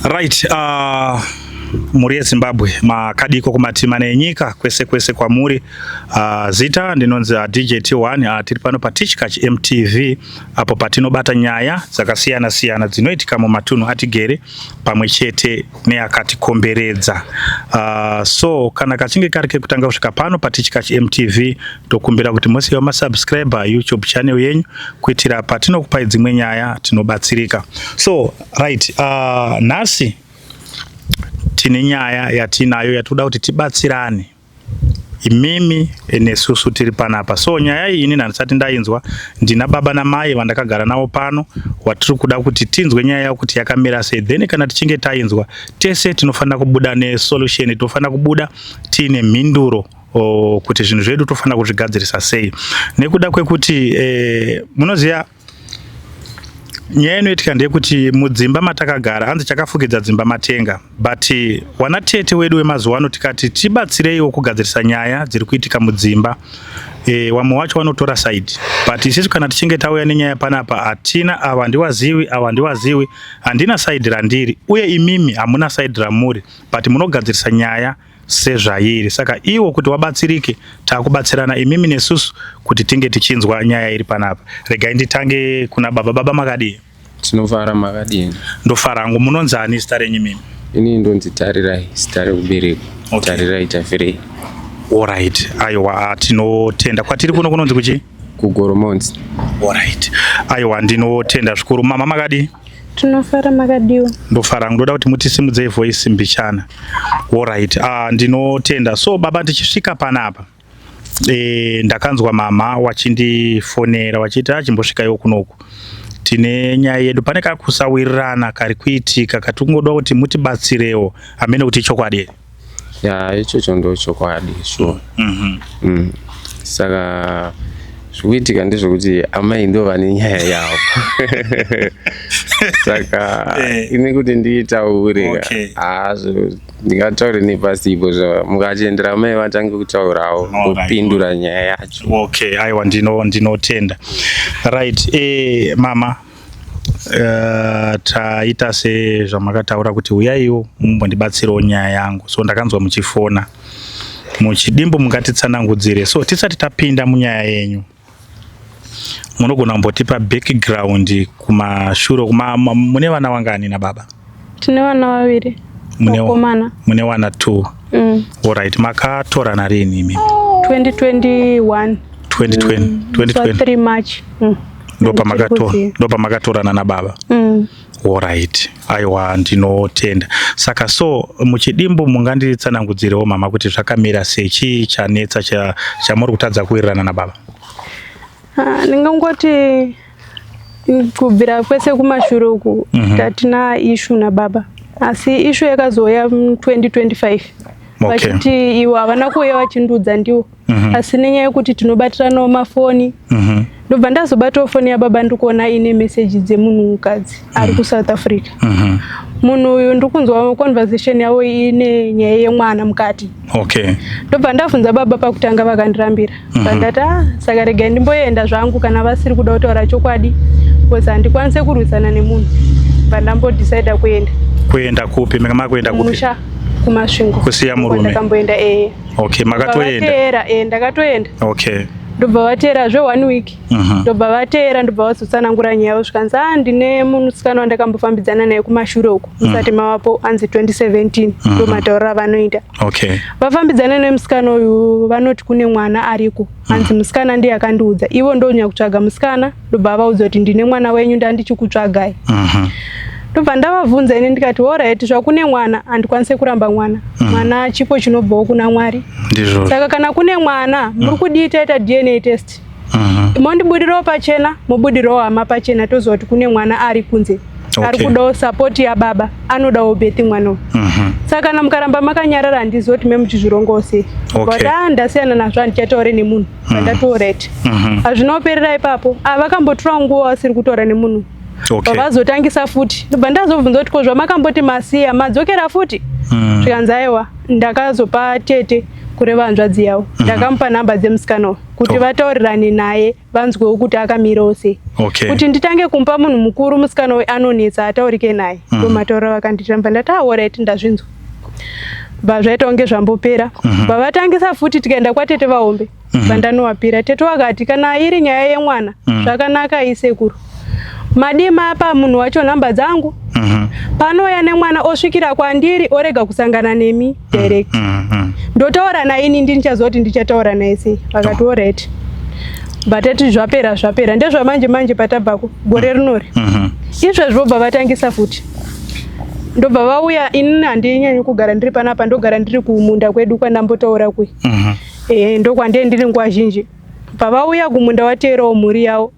Right, mhuri yeZimbabwe, makadiko kumatima enyika kwese kwese kwamuri. Zita ndinonzi DJ T1. Tiri pano paTichkach MTV apo patinobata nyaya dzakasiyana siyana dzinoitika mumatunhu atigere pamwe chete neakatikomberedza. So kana kachinge kari kekutanga kusvika pano paTichkach MTV, tokumbira kuti musiyewo masubscriber YouTube channel yenyu kuitira patinokupai dzimwe nyaya tinobatsirika. So right, nhasi tine nyaya yatinayo yatinoda kuti tibatsirane imimi nesusu tiri panapa. So nyaya iyi inini handisati ndainzwa. Ndina baba namai vandakagara navo pano watiri kuda kuti tinzwe nyaya yavo kuti yakamira sei. Then kana tichinge tainzwa tese, tinofanira kubuda nesolution, tinofanira kubuda tiine mhinduro kuti zvinhu zvedu tofanira kuzvigadzirisa sei, nekuda kwekuti munoziva nyaya inoitika ndeyekuti mudzimba matakagara, hanzi chakafukidza dzimba matenga. But wana tete wedu wemazuva ano, tikati tibatsireiwo kugadzirisa nyaya dziri kuitika mudzimba, wamwe wacho wanotora side. But isusu kana tichinge tauya nenyaya panapa, hatina ava ndiwaziwi, ava ndiwaziwi, handina side randiri, uye imimi hamuna side ramuri, but munogadzirisa nyaya sezvairi. Saka iwo kuti wabatsirike, taakubatsirana imimi nesusu kuti tinge tichinzwa nyaya iri panapa. Regai nditange kuna baba. Baba, makadii? Tinofara, makadini? Ndofara hangu. Munonzi ani, zita renyu mimi? Ini ndonzi Tarirai, zita rekuberekwa. Tarirai Tafirei. Alright, aiwa, tinotenda. Kwatiri kuno kunonzi kuchi? KuGoromonzi. Alright, aiwa, ndinotenda zvikuru. Mama, makadii? Tinofara, makadiwa? Ndofara hangu. Ndoda kuti mutisimudzei voice mbichana. Alright, ndinotenda. So baba, ndichisvika panapa, ndakanzwa mama wachindifonera wachiti achimbosvikayo kunoku, tine nyaya yedu, pane kakusawirirana kari kuitika katingoda kuti mutibatsirewo. Hamene kuti ichokwadi here? Ya, ichocho ndo chokwadi, sure. Saka zvikuitika ndezvekuti amai ndo vane nyaya yavo, saka ini kuti ndiitaure, hazvo ndingataure nepasipo. Zva mukatendera amai vatange kutaurawo, ndopindura nyaya yacho. Okay, aiwa, ndinotenda. Right, mama, taita sezvamakataura kuti uyaiwo mumbondibatsirawo nyaya yangu. So ndakanzwa muchifona muchidimbu, mungatitsanangudzire. So tisati tapinda munyaya yenyu, munogona kumbotipa background kumashure mune vana wangani nababa? Tine vana vaviri. Vakomana. Mune wana two? Mm. Alright, makatorana rini imi? 2021. 2020? So 2020. 3 March. Ndopamakato ndopamakatorana nababa? Mm. Alright, aiwa, ndinotenda. Saka so muchidimbu munganditsanangudzirewo mama kuti zvakamira sei? Chii chanetsa chamuri kutadza kuwirirana nababa? Ah, ndingangoti kubvira kwese kumashure uku tatina issue nababa, asi issue yakazouya mu 2025 vachiti ivo havana kuuya vachindudza ndiwo, asi nenyaya yekuti tinobatiranawo mafoni, ndobva ndazobatawo foni yababa, ndikuona ine meseji dzemunhukadzi ari kuSouth Africa. Munhu uyu ndikunzwa conversation yavo ine nyaya yemwana mukati. Ndobva ndabvunza baba pakutanga, vakandirambira. Ndati, "Ah, saka regai ndimboenda zvangu kana vasiri kuda kutaura chokwadi, because handikwanise kurwisana nemunhu." Bva ndambodecida kuenda. Kuenda kupi? Makuenda kupi? Musha kuMasvingo. Kusiya murume? Ndakamboenda, ee. Okay, makatoenda? Vateera, ee, ndakatoenda. Ndobva vateerazve one week. Ndobva vateera, ndobva vazotsanangura nyaya yavo, zvikanzi, "A, ndine musikana wandakambofambidzana naye kumashure uku musati mavapo," anzi 2017, ndo matauriro avanoita. Vafambidzana nemusikana uyu, vanoti kune mwana ariko. Hanzi musikana ndiye akandiudza, ivo ndonyanya kutsvaga musikana, ndobva vaudza kuti ndine mwana wenyu, ndandichikutsvagai. Ndobva ndavabvunza ini ndikati, "Alright, zvakune mwana, handikwanise kuramba mwana. Mwana chipo chinobvawo kuna Mwari." Ndizvo. "Saka kana kune mwana, muri kudii taita DNA test, mondibudirawo pachena, mobudirawo hama pachena, toziva kuti kune mwana ari kunze ari kudawo support yababa, anodawo birth mwana uyu. Saka kana mukaramba makanyarara, handizivi kuti memuchizvirongawo sei." But, "Ah, ndasiyana nazvo, handichataure nemunhu." Ndati, "Alright." Hazvinoperera ipapo. Ah, vakambotora nguva vasiri kutaura nemunhu. Vazotangisa futi, ndobva ndazobvunza kuti, "Ko zvamakamboti masiya, madzokera futi?" Zvikanzi, "Aiwa, ndakazopa tete Kureva hanzvadzi yavo. Ndakamupa nhamba dzemusikana uyu kuti vataurirane naye, vanzwewo kuti akamirawo sei. Kuti nditange kumupa munhu mukuru, musikana uyu anonetsa, ataurike naye. Ndomatauriro vakandiitira. Ndobva ndati, "Alright, ndazvinzwa." Bva zvaita kunge zvambopera. Bva futi, tikaenda kwatete vahombe. Vandanovapira, tete vakati, "Kana iri nyaya yemwana, zvakanaka isekuru, madii mapa munhu wacho nhamba dzangu? Panouya nemwana osvikira kwandiri, orega kusangana nemi direct. Ndotaura naini, ndinichaziva kuti ndichataura naye sei." Vakati, "Alright." Batati zvapera, zvapera. Ndezvamanje manje patabvako gore rinori. Izvezvi vobva vatangisa futi, ndobva vauya. Inini handinyanyi kugara ndiri panapa, ndogara ndiri kumunda kwedu kwandambotaura kui. Ndokwandee ndiri nguva zhinji. Pavauya kumunda, wateerawo mhuri yavo,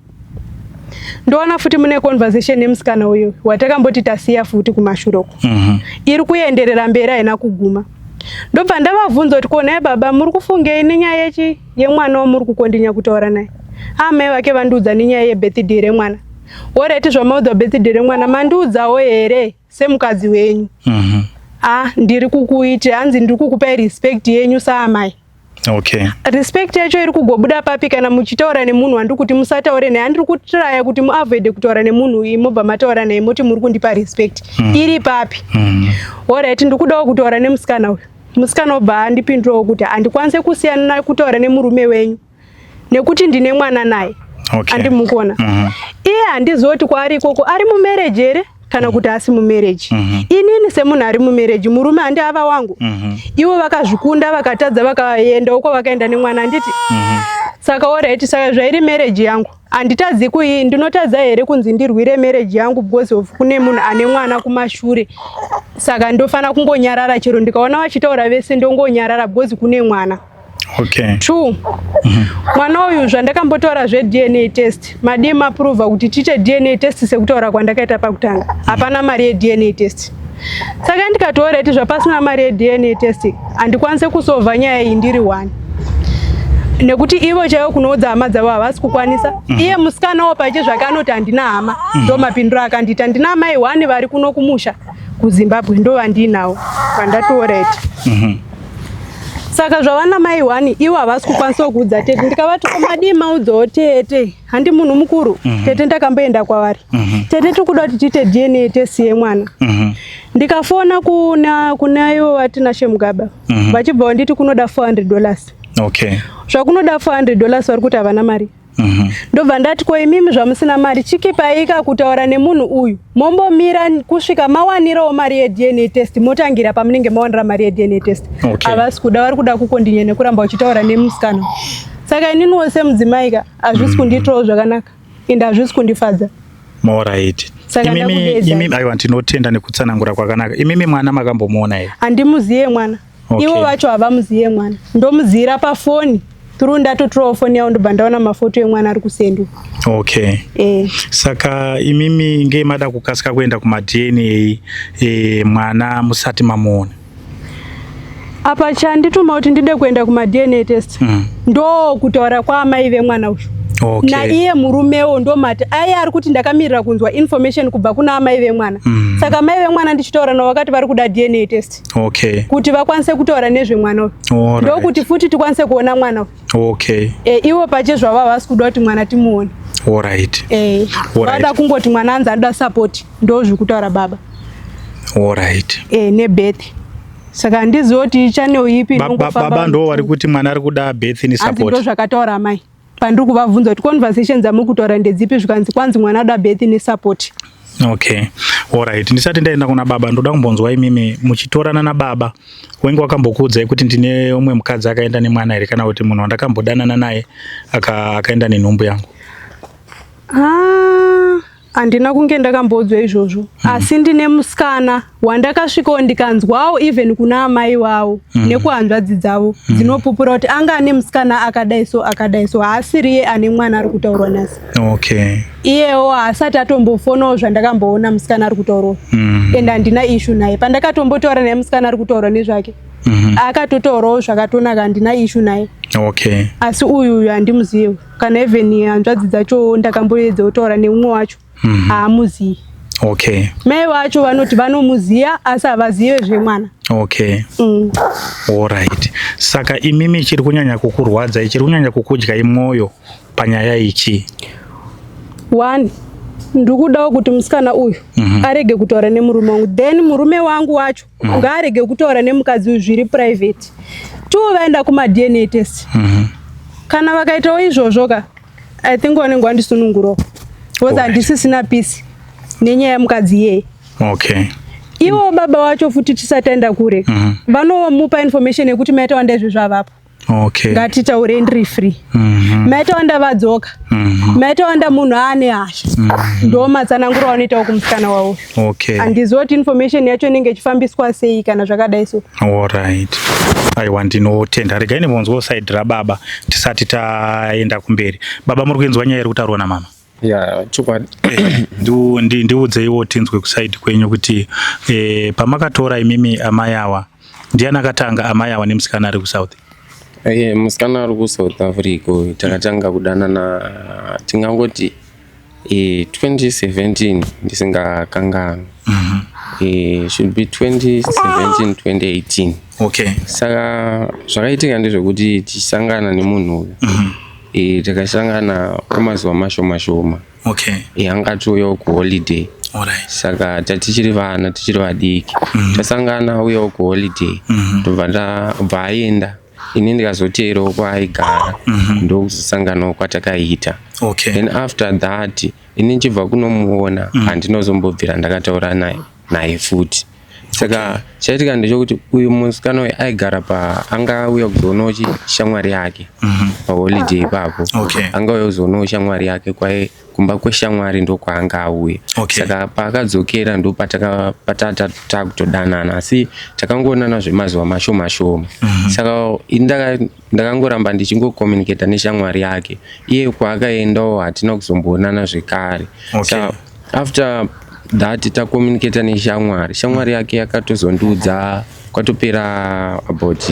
ndoona futi mune conversation nemusikana uyu watakamboti tasiya futi kumashure uko. Iri kuenderera mberi, haina kuguma. Ndobva ndavabvunza kuti, "Konai baba, muri kufungei nenyaya yechi yemwana wamuri kukondinya kutaura naye?" Amai vake vandiudza nenyaya yebirthday remwana. "Alright, zvamaudzwa birthday remwana, mandiudzawo here semukadzi wenyu?" "A, ndiri kukuitira, hanzi ndiri kukupai respect yenyu saamai." Respect yacho iri kugobuda papi kana muchitaura nemunhu wandiri kuti musataure naye? Handiri kutraya kuti muavoide kutaura nemunhu uyu, mobva mataura naye, moti muri kundipa respect. Iri papi? "Alright, ndikudawo kutaura nemusikana uyu." Musikana obva andipindurawo kuti, "Handikwanise kusiyana kutaura nemurume wenyu nekuti ndine mwana naye." Andimukuona. Iye handizivi kuti kwaari ikoko ari mumarriage here kana kuti asi mumarriage. Inini semunhu ari mumarriage, murume handi ava wangu? Ivo vakazvikunda, vakatadza, vakaendawo kwavakaenda nemwana, handiti? Saka alright, saka zvairi marriage yangu, handitadzi kui, ndinotadza here kunzi ndirwire marriage yangu because of kune munhu ane mwana kumashure? Saka ndofana kungonyarara, chero ndikaona vachitaura vese ndongonyarara because kune mwana. Two, mwana uyu, zvandakambotaura zveDNA test, madii maprova kuti tiite DNA test sekutaura kwandakaita pakutanga? Hapana mari yeDNA test. Saka ndikati, "Alright, zvapasina mari yeDNA test, handikwanisi kusolva nyaya iyi ndiri one, nekuti ivo chaivo kunoudza hama dzavo havasi kukwanisa." Iye musikanawo pache zvake anoti handina hama. Ndo mapinduro akandiita, "Ndina amai one vari kuno kumusha kuZimbabwe, ndo vandinawo." Vandati, "Alright." Saka zvavana mai one, ivo havasi kukwanisawo kuudza tete. Ndikavati, "Ko madii maudzawo tete? Handi munhu mukuru?" Tete ndakamboenda kwavari. "Tete, tiri kuda kuti tiite DNA test yemwana." Ndikafona kuna ivo vaTinashe Mugaba, vachibva vanditi kunoda $400. Zvakunoda $400, vari kuti havana mari. Ndobva ndati, "Ko imimi zvamusina mari, chikipaika kutaura nemunhu uyu, mombomira kusvika mawanirawo mari yeDNA test, motangira pamunenge mawanira mari yeDNA test." Havasi kuda, vari kuda kukondinya nekuramba uchitaura nemusikana. Saka ininiwo semudzimai ka, hazvisi kundiitirawo zvakanaka, ende hazvisi kundifadza. Alright. Saka Imimi ndakudedza. Imimi, aiwa, ndinotenda nekutsanangura kwakanaka. Imimi mwana makambomuona here? Handimuziye mwana. Ivo vacho havamuziye mwana, ndomuziyira pafoni through, ndatotorawo foni yavo, ndobva ndaona mafoto emwana ari kusendwa. Saka imimi ngei mada kukasika kuenda kumaDNA mwana musati mamuona? Apa chandituma kuti ndide kuenda kumaDNA test, ndo kutaura kwaamai vemwana uyu. Naiye murumewo ndomati aiye ari kuti ndakamirira kunzwa information kubva kuna amai vemwana. Saka mai vemwana ndichitaura navo vakati vari kuda DNA test kuti vakwanise kutaura nezvemwana uyu, ndokuti futi tikwanise kuona mwana uyu. Ivo pache zvavo havasi kuda kuti mwana timuone. Vada kungoti mwana anzi anoda support, ndo zviri kutaura baba. Nebirth. Saka handizivi kuti channel ipi inongofamba. Baba ndo vari kuti mwana ari kuda birth Hanzi ndo nesupport. zvakataura amai pandiri kuvabvunza kuti conversation dzamuri kutaura ndedzipi, zvikanzi kwanzi mwana anoda birth nesupport. Okay, alright. Ndisati ndaenda kuna baba, ndoda kumbonzwa imimi muchitorana nababa wenge wakambokuudzai kuti ndine umwe mukadzi akaenda nemwana here, kana kuti munhu wandakambodanana naye akaenda nenhumbu yangu? Ah, handina kunge ndakamboudzwa izvozvo, asi ndine musikana wandakasvikawo ndikanzwawo even kuna amai vavo nekuhanzvadzi dzavo dzinopupura kuti anga ane musikana akadai so, akadai so, haasiriye ane mwana ari kutaurwa nhasi. Iyewo haasati atombofonawo zvandakamboona musikana ari kutaurwa. Ende handina issue naye. Pandakatombotaura naye musikana ari kutaurwa nezvake, akatotaurawo zvakatonaka, handina issue naye. Asi uyu uyu handimuzivi, kana even hanzvadzi dzacho ndakamboedza kutaura neumwe wacho, haamuzivi. Mai vacho vanoti vanomuziya asi havazive zvemwana. Okay. Alright. Saka imimi chiri kunyanya kukurwadzai, chiri kunyanya kukudyai mwoyo panyaya ichi? One, ndikudawo kuti musikana uyu arege kutaura nemurume wangu, then murume wangu wacho ngaarege kutaura nemukadzi uyu zviri private. Two, vaenda kumaDNA test. Kana vakaitawo izvozvo ka, I think vanenge vandisunungurawo, because handisisina peace nenyaya yemukadzi iyeye. Ivo baba wacho futi, tisati taenda kure, vanomupa information yekuti maita wanda izvezvo avapo. Ngatitaurei ndiri free. Maita wanda vadzoka. Maita wanda munhu aane hasha. Ndo matsananguro avanoitawo kumusikana wavo. Handizivi kuti information yacho inenge ichifambiswa sei kana zvakadai so. Alright. Aiwa, ndinotenda. Regai ndibvunzwewo side rababa tisati taenda kumberi. Baba, muri kuinzwa nyaya iri kutaurwa namama? Ya, chokwadi. Ndiudzeiwo tinzwe kuside kwenyu kuti pamakatora imimi amai awa, ndiani akatanga, amai awa nemusikana ari kuSouth? Musikana ari kuSouth Africa uyu takatanga kudanana, tingangoti 2017, ndisingakanganwi. Should be 2017, 2018. Saka zvakaitika ndezvekuti tichisangana nemunhu uyu, takasangana kwemazuva mashoma shoma. Anga atouyawo kuholiday. Saka tatichiri vana, tichiri vadiki, tasangana, auyawo kuholiday, ndobva bva aenda, ini ndikazoteerawo kwaaigara, ndokuzosanganawo kwatakaita. Then after that, ini ndichibva kunomuona, handinozombobvira ndakataura naye futi. Saka chaitika ndechekuti uyu musikana uyu aigara pa, anga auya kuzoonawo shamwari yake paholiday ipapo. Anga auya kuzoonawo shamwari yake kumba kweshamwari, ndokwaanga auya. Saka paakadzokera, ndo patata takutodanana, asi takangoonana zvemazuva mashoma shoma. Saka ini ndakangoramba ndichingocommunicata neshamwari yake. Iye kwaakaendawo hatina kuzomboonana zvekare. Saka after that tacommunicata neshamwari, shamwari yake yakatozondiudza kwatopera about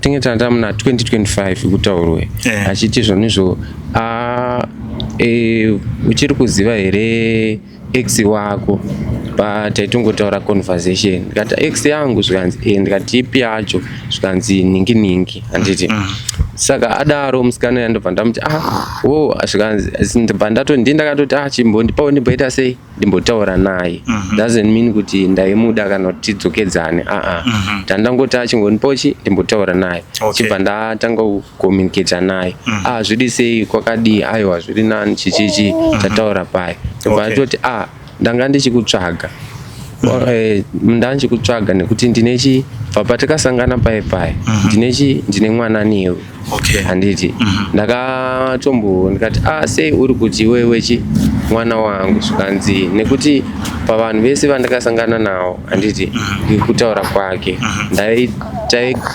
tinge tanda muna 2025 kutaurwe, achiti zvonizvo, uchiri kuziva here ex wako? Pataitongotaura conversation, ndikati, "Ex yangu?" Zvikanzi, "Eh." Ndikati, "Ipi yacho?" Zvikanzi, "Ningi ningi," handiti? Saka adaro musikana uya, ndobva ndamuti, "Ah, wo." Zvikanzi, ndobva ndato ndi ndakatoti, "Ah, chimbondipawo ndimboita sei, ndimbotaura naye." Doesn't mean kuti ndaimuda kana kuti tidzokedzane, aa. Tandangoti achingondipawo chi ndimbotaura naye. Chibva ndatanga kucommunicata naye. "Ah, zviri sei, kwakadii?" "Aiwa, zviri nani," chichichi tataura pai. Ndobva atoti, "Ah, ndanga ndichikutsvaga. Ndanga ndichikutsvaga nekuti ndine chi, bva patakasangana pai pai, ndine chi, ndine mwana newe." Handiti? Ndakatombo ndikati, "Ah, sei uri kuti iwewe chi mwana wangu?" Zvikanzi, "Nekuti pavanhu vese vandakasangana navo," handiti, kutaura kwake,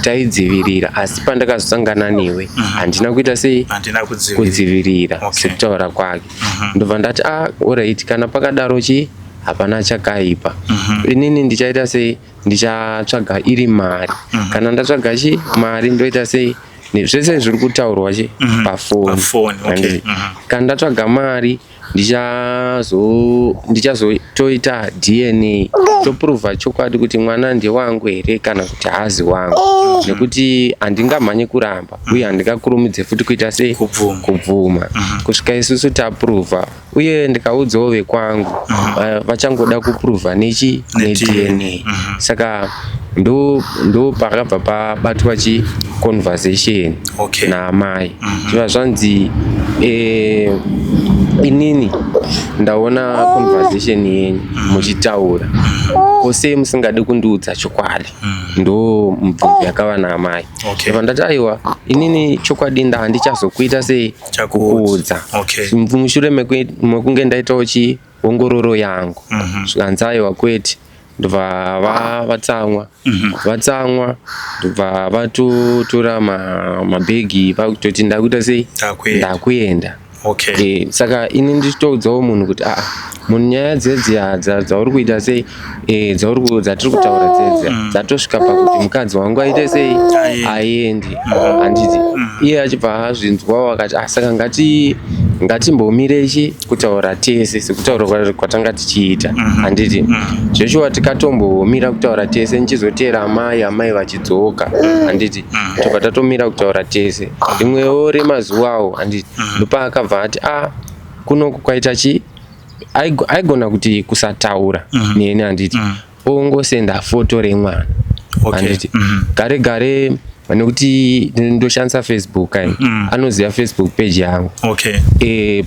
"taidzivirira, asi pandakazosangana newe handina kuita sei?" Handina kudzivirira. Kudzivirira. Sekutaura kwake. Ndobva ndati, "Ah, alright, kana pakadaro chi hapana chakaipa. Inini ndichaita sei, ndichatsvaga iri mari. Kana ndatsvaga chi mari, ndoita sei, zvese zviri kutaurwa chi pafoni." Pafoni, okay. Handiti? "Kana ndatsvaga mari, ndichazotoita DNA, toprova chokwadi kuti mwana ndewangu here kana kuti haazi wangu, nekuti handingamhanyi kuramba uye handingakurumidze futi kuita sei?" Kubvuma. Kubvuma kusvika isusu taprova, uye ndikaudzawo vekwangu, vachangoda kuprova nechi neDNA. Saka ndo pakabva pabatwa chi conversation naamai. Zviva zvanzi, "Inini ndaona conversation yenyu muchitaura, ko sei musingadi kundiudza chokwadi?" Ndo mubvunzo yakava naamai. Ndobva ndati, "Aiwa, inini chokwadi nda handichazokuita sei?" Chakuudza. Kukuudza. Mushure mekunge ndaitawo chiongororo yangu. Zvikanzi, "Aiwa, kwete." Ndobva vatsamwa, vatsamwa, ndobva vatotora mabhegi, vakutoti, "Ndakuita sei?" Ndakuenda. "Ndakuenda." Saka ini ndichitoudzawo munhu kuti, aa, munhu, nyaya dzedziya dzauri kuita sei, dzatiri kutaura dzedziya, dzatosvika pakuti mukadzi wangu aite sei? Aende. Aende, handiti? Iye achibva azvinzwawo akati, "Ah, saka ngati Ngatimbomirechi kutaura tese sekutaura kwatanga tichiita, handiti? Zveshuwa tikatombomira kutaura tese, ndichizoteera amai, amai vachidzoka, handiti? Tobva tatomira kutaura tese. Rimwewo remazuvawo, handiti, ndopaakabva ati, a kunoku kwaita chi, aigona kuti kusataura neni, handiti, ongosenda foto remwana, handiti? Gare gare, nekuti ndoshandisa Facebook ai, anoziva Facebook page yangu.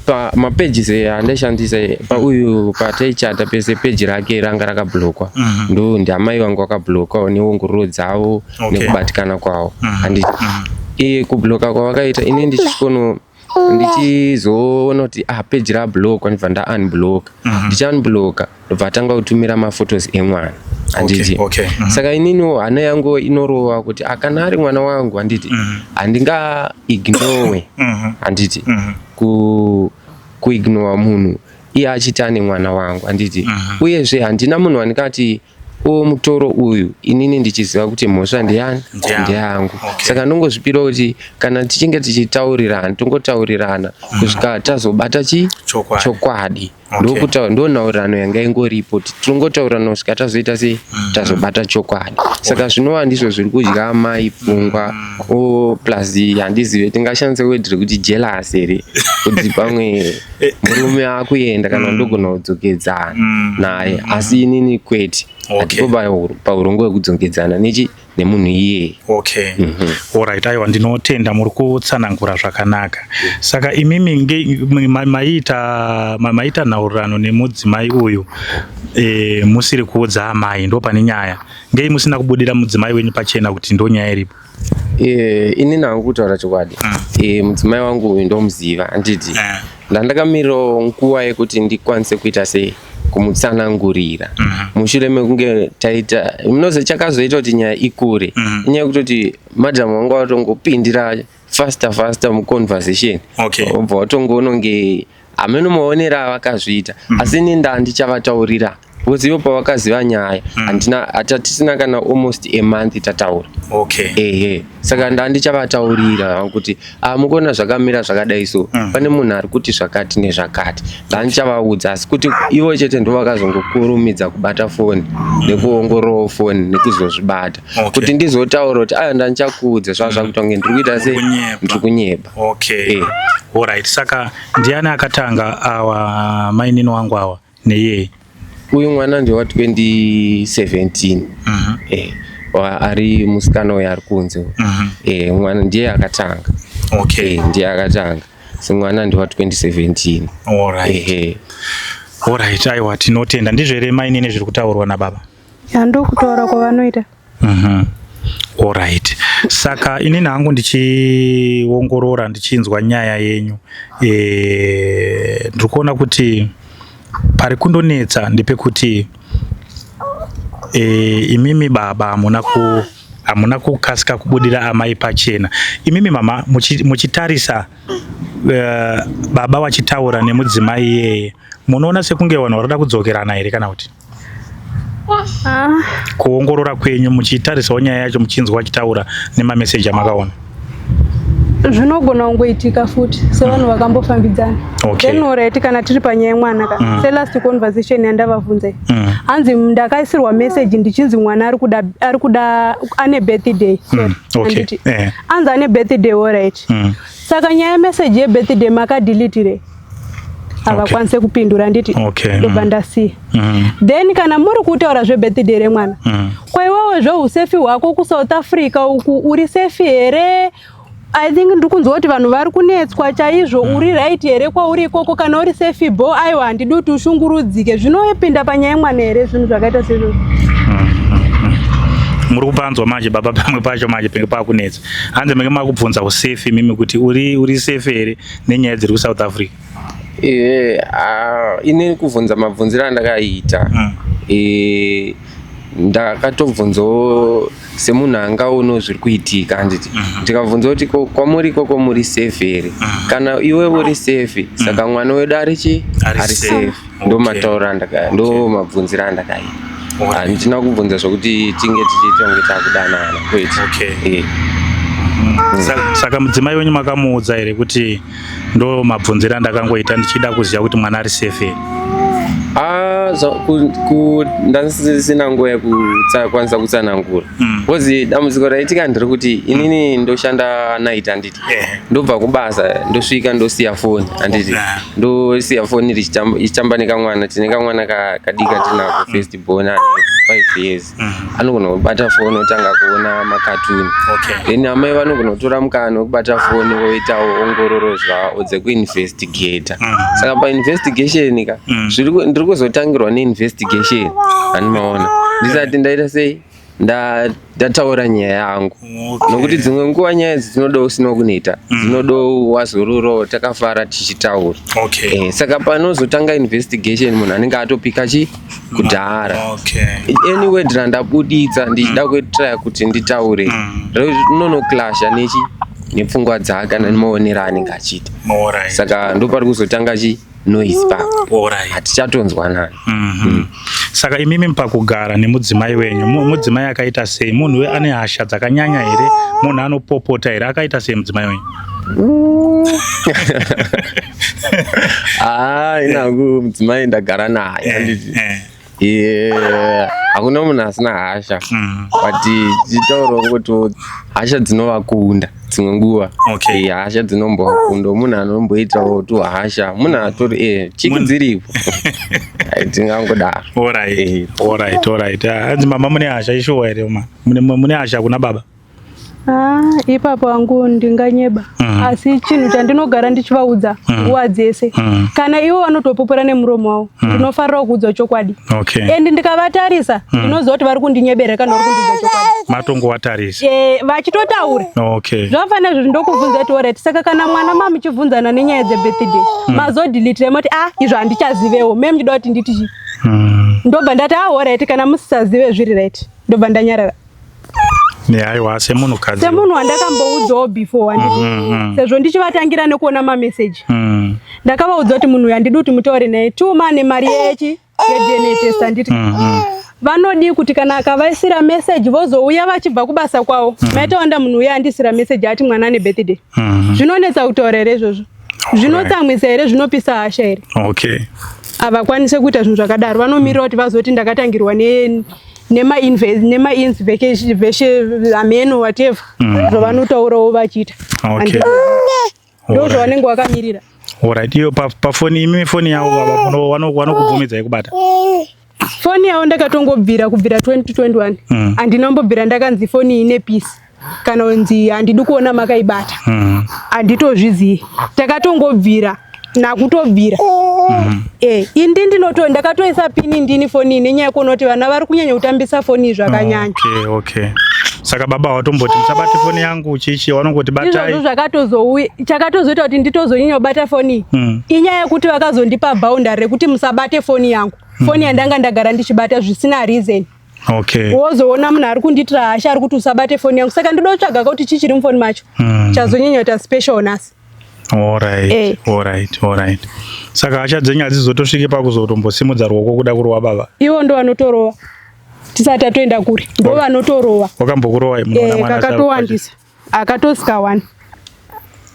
Pa mapages andaishandisa pauyu pataichata pese, page rake ranga rakablockwa. Ndo ndiamai vangu vakablockwa neongororo dzavo nekubatikana kwavo, handiti? Kublocka kwavakaita, ini ndichisvikono ndichizoona kuti, ah, page rablockwa, ndibva ndaunblocka. Ndichiunblocka, ndobva atanga kutumira maphotos emwana, handiti? Okay. Saka ininiwo hana yangu inorova kuti, ah, kana ari mwana wangu, handiti, handinga ignore, handiti, kuignore munhu iye achiti ane mwana wangu, handiti? Uyezve handina munhu wandingati o mutoro uyu, inini ndichiziva kuti mhosva ndeyani? Ndeyangu. Ndeyangu. Saka ndongozvipira kuti kana tichinge tichitaurirana, tongotaurirana kusvika tazobata chi Chokwadi. Chokwadi. Okay. Ndo nhaurirano yanga ingoripo, kuti tinongotaurirana kusvika tazoita sei, tazobata chokwadi. Saka zvinova ndizvo zviri kudya amai pfungwa. O plus handizive, tingashandise word rekuti jealous here, kuti pamwe murume akuenda kana ndogona kudzokedzana naye, asi inini kwete. Hatipo paurongwa hwekudzokedzana nechi nemunhu iyeye. Okay, alright, aiwa, ndinotenda, muri kutsanangura zvakanaka. Saka imimi maita nhaurirano nemudzimai uyu musiri kuudza amai, ndo pane nyaya. Ngei musina kubudira mudzimai wenyu pachena kuti ndo nyaya iripo? Inini hangu, kutaura chokwadi, mudzimai wangu uyu ndomuziva, handiti? Ndandakamirirawo nguva yekuti ndikwanise kuita sei, kumutsanangurira, mushure mekunge taita munoziva chakazoita kuti nyaya ikure. Inyaya yekutoti madhamu vangu vatongopindira faster faster muconversation. Obva watongoona kunge hameno maonero avakazviita, asi ini ndandichavataurira because ivo pavakaziva nyaya, handina hatisina kana almost a month tataura. Ehe, saka ndandichavataurira kuti, ah, mukuona zvakamira zvakadai, so pane munhu ari kuti zvakati nezvakati. Ndandichavaudza, asi kuti ivo chete ndo vakazongokurumidza kubata foni nekuongororawo foni nekuzozvibata. Kuti ndizotaura kuti aya ndandichakuudza, zvava zvakuita kunge ndiri kuita sei? Kunyepa. Ndiri kunyepa. Okay. Alright, saka ndiani akatanga awa, mainini wangu awa neyei? Uyu mwana ndewa 2017. Ari musikana uyu ari kunze uyu. Mwana ndiye akatanga. Ndiye akatanga, so mwana ndewa 2017. Ehe. Alright, aiwa, tinotenda. Ndizvo here, mainini, zviri kutaurwa nababa? Handokutaura kwavanoita. Alright, saka inini hangu ndichiongorora, ndichinzwa nyaya yenyu, ndiri kuona kuti pari kundonetsa ndepekuti imimi baba hamuna kukasika kubudira amai pachena. Imimi mama, muchitarisa baba vachitaura nemudzimai iyeye, munoona sekunge vanhu varikuda kudzokerana here, kana kuti Ah, kuongorora kwenyu, muchitarisawo nyaya yacho, muchinzwa vachitaura nemameseji amakaona? Zvinogona kungoitika futi sevanhu vakambofambidzana. Then alright, kana tiri panyaya yemwana ka, selast conversation yandavabvunza iyi, hanzi ndakaisirwa message ndichinzi mwana ari kuda ane birthday. Sorry, handiti? Anzi ane birthday, alright. Saka nyaya yemessage yebirthday makadeletirei? Havakwanise kupindura, handiti? Ndobva ndasiya. Then kana muri kutaura zvebirthday remwana, kwaiwawo zveusafe hwako kuSouth Africa uku, uri safe here? I think ndiri kunzwa kuti vanhu vari kunetswa chaizvo. Uri right here kwauri ikoko? Kana uri safe bo, aiwa, handidi kuti ushungurudzike. Zvinopinda panyaya yemwana here zvinhu zvakaita seizvozvo? Muri kupanzwa manje, baba? Pamwe pacho manje penge pakunetsa. Hanzi menge makubvunza usafe mimi kuti uri safe here nenyaya dziri kuSouth Africa. Ah, ini kubvunza mabvunziro andakaita, ndakatobvunzawo semunhu angaonawo zviri kuitika, handiti? Ndikabvunza kuti, kwamuri ikoko muri safe here? Kana iwe uri safe, saka mwana wedu ari chi Ari ari safe. safe. Ndo matauro andaka, ndo mabvunziro andakaita. Handina kubvunza zvokuti tinge tichiita kunge takudanana, kwete. Saka mudzimai wenyu makamuudza here kuti Ndo mabvunziro andakangoita ndichida kuziva kuti mwana ari safe here. Ah, ndasisina nguva yekukwanisa kutsanangura because dambudziko raitika ndiri kuti inini ndoshanda night, handiti? Ndobva kubasa, ndosvika, ndosiya foni, handiti? Ndosiya foni ichitamba nekamwana. Tine kamwana kadika tinako, first born, ane 5 years. Anogona kubata foni, otanga kuona makatuni. Then amai vanogona kutora mukana wekubata foni, voitawo ongororo zvavo dzekuinvestigata. Saka painvestigation ka, ndiri kuzotangirwa neinvestigation, handimaona, ndisati ndaita sei, ndataura nyaya yangu. Nokuti dzimwe nguva nyaya idzi dzinoda usina kunoita, dzinoda wazororowo, takafara tichitaura. Saka panozotanga investigation, munhu anenge atopika chi kudhara. Any word randabuditsa ndichida kutraya kuti nditaure, rinonoclasha nechi nepfungwa dzake kana nemaonero aanenge achiita. Saka ndopari kuzotanga chi noise papo. Hatichatonzwanani. Saka imimi pakugara nemudzimai wenyu, mudzimai akaita sei? Munhu we ane hasha dzakanyanya here? Munhu anopopota here? Akaita sei mudzimai wenyu? Ah, inangu mudzimai ndagara naye, handiti? Hakuna munhu asina hasha, but tichitaurawo kuti hasha dzinovakunda dzimwe nguva. Hasha dzinombovakunda, munhu anomboitawo tu hasha, munhu atori chiki dziripo. Ai, tingangodaro. Alright. Ah, hanzi mama mune hasha, ishuwa here ma? Mune hasha kuna baba? Ah, ipapo hangu ndinganyeba, asi chinhu chandinogara ndichivaudza nguva dzese, kana ivo vanotopopora nemuromo wavo, ndinofarira kuudzwa chokwadi. And ndikavatarisa, ndinoziva kuti vari kundinyebera kana vari kundiudza chokwadi. Matongovatarisa. Vachitotaura. Zvakafanira izvozvo, ndokubvunza kuti alright, saka kana mwana mamuchibvunzana nenyaya dzebirthday, mazodhilitira, moti ah, izvo handichazivewo, me muchida kuti nditi chii? Ndobva ndati ah, alright, kana musisazive zviri right, ndobva ndanyarara. Aiwa, semunhukadzi. Semunhu wandakamboudzawo before, handiti? Sezvo ndichivatangira nekuona mameseji, ndakavaudza kuti munhu uyu handidi kuti mutaure naye tiuma nemari yechi yeDNA test, handiti? Vanodii kuti kana akavaisira meseji, vozouya vachibva kubasa kwavo, maitawanda munhu uyu andisira meseji ati mwana ane birthday. Zvinonetsa kutaura here izvozvo? Zvinotsamwisa here? Zvinopisa hasha here? Havakwanise kuita zvinhu zvakadaro. Vanomirira kuti vazoti ndakatangirwa nemainveshe ameno, whatever zvavanotaurawo vachiita. Ndo zvavanenge vakamirira. Alright, iyo pafoni, imi foni yavo baba vanokubvumidzai kubata? Foni yavo ndakatongobvira kubvira 2021, handinombobvira ndakanzi foni ine peace kana kunzi handidi kuona makaibata. Handitozvizivi, takatongobvira nakutobvira. Indi ndinoto ndakatoisa pini ndini foni iyi nenyaya yekuona kuti vana vari kunyanya kutambisa foni iyi zvakanyanya. Okay, saka baba watomboti musabate foni yangu chichi, vanongoti batai? Izvozvo zvakatozouya, chakatozoita kuti nditozonyanya kubata foni iyi inyaya yekuti vakazondipa boundary rekuti musabate foni yangu, foni yandanga ndagara ndichibata zvisina reason. Wozoona munhu ari kundiitira hasha, ari kuti usabate foni yangu, saka ndoda kutsvaga kuti chii chiri mufoni macho chazonyanya kuita special nhasi. Alright, saka hasha dzenyu hadzizotosvike pakuzotombosimudza ruoko kuda kurova baba? Ivo ndo vanotorova, tisati tatoenda kure, ndo vanotorova. Wakambokurova? Munoona mwana Kakatowandisa, akatosika one,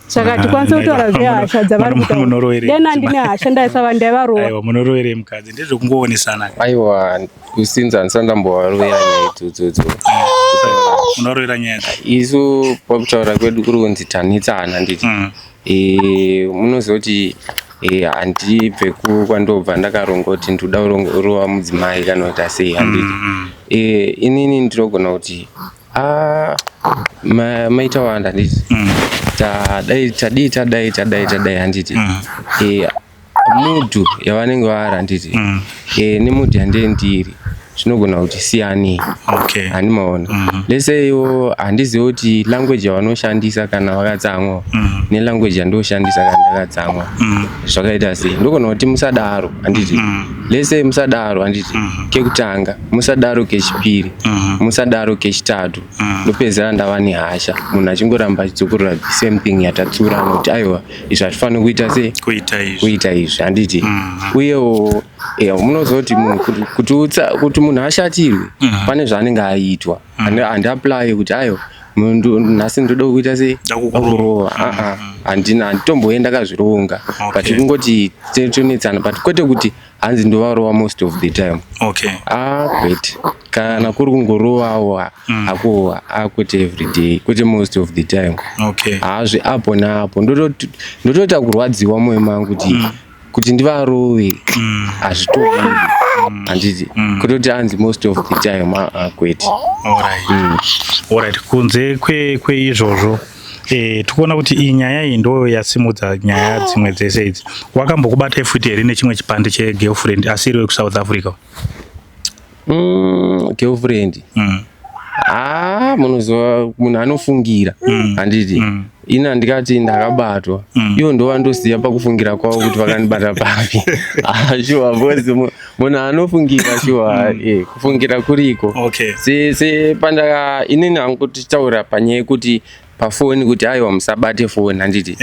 saka Ah, tikwanise kutaura zvehasha dzavari kutaura. Munoroverei Dena ndine hasha, ndaisava ndaivarova. Aiwa, munoroverei mukadzi? Ndezvekungoonesana. Aiwa, kusinza handisati ndambovarovera nyaya idzodzo. Munorovera nyaya? Isu pakutaura kwedu kuri kunzi tanetsana, handiti? Munoziva kuti handibve kwandobva ndakaronga kuti ndinoda kurova mudzimai kana kuti asei, handiti? Inini ndinogona kuti ah, maita wanda, handiti? Tadai, tadii, tadai, tadai, tadai, handiti? Mood yavanenge vari, handiti? Nemood yandee ndiri zvinogona kuti siyanei. Handimaona. Lese iwo handizivi kuti language yavanoshandisa kana vakatsamwa nelanguage yandoshandisa kana ndakatsamwa zvakaita sei. Ndogona kuti musadaro, handiti? Lese musadaro, handiti? Kekutanga musadaro, kechipiri musadaro, kechitatu ndopedzera ndava nehasha, munhu achingoramba achidzokorora the same thing yatatsura nokuti aiwa, izvi hazvifaniri kuita sei, Kuita izvi. Kuita izvi, handiti? Uyewo munozoti munhu kuti munhu ashatirwe, pane zvaanenge aitwa. Handiapply kuti aiwa. Nhasi ndoda kuita sei, kurova. Aa, handina, handitomboye ndakazvironga. But kungoti tonetsana, but kwete kuti hanzi ndovarova most of the time. Ah, kwete. Kana kuri kungorovawo hakuwa, kwete every day, kwete most of the time. Hazvi apo naapo ndotoita kurwadziwa mwoyo mangu kuti ndivarove hazvitobudi, handiti? Kutoti hanzi most of the time, aa, kwete. Alright, kunze kweizvozvo, tikuona kuti iyi nyaya iyi ndo yasimudza nyaya dzimwe dzese idzi. Wakambokubata futi here nechimwe chipande chegirlfriend asiri wekuSouth Africa? Girlfriend? Ah, munoziva munhu anofungira, handiti? Ini handikati ndakabatwa. Ivo ndo vandosiya pakufungira kwavo kuti vakandibata papi. Ah, sure, because munhu anofungira, sure. Kufungira kuriko. Se pandaka inini hangu tichitaura panyaya yekuti pafoni kuti aiwa, musabate foni, handiti?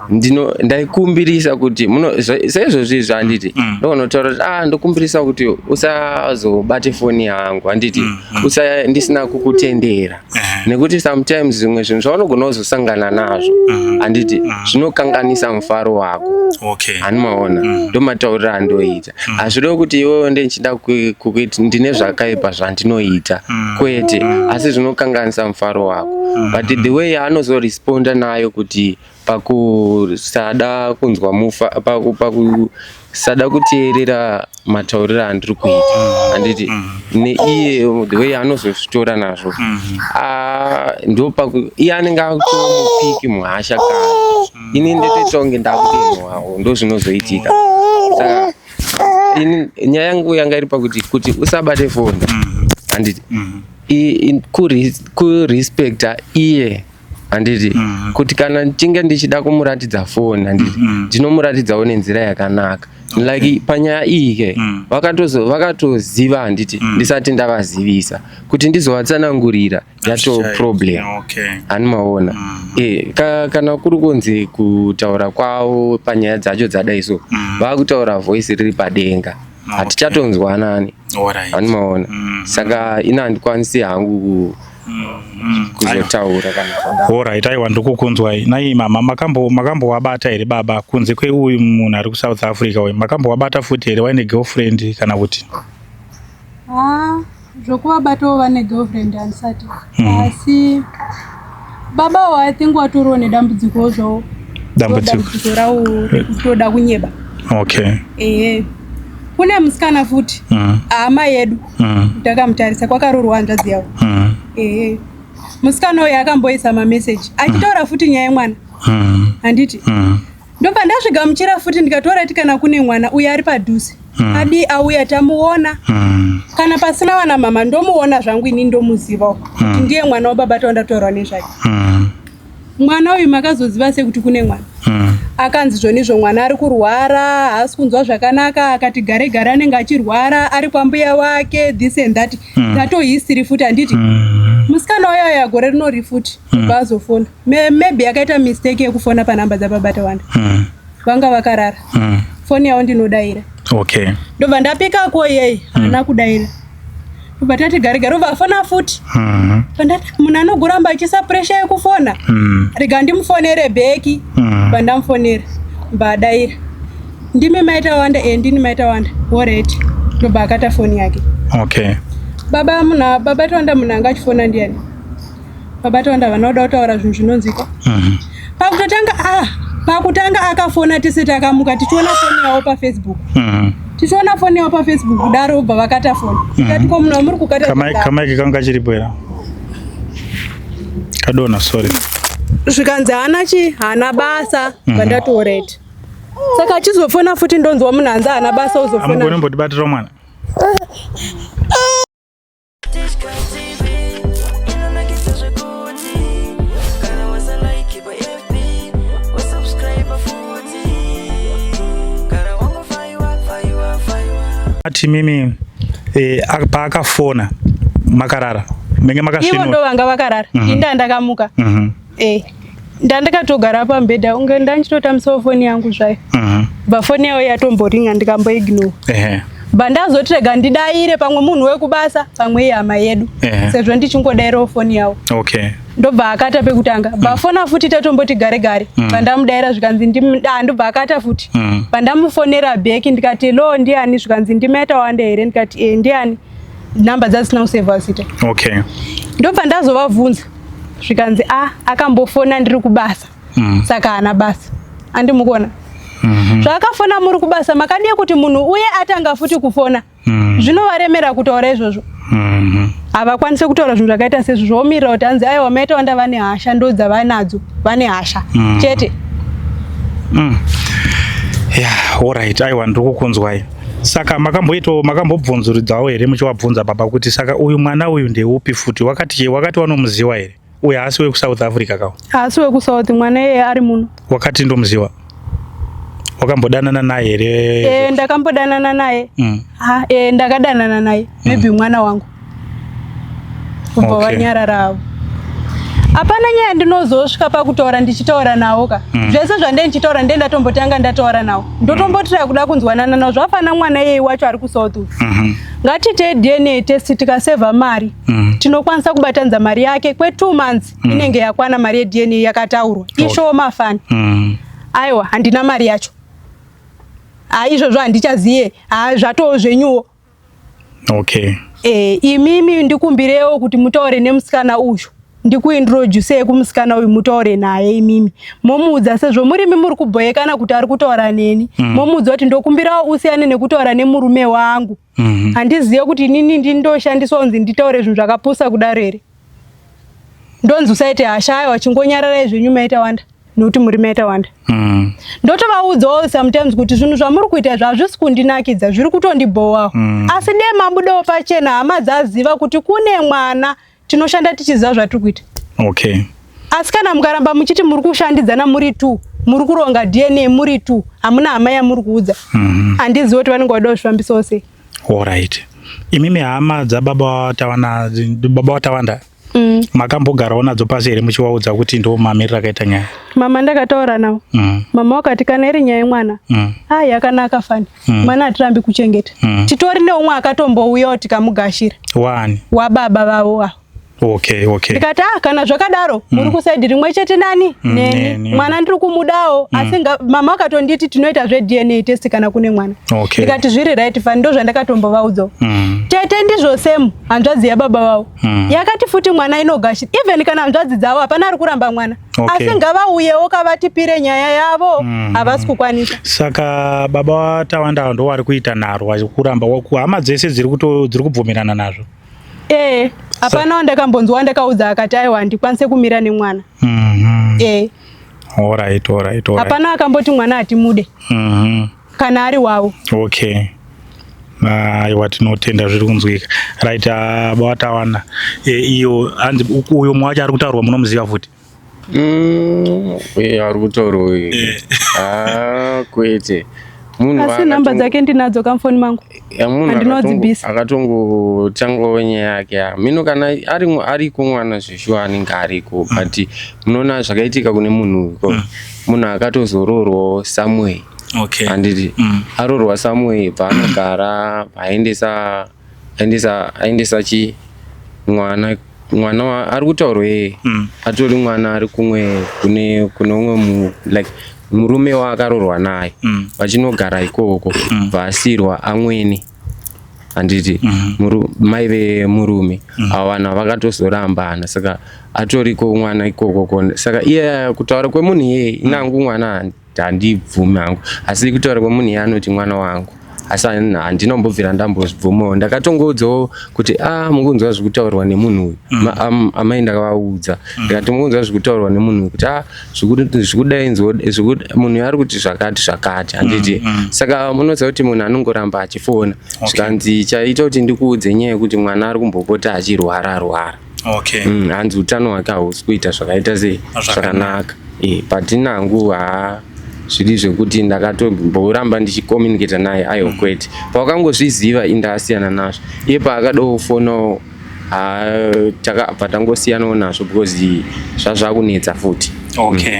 Ndino ndaikumbirisa kuti muno saizvozvo izvo, handiti? Ndokunotaura kuti ah, ndokumbirisa kuti usazobate foni yangu, handiti? Usa ndisina kukutendera. Nekuti sometimes zvimwe zvinhu zvaunogona kuzosangana nazvo, handiti, zvinokanganisa mufaro wako. Hanimaona? Ndomatauriro andoita. Hazvirevi kuti iwewe ndendichida kukuiti ndine zvakaipa zvandinoita, kwete, asi zvinokanganisa mufaro wako. But the way yaanozoresponda nayo kuti pakusada kunzwa mufa, pakusada kuteerera matauriro andiri kuita, handiti, neiye the way anozozvitora nazvo. Ah, ndo iye anenge akutomupiki muhasha kare, ini ndotoita kunge ndakudenhwawo. Ndo zvinozoitika. Saka ini nyaya yangu yanga iri pakuti kuti usabate foni, handiti? Kurespecta iye, handiti? Kuti kana ndichinge ndichida kumuratidza foni, handiti, ndinomuratidzawo nenzira yakanaka. Like panyaya iyi ke, vakatoziva, handiti, ndisati ndavazivisa kuti ndizovatsanangurira yato problem. Hanimaona? Kana kuri kunzi kutaura kwavo panyaya dzacho dzadai so, vakutaura voice riri padenga, hatichatonzwanani. Hanimaona? Saka ina handikwanisi hangu kuzotaura kana zvadaro. Alright, aiwa, ndikukunzwai. Nai mama, makambowabata here baba kunze kweuyu munhu ari kuSouth Africa uyu? Makambowabata futi here waine girlfriend kana kuti? Ah, zvokuvabatawo vane girlfriend handisati. Asi babawo I think watoriwo nedambudzikowo zvavo. Dambudziko? Dambudziko ravo rekutoda kunyeba. Ehe, kune musikana futi, hama yedu. Takamutarisa kwakarorwa hanzvadzi yavo. Ehe, musikana uyu akamboisa mameseji achitaura futi nyaya yemwana, handiti? Ndobva ndazvigamuchira futi, ndikatora ti kana kune mwana uyu ari padhuze, adi auya tamuona. Kana pasina vana mama, ndomuona zvangu ini, ndomuzivawo kuti ndiye mwana wababa taundataurwa nezvake. Mwana uyu makazoziva sei kuti kune mwana? Akanzi zvonizvo mwana ari kurwara, haasi kunzwa zvakanaka. Akati gare gare anenge achirwara ari kwambuya wake, this and that. Tatohistory futi, handiti? Musikana uyo aya gore rinori futi ubva azofona. Maybe akaita mistake yekufona panhamba dzababa Tawanda. Vanga vakarara. Foni yavo ndinodayira. Ndobva ndapika ko yei, haana kudayira. Ndobva tati gare gare obva afona futi. Pandati munhu anogoramba achiisa pressure yekufona, rega ndimufonere back. Pandamufonera mbadaira, "Ndimi Mai Tawanda?" "E, ndini Mai Tawanda." "Alright." Ndobva akata foni yake. Baba, munhu, baba Tawanda, munhu anga achifona ndiani? Baba Tawanda vanoda kutaura zvinhu zvinonzwika. Pakutotanga, ah, pakutanga akafona tese takamuka tichiona foni yavo paFacebook. Tichiona foni yavo paFacebook kudaro, obva vakata foni. Tikati, "Ko munhu wamuri kukata Kamaiki kamaiki kanga kachiripo here? Kadona, sorry. Zvikanzi haana chi haana basa. Vandati alright. Saka achizofona futi, ndonzwa munhu hanzi haana basa, uzofona. Amugone mbotibatira mwana. Tichkach TV inonakidza zvekuti kana wasalike paFB, wasubscribe futi, kana wangofaiwa faiwa faiwa. Ati mimi paakafona makarara menge Ivo makasvinura? Ndo vanga vakarara. Inda ndakamuka. Ndandakatogara pamubhedha unge ndanchitotamisawo foni yangu zvayo. Bva foni yavo yatomboringa, ndikamboignore. Bva ndazoti rega ndidaire pamwe munhu wekubasa pamwe ihama yedu sezvo ndichingodairawo foni yavo. Okay. Ndobva akata pekutanga bva fona futi tatomboti gare gare bva ndamudaira zvikanzi ndobva akata futi bva ndamufonera bheki ndikati lo ndiani zvikanzi ndimaitawanda here ndikati e ndiani namba dzasina kusevha zita. Okay. Ndobva ndazovabvunza zvikanzi a akambofona ndiri kubasa saka haana basa andimukona zvaakafona muri kubasa makadii kuti munhu uye atanga futi kufona zvinovaremera kutaura izvozvo havakwanisi kutaura zvinhu zvakaita sezvo zvomirira kuti hanzi aiwa maitawanda vane hasha ndo dzavanadzo vane hasha chete. Yeah, alright, aiwa ndiri kukunzwai. Saka makamboitawo makambobvunzuridzawo here muchivabvunza baba kuti saka uyu mwana uyu ndeupi futi wakati chii wakati wanomuziwa here uyu haasi wekuSouth Africa kawo? Haasi wekuSouth mwana iyeye ari muno. Wakati ndomuziwa wakambodanana naye here? Ndakambodanana naye. Ndakadanana naye maybe mwana wangu kubva vanyarara avo. Hapana nyaya ndinozosvika pakutaura ndichitaura nawo ka. Zvese zvandee ndichitaura ndee ndatombotanga ndataura nawo ndotombotira kuda kunzwanana nawo zvafana mwana iyeye wacho ari kuSouth uyu. Ngatiitei DNA test tikasevha mari tinokwanisa kubatanidza mari yake kwe 2 months inenge yakwana mari yeDNA yakataurwa ishoma fani. Aiwa handina mari yacho izvozvo handichaziye zvatoo zvenyuwo. Okay. Imimi ndikumbirewo kuti mutaure nemusikana uyu ndikuintroducei kumusikana uyu mutaure naye imimi momuudza sezvo murimi muri kubhoyekana kuti ari kutaura neni momuudza kuti ndokumbirawo usiyane nekutaura nemurume wangu. Handizive kuti inini ndindoshandiswa kunzi nditaure zvinhu zvakapusa kudaro here ndonzi usaite hasha aiwa chingonyararai zvenyu maitawanda nekuti muri maitawanda. Ndotovaudzawo sometimes kuti zvinhu zvamuri kuita izvi hazvisi kundinakidza zviri kutondibhowawo. Asi dai mabudawo pachena hama dzaziva kuti kune mwana tinoshanda tichiziva zvatiri kuita. Okay. Asi kana mukaramba muchiti muri kushandidzana muri 2 muri kuronga DNA muri 2 hamuna hama yamuri kuudza. Handizivi kuti vanenge vada kuzvifambisawo sei. Alright. Imimi hama dzababa Tawanda baba Tawanda makambogarawo nadzo pasi here muchivaudza kuti ndo mamiriro akaita nyaya? Mama ndakataura navo. Mama wakati kana iri nyaya yemwana yakanaka fani mwana hatirambi kuchengeta. Titori neumwe akatombouyawo tikamugashira. Wani? Wababa vavo avo. Okay, okay. Ndikati kana zvakadaro muri kusaidi rimwe chete nani neni mwana ndiri kumudawo asi mama akatonditi tinoita zve DNA test kana kune mwana. Okay. Ndikati zviri right fani ndo zvandakatombovaudzawo. Tete ndizvo same hanzvadzi yababa vavo. Yakati futi mwana inogashira even kana hanzvadzi dzavo hapana ari kuramba mwana. Okay. Asi ngavauyewo kavatipire nyaya yavo havasi kukwanisa. Saka baba Tawanda ndo vari kuita nharo vachikuramba hama dzese dziri kubvumirana nazvo. Hapana wandakambonzwa ndakaudza akati aiwa handikwanise kumira nemwana. Alright, alright, alright. Hapana akamboti mwana hatimude. Kana ari wavo. Okay. Aiwa tinotenda zviri kunzwika. Right, baba Tawanda. Iyo hanzi uyo mwe wacho ari kutaurwa munomuziva futi? Ari kutaurwa. Kwete. Munhu asi namba dzake ndinadzo kamfoni mangu. Munhu akatongotangawo nyaya yake. Mino kana ariko mwana zveshuwa anenge ariko but munoona zvakaitika kune munhu uyu. Munhu akatozoroorwawo somewhere. Okay. Handiti aroorwa somewhere paanogara aendesa chi mwana ari kutaurwa iye atori mwana ari kumwe kune umwe like murume waakaroorwa naye vachinogara ikoko vasirwa amweni handiti mai vemurume ava vanhu vakatozorambana saka atoriko mwana ikoko saka iye kutaura kwemunhu iyeye inangu mwana handibvumi hangu asi kutaura kwemunhu iye anoti mwana wangu asi handinombobvira ndambozvibvumawo ndakatongoudzawo kuti mukunzwa zvekutaurwa nemunhu uyu amai ndakavaudza ndikati mukunzwa zvekutaurwa nemunhu uyu kuti zvikudainzwa munhu ari kuti zvakati zvakati handiti saka munoziva kuti munhu anongoramba achifona zvikanzi chaita kuti ndikuudze nyaya yekuti mwana ari kumbopota achirwara rwara. Okay. Hanzi utano hwake hausi kuita zvakaita sei zvakanaka. But nangu zviri zvekuti ndakatomboramba ndichicommunicate naye aiwa kwete. Pawakangozviziva indasiyana nazvo. Iye paakadawo kufonawo takabva tangosiyanawo nazvo because zvazvakunetsa futi. Okay.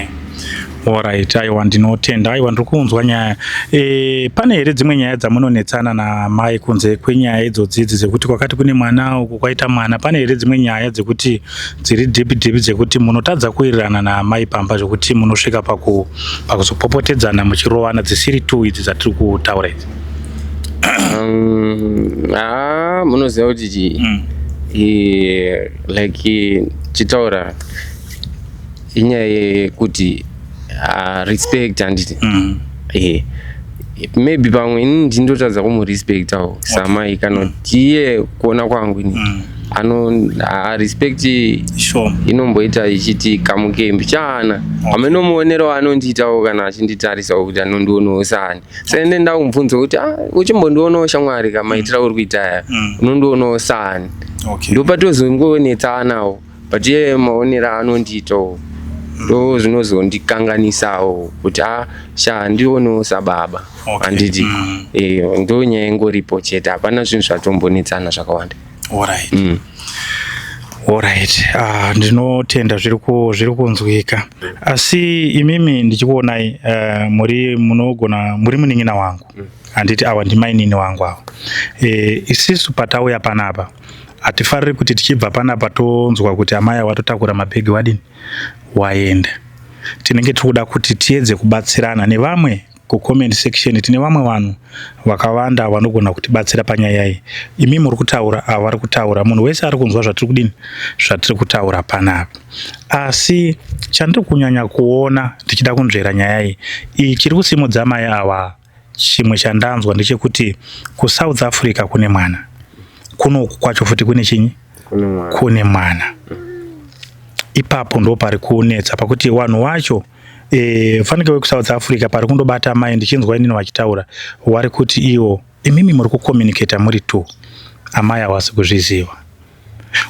Alright, aiwa ndinotenda, aiwa ndiri kunzwa nyaya. E, pane here dzimwe nyaya dzamunonetsana namai kunze kwenyaya idzodzi idzi dzekuti kwakati kune mwana uku kwaita mwana? Pane here dzimwe nyaya dzekuti dziri deep deep dzekuti munotadza kuwirirana naamai pamba zvekuti munosvika paku pakuzopopotedzana muchirovana dzisiri two idzi dzatiri kutaura idzi? Ah, munoziva kuti chii? E, like chitaura inyaya yekuti respect handiti? Maybe pamwe ini ndindotadza kumurespectawo samai kana kuti iye kuona kwangu ini ano respect inomboita ichiti kamuke mbichana hameno muonero anondiitawo kana achinditarisawo kuti anondionawo sani. Saka ende ndakumubvunza kuti, ah, uchimbondionawo shamwari kamaitira uri kuita aya, unondionawo sani? Ndopatozongonetsanawo, but iye maonero aanondiitawo ndo zvinozondikanganisawo kuti a sha ndionewo sababa handiti? Ndo nyaya ingoripo chete, hapana zvinhu zvatombonetsana zvakawanda. Alright. Alright. Ah, ndinotenda, zviri kunzwika. Asi imimi ndichikuonai, muri munogona muri munin'ina wangu. Handiti awa ndimainini wangu awa. Isisu patauya panapa hatifariri kuti tichibva panapa tonzwa kuti amai awa watotakura mabhegi wadini waenda. Tinenge tiri kuda kuti tiedze kubatsirana nevamwe kucomment section. Tine vamwe vanhu vakawanda vanogona kutibatsira panyaya iyi. Imi muri kutaura, ava vari kutaura, munhu wese ari kunzwa zvatiri kudini, zvatiri kutaura panapa. Asi chandiri kunyanya kuona ndichida kunzvera nyaya iyi, iyi chiri kusimudza mai ava, chimwe chandanzwa ndechekuti kuSouth Africa kune mwana, kunoku kwacho futi kune chinyi? Kune mwana. Kune mwana. Ipapo ndo pari kunetsa pakuti vanhu wacho, fanike wekuSouth Africa pari kundobata mai, ndichinzwa inini vachitaura wari kuti iwo imimi muri kucommunicata muri two, amai havasi kuzviziva.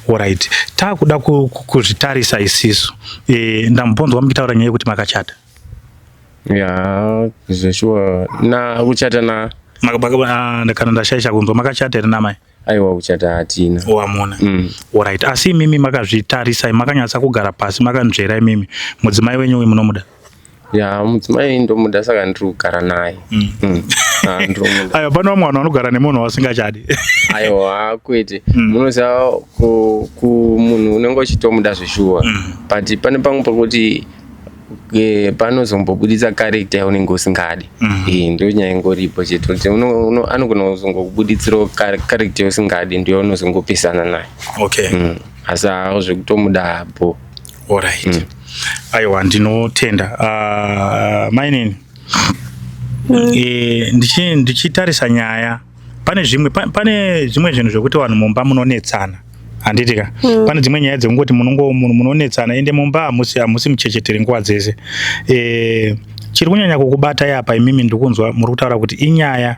Alright, taakuda kuzvitarisa isisu. Ndambonzwa muchitaura nyaya yekuti makachata. Ya, zveshuwa na kuchata na Kana ndashaisha kunzwa, makachata here namai? Aiwa, kuchata hatina. Wamuna? Alright, asi imimi makazvitarisa, makanyatsa kugara pasi makanzvera, imimi mudzimai wenyu uyu munomuda? Ya, mudzimai ndomuda, saka ndiri kugara naye. Ah, ndinomuda. Aiwa, pane vamwe vanhu vanogara nemunhu wasingachadi. Aiwa, kwete. Munoziva ku munhu unenge uchitomuda zveshuwa, but pane pamwe pekuti panozombobuditsa character yaunenge usingadi. Ndo nyaya ingoripo chete kuti anogona kuzongokubuditsirawo character yausingadi, ndiyo unozongopesana naye. Asi hawo zvekutomuda hapo. Alright, aiwa ndinotenda. Mainini, ndichitarisa nyaya, pane zvimwe pane zvimwe zvinhu zvekuti vanhu mumba munonetsana, handiti ka? Pane dzimwe nyaya dzekungoti munonetsana, ende mumba hamusi muchechetere nguva dzese. Chiri kunyanya kukubatai apa imimi, ndikunzwa muri kutaura kuti inyaya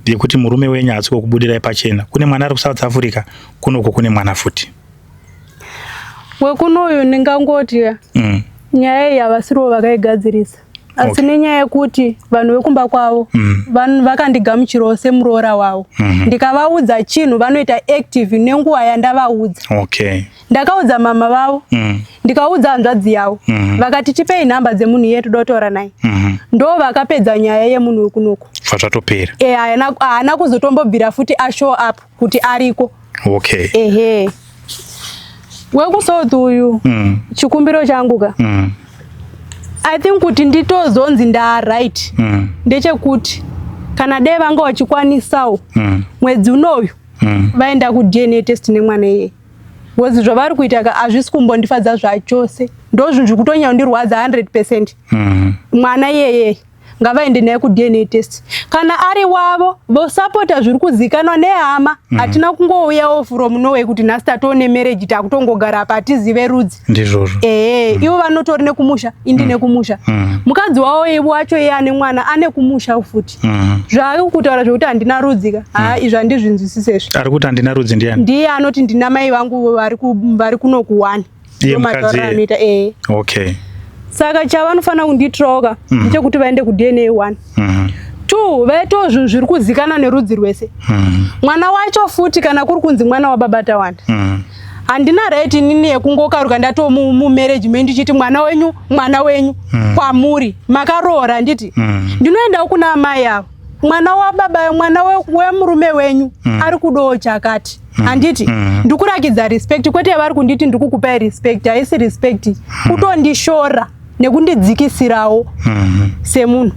yekuti murume wenyu haasi kukubudirai pachena. Kune mwana ari kuSouth Africa, kunoko kune mwana futi. Wekunoyu ndingangoti nyaya iyi havasiriwo vakaigadzirisa, asi nenyaya yekuti vanhu vekumba kwavo vanhu vakandigamuchirawo semuroora wavo. Ndikavaudza chinhu vanoita active nenguva yandavaudza. Ndakaudza mama vavo, ndikaudza hanzvadzi yavo, vakati tipei nhamba dzemunhu iye toda kutaura naye. Ndo vakapedza nyaya yemunhu wekunoku. Bva zvatopera. E, haana kuzotombobvira futi ashow up kuti ariko. Ehe, wekuSouth uyu, chikumbiro changu ka, I think kuti nditozonzi ndaright ndechekuti kana dai vanga vachikwanisawo mwedzi unoyu vaenda kuDNA test nemwana iyeye, because zvavari kuita ka hazvisi kumbondifadza zvachose. Ndo zvinhu zviri kutonyanya kundirwadza 100%. Mwana iyeye ngavaende naye kuDNA test. Kana ari wavo, vosapota zviri kuzikanwa nehama. Hatina kungouyawo from nowhere kuti nhasi tatoone marriage, takutongogara apa, hatizive rudzi. Ndizvozvo. Ehe, ivo vanotori nekumusha, indi nekumusha. Mukadzi wavo ivo wacho iye ane mwana ane kumusha futi. Zvaari kutaura zvekuti handina rudzi ka, haa, izvi handizvinzwisisezvi. Ari kuti handina rudzi ndiani? Ndiye anoti ndina mai vangu vari kuno kuwani. Iye mukadzi iye? Anoita, ehe. Saka chavanofanira kundiitirawo ka ndechekuti vaende kuDNA one, two, vaitewo zvinhu zviri kuzikanwa nerudzi rwese. Mwana wacho futi, kana kuri kunzi mwana wababa Tawanda, Handina right inini yekungokaruka ndatomumarriage menyu ndichiti mwana wenyu, mwana wenyu. Kwamuri makaroora, handiti? Ndinoendawo kuna amai avo, mwana wababa, mwana wemurume wenyu ari kudawo chakati, handiti? Ndikurakidza respect, kwete vari kunditi ndikukupai respect. Haisi respect, kutondishora nekundidzikisirawo semunhu.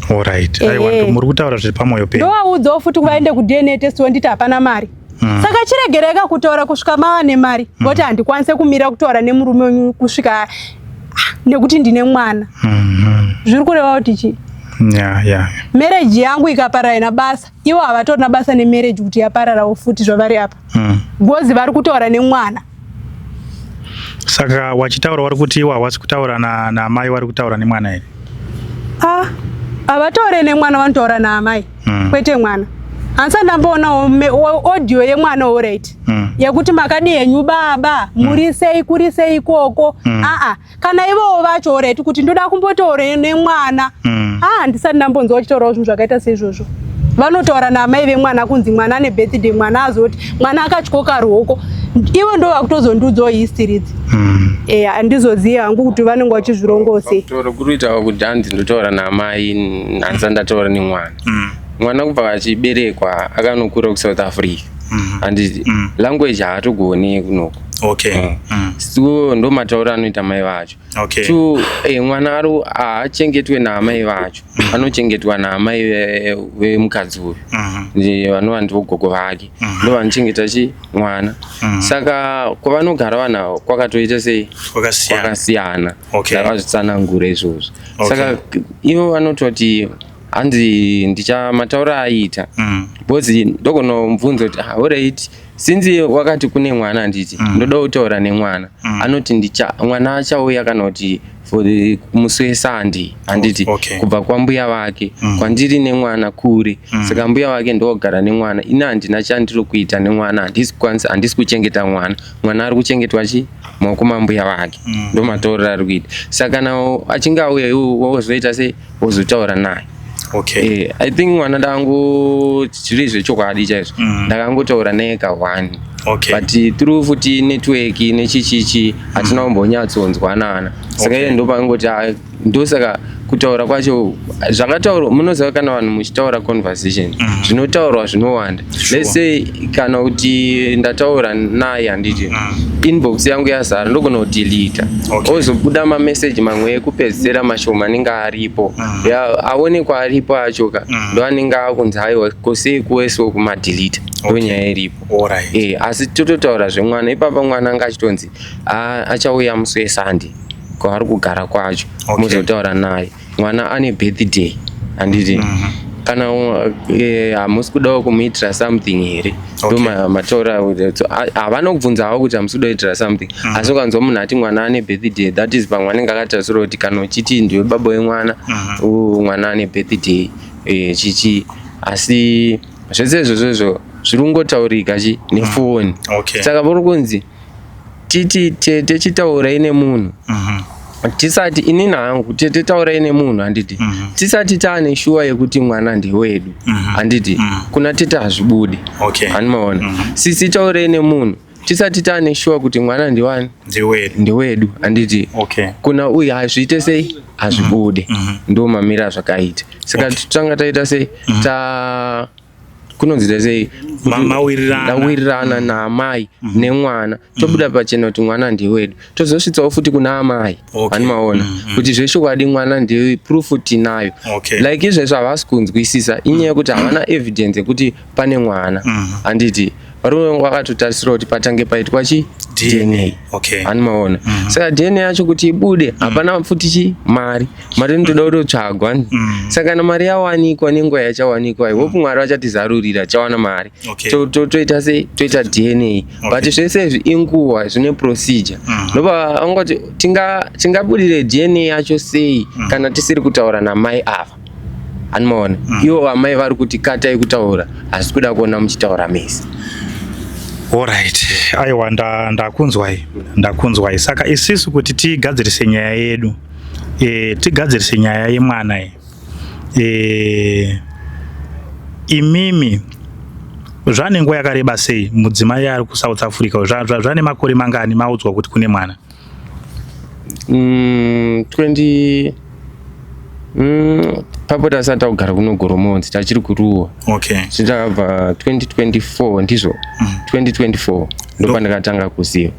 Alright, aiwa, muri kutaura zviri pamwoyo penyu. Ndovaudzawo futi vaende kuDNA test, wonditi hapana mari. Saka chiregereka kutaura kusvika mava nemari, voti handikwanise kumira kutaura nemurume wenyu kusvika, ah, nekuti ndine mwana. Zviri kureva kuti chii? Marriage yangu ikaparara ina basa, ivo havatorina basa nemarriage kuti yapararawo futi zvavari apa, gozi vari kutaura nemwana. Saka wachitaura wari kuti iwo hawasi kutaura naamai, vari kutaura nemwana here? Ah, havataure nemwana, vanotaura naamai, kwete mwana. Handisati ndamboonawo audio yemwana, alright, yekuti makadi henyu baba, muri sei, kuri sei ikoko. Aa, kana ivowo vacho, alright, kuti ndoda kumbotaura nemwana. Ah, handisati ndambonzwa vachitaurawo zvinhu zvakaita seizvozvo. Vanotaura naamai vemwana, kunzi mwana ane birthday, mwana azoti mwana akatyoka ruoko, ivo ndo vakutozondiudzawo history idzi. E, handizozivi hangu kuti vanenge vachizvirongawo sei. Kutaura kuri kuita kuti hanzi ndotaura naamai, handisati ndataura nemwana. Mwana kubva achiberekwa akanokura kuSouth Africa, handiti? Language haatogoni kunoko. So ndo matauro anoita mai vacho. Two, mwana ari haachengetwe naamai vacho, anochengetwa naamai vemukadzi uyu. Vanova ndivo gogo vake, ndo vanochengeta chi mwana. Saka kwavanogara vanhu ava kwakatoita sei? Kwakasiyana. Kwakasiyana. Ndakazvitsanangura izvozvo. Saka ivo vanototi hanzi ndicha matauro aiita, because ndogonomubvunza kuti, "Ah, alright, since wakati kune mwana, handiti? Ndoda kutaura nemwana." Anoti ndicha mwana achauya kana kuti for the musi weSunday, handiti? Kubva kwambuya vake kwandiri nemwana kure. Saka mbuya vake ndogara nemwana, ini handina chandiri kuita nemwana, handisi kukwanisa, handisi kuchengeta mwana, mwana ari kuchengetwa chi maoko mambuya vake. Ndo matauriro ari kuita. Saka kana achinge auya, iwe wozoita sei? Wozotaura naye. I think mwana ndangu zviri zvechokwadi chaizvo, ndakangotaura naye ka1, but through futi network nechichichi hatina kumbonyatsonzwanana. Saka iye ndopangoti, ah, ndosaka kutaura kwacho zvakataurwa, munoziva kana vanhu muchitaura conversation, zvinotaurwa zvinowanda. Let's say kana kuti ndataura naye, handiti? Inbox yangu yazara, ndogona kudelita, ozobuda mameseji mamwe ekupedzisira mashoma anenge aripo. Aonekwa aripo achoka, ndo anenge akunzi aiwa, kosei kuwesewo kumadelita, ndo nyaya iripo. Asi tototaura zvemwana ipapa, mwana anga achitonzi achauya musi weSunday kwaari kugara kwacho, muzotaura naye. Mwana ane birthday, handiti? Kana hamusi kudawo kumuitira something here? Ndo mataura. So, havana kubvunza havo kuti hamusi kuda kuitira something, asi ukanzwa munhu ati mwana ane birthday, that is pamwe anenge akatarisira kuti kana uchiti ndiwe baba wemwana, mwana ane birthday, chichi. Asi zvese izvozvo izvo zviri kungotaurika chi nefoni. Saka puri kunzi titi tete chitaurai nemunhu, tisati, inini hangu, tete taurai nemunhu, handiti? Tisati taane shuwa yekuti mwana ndewedu, handiti? Kuna tete hazvibudi. Hanimaona? Sisi taurai nemunhu, tisati taane shuwa kuti mwana ndiwani? Ndewedu. Ndewedu, handiti? Kuna uyu hazviite sei? Hazvibude. Ndo mamiro azvakaita. Saka tanga taita sei, ta kunonzi sei? Mawirirana. Ndawirirana naamai nemwana, tobuda pachena kuti mwana ndewedu, tozosvitsawo futi kuna amai. Animaona kuti zvechokwadi mwana ndewe, proof tinayo. Like izvezvo havasi kunzwisisa, inyaya yekuti havana evidence yekuti pane mwana, handiti? Varume vakatotarisira kuti patange paitwa chi DNA. Animaona? Saka DNA yacho kuti ibude, hapana futi chi mari, mari inotoda kutotsvagwa. Saka kana mari yawanikwa, nenguva yachawanikwa, I hope Mwari vachatizarurira, tichawana mari. Toita sei? Toita DNA. But zvese izvi inguva, zvine procedure. Ndopa angoti tingabudire DNA yacho sei kana tisiri kutaura namai ava? Animaona? Ivo amai vari kuti katai kutaura, hasi kuda kuona muchitaura mese. Alright, aiwa, ndakunzwai, ndakunzwai. Saka isisu kuti tigadzirise nyaya yedu, tigadzirise nyaya yemwana iyi, imimi Zvane nguva yakareba sei mudzimai ari kuSouth Africa? Zvane makore mangani maudzwa kuti kune mwana? 20 papo tasati takugara kuno Goromonzi, tachiri kuruwa. Takabva 2024 ndizvo. 2024 ndopandakatanga kuziva.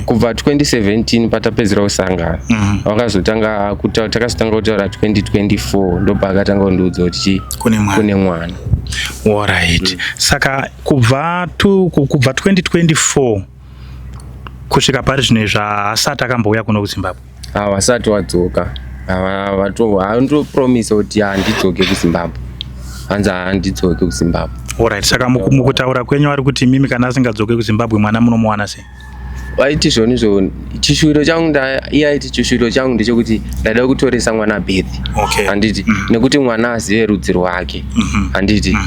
Kubva 2017 patapedzera kusangana, vakazotanga takazotanga kutaura 2024, ndopaakatanga kundiudza kuti chi kune mwana. Alright. Saka kubva kubva 2024 kusvika pari zvino izvi haasati akambouya kuno kuZimbabwe? Havasati wadzoka. Vandopromisa kuti handidzoke kuZimbabwe, hanzi handidzoke kuZimbabwe. Alright, saka mukutaura kwenyu ari kuti mimi kana asingadzoke kuZimbabwe, mwana munomuwana sei? Vaiti zvonizvo, chishuviro changu, iye aiti chishuviro changu ndechekuti ndaida kutoresa mwana birth, handiti? Nekuti mwana azive rudzi rwake, handiti?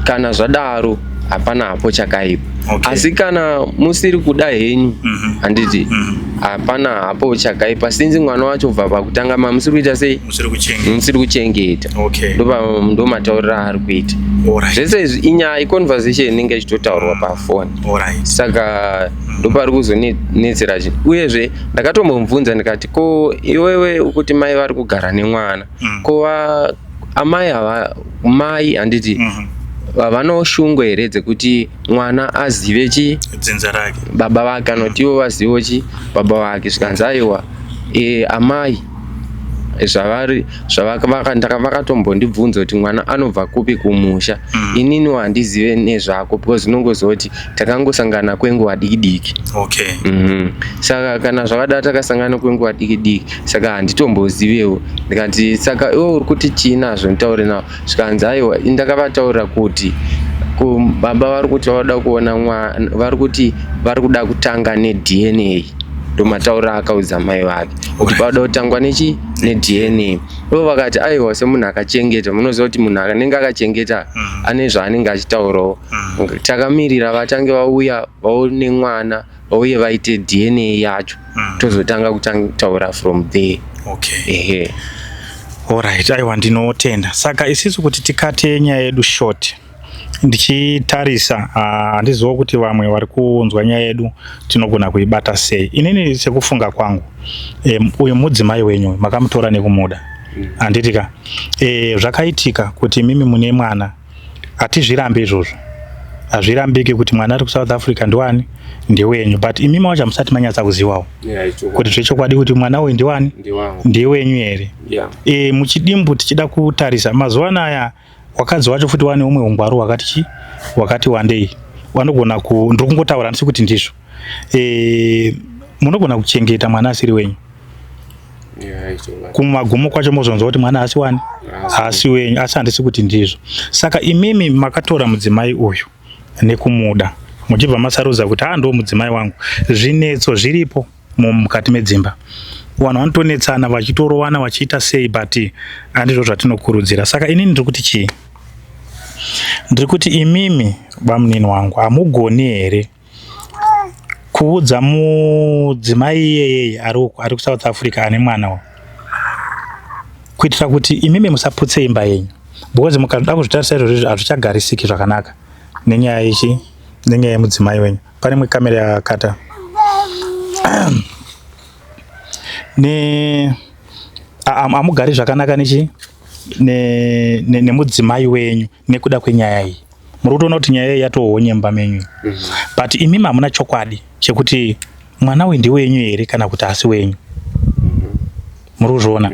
Kana zvadaro hapana hapo chakaipa. Asi kana musiri kuda henyu, handiti, hapana hapo chakaipa, sinzi mwana wacho bva pakutanga mamusiri kuita sei, musiri kuchengeta. Ndo matauriro aari kuita. Zvese izvi inyaya, iconversation inenge ichitotaurwa pafoni. Saka ndopari kuzonetsera chi. Uyezve ndakatombomubvunza ndikati, ko iwewe ukuti mai vari kugara nemwana, ko amai hava, mai, handiti, havanawo shungu here dzekuti mwana azive chi dzinza rake, baba vake, anoti ivo vazivewo chi baba vake? Zvikanzi aiwa, amai zvavari vakatombondibvunza kuti mwana anobva kupi kumusha. Inini handizive nezvako because unongozoti takangosangana kwenguva diki diki. Saka kana zvakadaro, takasangana kwenguva diki diki, saka handitombozivewo. Ndikati, saka iwe uri kuti chii nazvo, nditaure navo? Zvikanzi aiwa, ndakavataurira kuti baba vari kuti vauda kuona mwana, vari kuti vari kuda kutanga neDNA. Ndomatauriro akaudza mai vake kuti vauda kutangwa nechi neDNA. Ivo vakati aiwa, semunhu akachengeta, munoziva kuti munhu anenge akachengeta ane zvaanenge achitaurawo. Takamirira vatange vauya vaone mwana, vauye vaite DNA yacho, tozotanga kutaura from there. Ehe. Alright, aiwa, ndinotenda. Saka isisu kuti tikate nyaya yedu short, ndichitarisa, handiziva kuti vamwe vari kunzwa nyaya yedu tinogona kuibata sei. Inini sekufunga kwangu, uyu mudzimai wenyu makamutora nekumuda, handiti ka? Zvakaitika kuti mimi mune mwana, hatizvirambi izvozvo, hazvirambiki kuti mwana ari kuSouth Africa ndiwani, ndewenyu, but imimi wacho hamusati manyatsa kuzivawo kuti zvechokwadi kuti mwana uyu ndiwani, ndewenyu here. Muchidimbu tichida kutarisa mazuva anaya, wakadzi wacho futi wane umwe ungwaru hwakati chi wakati wandei, wanogona ku, ndiri kungotaura, handisi kuti ndizvo, munogona kuchengeta mwana asiri wenyu. Kumagumo kwacho mozonzwa kuti mwana haasi wani, haasi wenyu, asi handisi kuti ndizvo. Saka imimi makatora mudzimai uyu nekumuda, muchibva masarudza kuti haa, ndo mudzimai wangu. Zvinetso zviripo mukati medzimba, vanhu vanotonetsana, vachitorovana, vachiita sei, but handizvo zvatinokurudzira. Saka inini ndiri kuti chii? Ndiri kuti imimi bamunini wangu, hamugoni here kuudza mudzimai iyeyeye ari uku, ari kuSouth Africa, ane mwana uyu, kuitira kuti imimi musaputse imba yenyu? Because mukada kuzvitarisa izvozvo hazvichagarisiki zvakanaka nenyaya ichi, nenyaya yemudzimai wenyu. Pane imwe kamera yakata ne hamugari zvakanaka nechi nemudzimai wenyu nekuda kwenyaya iyi. Muri kutoona kuti nyaya iyi yatohonye mumba menyu, but imimi hamuna chokwadi chekuti mwana uyu ndewenyu here kana kuti hasi wenyu. Muri kuzviona?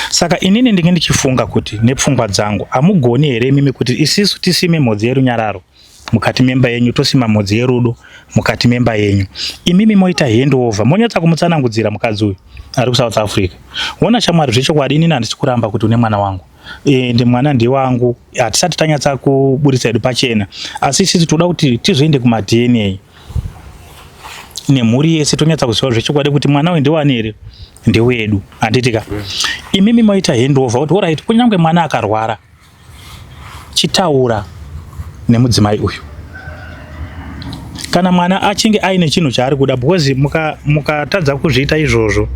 Saka inini ndinge ndichifunga kuti nepfungwa dzangu, hamugoni here imimi kuti isisu tisime mhodzi yerunyararo mukati memba yenyu, tosima mhodzi yerudo mukati memba yenyu, imimi moita handover, monyatsa kumutsanangudzira mukadzi uyu ari kuSouth Africa, wona shamwari, zvechokwadi inini handisi kuramba kuti une mwana wangu, ende mwana ndewangu, hatisati tanyatsa kuburitsa hedu pachena, asi isisu toda kuti tizoende kumaDNA nemhuri yese, tonyatsa kuziva zvechokwadi kuti mwana uyu ndewani here, ndewedu, handiti ka? Imimi moita handover kuti alright, kunyange mwana akarwara, chitaura nemudzimai uyu kana mwana achinge aine chinhu chaari kuda, because mukatadza kuzviita izvozvo,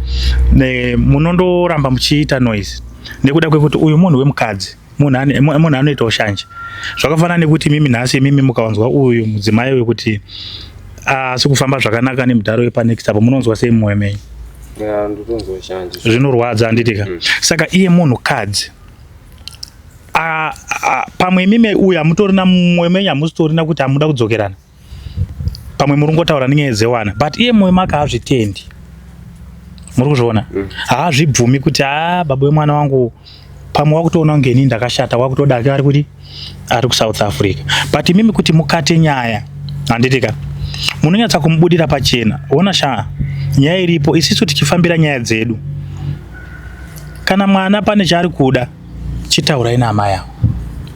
munondoramba muchiita noise nekuda kwekuti uyu munhu wemukadzi. Munhu anoitawo shanje. Zvakafanana nekuti imimi nhasi, imimi mukawanzwa uyu mudzimai wekuti asi kufamba zvakanaka nemudharo wepanext apo, munonzwa sei mumwoyo menyu? Ya, ndotonzwa shanje. Zvinorwadza, handitika? Saka iye munhukadzi, pamwe imimi uyu hamutorina mumwoyo menyu, hamusitorina kuti hamuda kudzokerana. Pamwe muri kungotaura nenyaya dzewana, but iye mwoyo make haazvitendi. Muri kuzviona? Haazvibvumi kuti a baba wemwana wangu, pamwe wakutoona kunge inini ndakashata, wakutoda ake ari kuti ari kuSouth Africa. But imimi kuti mukate nyaya, handitika, munonyatsa kumubudira pachena. Ona sha, nyaya iripo, isisu tichifambira nyaya dzedu, kana mwana pane chaari kuda, chitaurai naamai avo,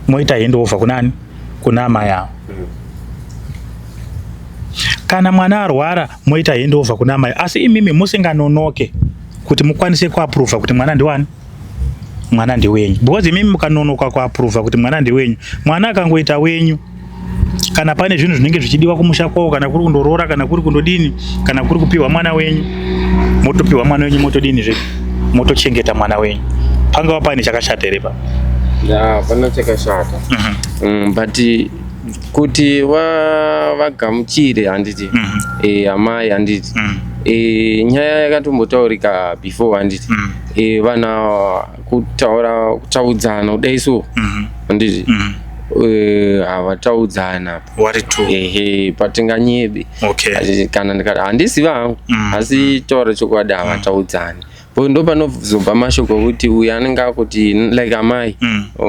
moita handover kunani? Kuna amai avo. Kana mwana arwara, moita handover kuna amai, asi imimi musinganonoke kuti mukwanise kuapprova kuti mwana ndiwani, mwana ndewenyu, because imimi mukanonoka kuapprova kuti mwana ndewenyu, mwana akangoita wenyu, kana pane zvinhu zvinenge zvichidiwa kumusha kwavo, kana kuri kundoroora, kana kuri kundodini, kana kuri kupiwa mwana wenyu, motopiwa mwana wenyu, motodini zve, motochengeta mwana wenyu. Pangava paine chakashata here pa? Ya, hapana chakashata. But kuti vagamuchire, handiti? Amai, handiti? Nyaya yakatombotaurika before, handiti? Vana kutaura, kutaudzana kudai so, handiti? Havataudzana. Wari two. Ehe, patinganyebe. Kana ndikati handiziva hangu, asi taura chokwadi, havataudzani. Bo ndo panozobva mashoko ekuti uyu anenge akuti, like amai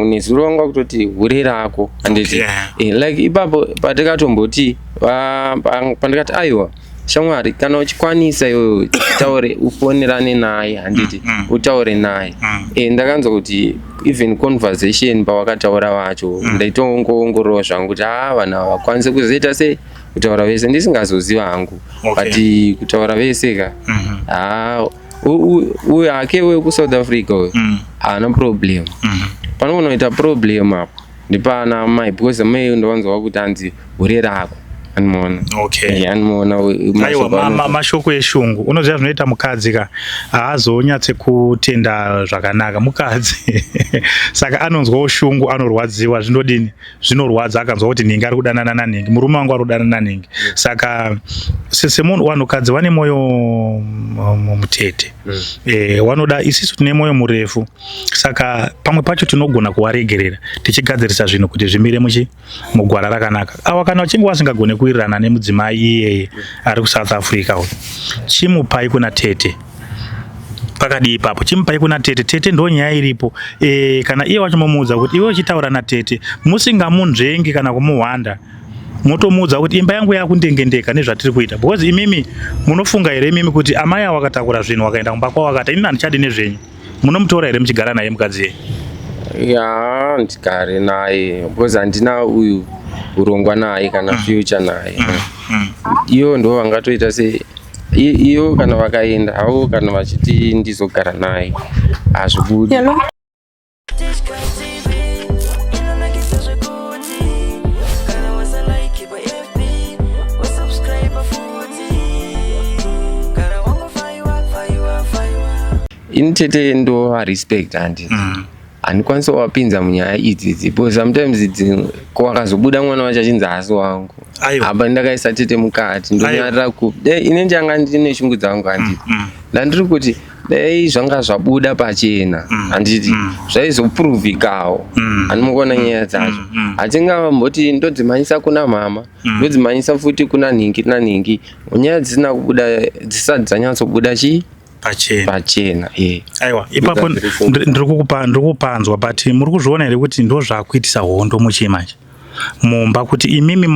nezuro vanga kutoti hure rako, handiti? Like ipapo patikatomboti pandikati aiwa shamwari, kana uchikwanisa iwewe taure, ufonerane naye, handiti? Utaure naye. Ndakanzwa kuti even conversation pawakataura wacho, ndaitoongoongorora zvangu kuti haa, vanhu ava vakwanise kuzoita sei kutaura vese, ndisingazoziva hangu. But kutaura vese ka, haa, uyu hake wekuSouth Africa uyu haana problem. Panogonoita problem apo ndipana amai, because amai ndovanzwa kuti hanzi hure rako, anomuona. Anomuona. Aiwa, mashoko eshungu. Unoziva zvinoita mukadzi ka, haazonyatse kutenda zvakanaka mukadzi, saka anonzwawo shungu, anorwadziwa. Zvinodini, zvinorwadza akanzwa kuti nhingi ari kudanana nanhingi, murume wangu ari kudanana nanhingi. Saka semunhu, vanhukadzi vane mwoyo mutete. Wanoda isisu tine mwoyo murefu, saka pamwe pacho tinogona kuvaregerera tichigadzirisa zvinhu kuti zvimire muchi mugwara rakanaka. Awa, kana uchinge wasingagone kuwirirana nemudzimai iyeye ari kuSouth Africa uyu, chimupai kuna tete. Pakadii ipapo? Chimupai kuna tete. Tete ndo nyaya iripo. Kana iye wacho momuudza kuti iwe uchitaura natete musingamunzvengi kana kumuhwanda, motomuudza kuti imba yangu yakundengendeka nezvatiri kuita, because imimi munofunga here imimi kuti amai avo vakatakura zvinhu vakaenda kumba kwavo, vakati inini handichadi nezvenyu, munomutora here muchigara naye mukadzi yeye? Ya, ndigare naye because handina uyu urongwa naye kana future naye. Iyo ndo vangatoita se iyo kana vakaenda havo, kana vachiti ndizogara naye, hazvibudi. Hello? Tichkach TV inonakidza zvekuti kana wasalike paFB, wasubscribe futi, kana wangofaiwa faiwa faiwa. Ini tete ndovarespect, handiti? Handikwanisi kuvapinza munyaya idzidzi because sometimes idzi kwakazobuda mwana wacho achinzi haasi wangu. Apa ndakaisa tete mukati, ndonyarira kupi? Dai ine ndanga ndine shungu dzangu, handiti? Ndandiri kuti dai zvanga zvabuda pachena, handiti? Zvaizoprovikawo. Handimukuona nyaya dzacho, hatingamboti ndodzimhanyisa kuna mama, ndodzimhanyisa futi kuna nhingi nanhingi, nyaya dzisina kubuda, dzisati dzanyatsobuda chii? Pachena. Pachena, eh. Aiwa, ipapo ndiri kupanzwa, but muri kuzviona here kuti ndo zvakuitisa hondo muchii manje mumba, kuti imimi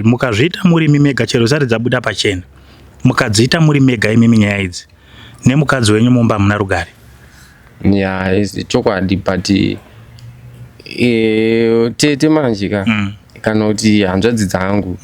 mukazviita muri imi mega, chero zisati dzabuda pachena, mukadziita muri mega imimi nyaya idzi nemukadzi wenyu, mumba hamuna rugare? Ya, chokwadi, but tete manje ka, kana kuti hanzvadzi dzangu,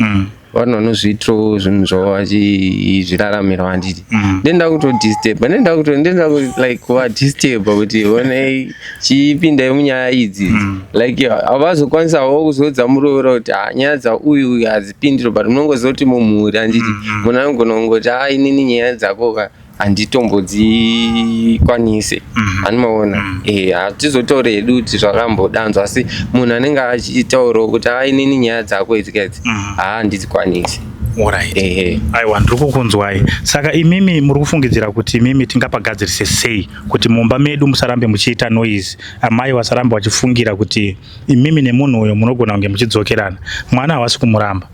vanhu vanozviitirawo zvinhu zvavo vachizviraramira, handiti? Ndenda kutodisturba, ndenda kuto ndenda ku like kuvadisturba kuti onei, chipindai munyaya idzi. Like havazokwanisawo kuzodza muroora kuti ha, nyaya dzauyu uyu hadzipindiro, but munongoziva kuti mumhuri, handiti? Munhu anogona kungoti ha, inini nyaya dzako ka. Handitombodzikwanise. Animaona. Hatizotauri hedu kuti zvakambodanzwa, asi munhu anenge achitaurawo kuti ha, inini nyaya dzako idzi kaidzi, haa, handidzikwanisi. Alright. Ehe. Aiwa, ndiri kukunzwai. Saka imimi muri kufungidzira kuti imimi tingapagadzirise sei kuti mumba medu musarambe muchiita noise, amai vasarambe vachifungira kuti imimi nemunhu uyo munogona kunge muchidzokerana? Mwana havasi kumuramba,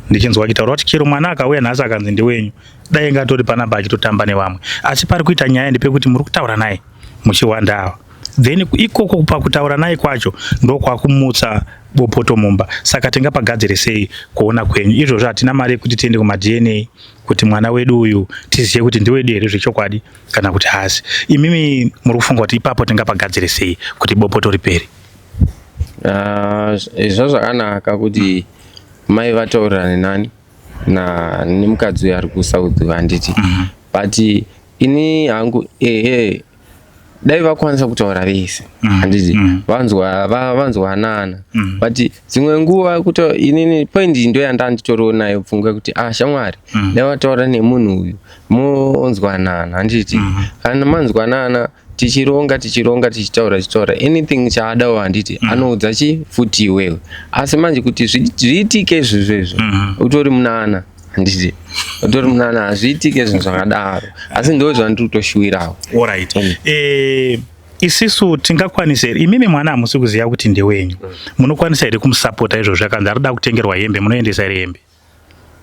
ndichinzwa achitaura kuti chero mwana akauya nhasi akanzi ndewenyu, dai ngatori panapa achitotamba nevamwe. Asi pari kuita nyaya ndepekuti muri kutaura naye muchiwanda ava, then ikoko pakutaura naye kwacho ndokwakumutsa bopoto mumba. Saka tingapagadzire sei kuona kwenyu izvozvo? Hatina mari yekuti tiende kumaDNA kuti mwana wedu uyu tizive kuti ndewedu here zvechokwadi kana kuti haasi. Imimi muri kufunga kuti ipapo tingapagadzire sei kuti bopoto ripere? Ah, izvo zvakanaka kuti mai vataurirane nani na nemukadzi uyo ari kuSouth, handiti? But ini hangu, ehe, dai vakwanisa kutaura vese, handiti? Vanzwa vanzwanana. But dzimwe nguva kuti inini point ndo yandanditoriwo nayo pfungwa yekuti, ah, shamwari, dai vataura nemunhu uyu monzwanana, handiti? Kana manzwanana, tichironga, tichironga, tichitaura, tichitaura, anything chaadawo, handiti, anoudza chi futi iwewe. Asi manje kuti zviitike izvozvo izvo, utori munana, handiti? Utori munana, hazviitike zvinhu zvakadaro, asi ndo zvandiri kutoshuwirawo. Alright. Isisu tingakwanisa here, imimi mwana hamusi kuziva kuti ndewenyu, munokwanisa here kumusapota izvozvo? Akanzi arida kutengerwa hembe, munoendesa here hembe?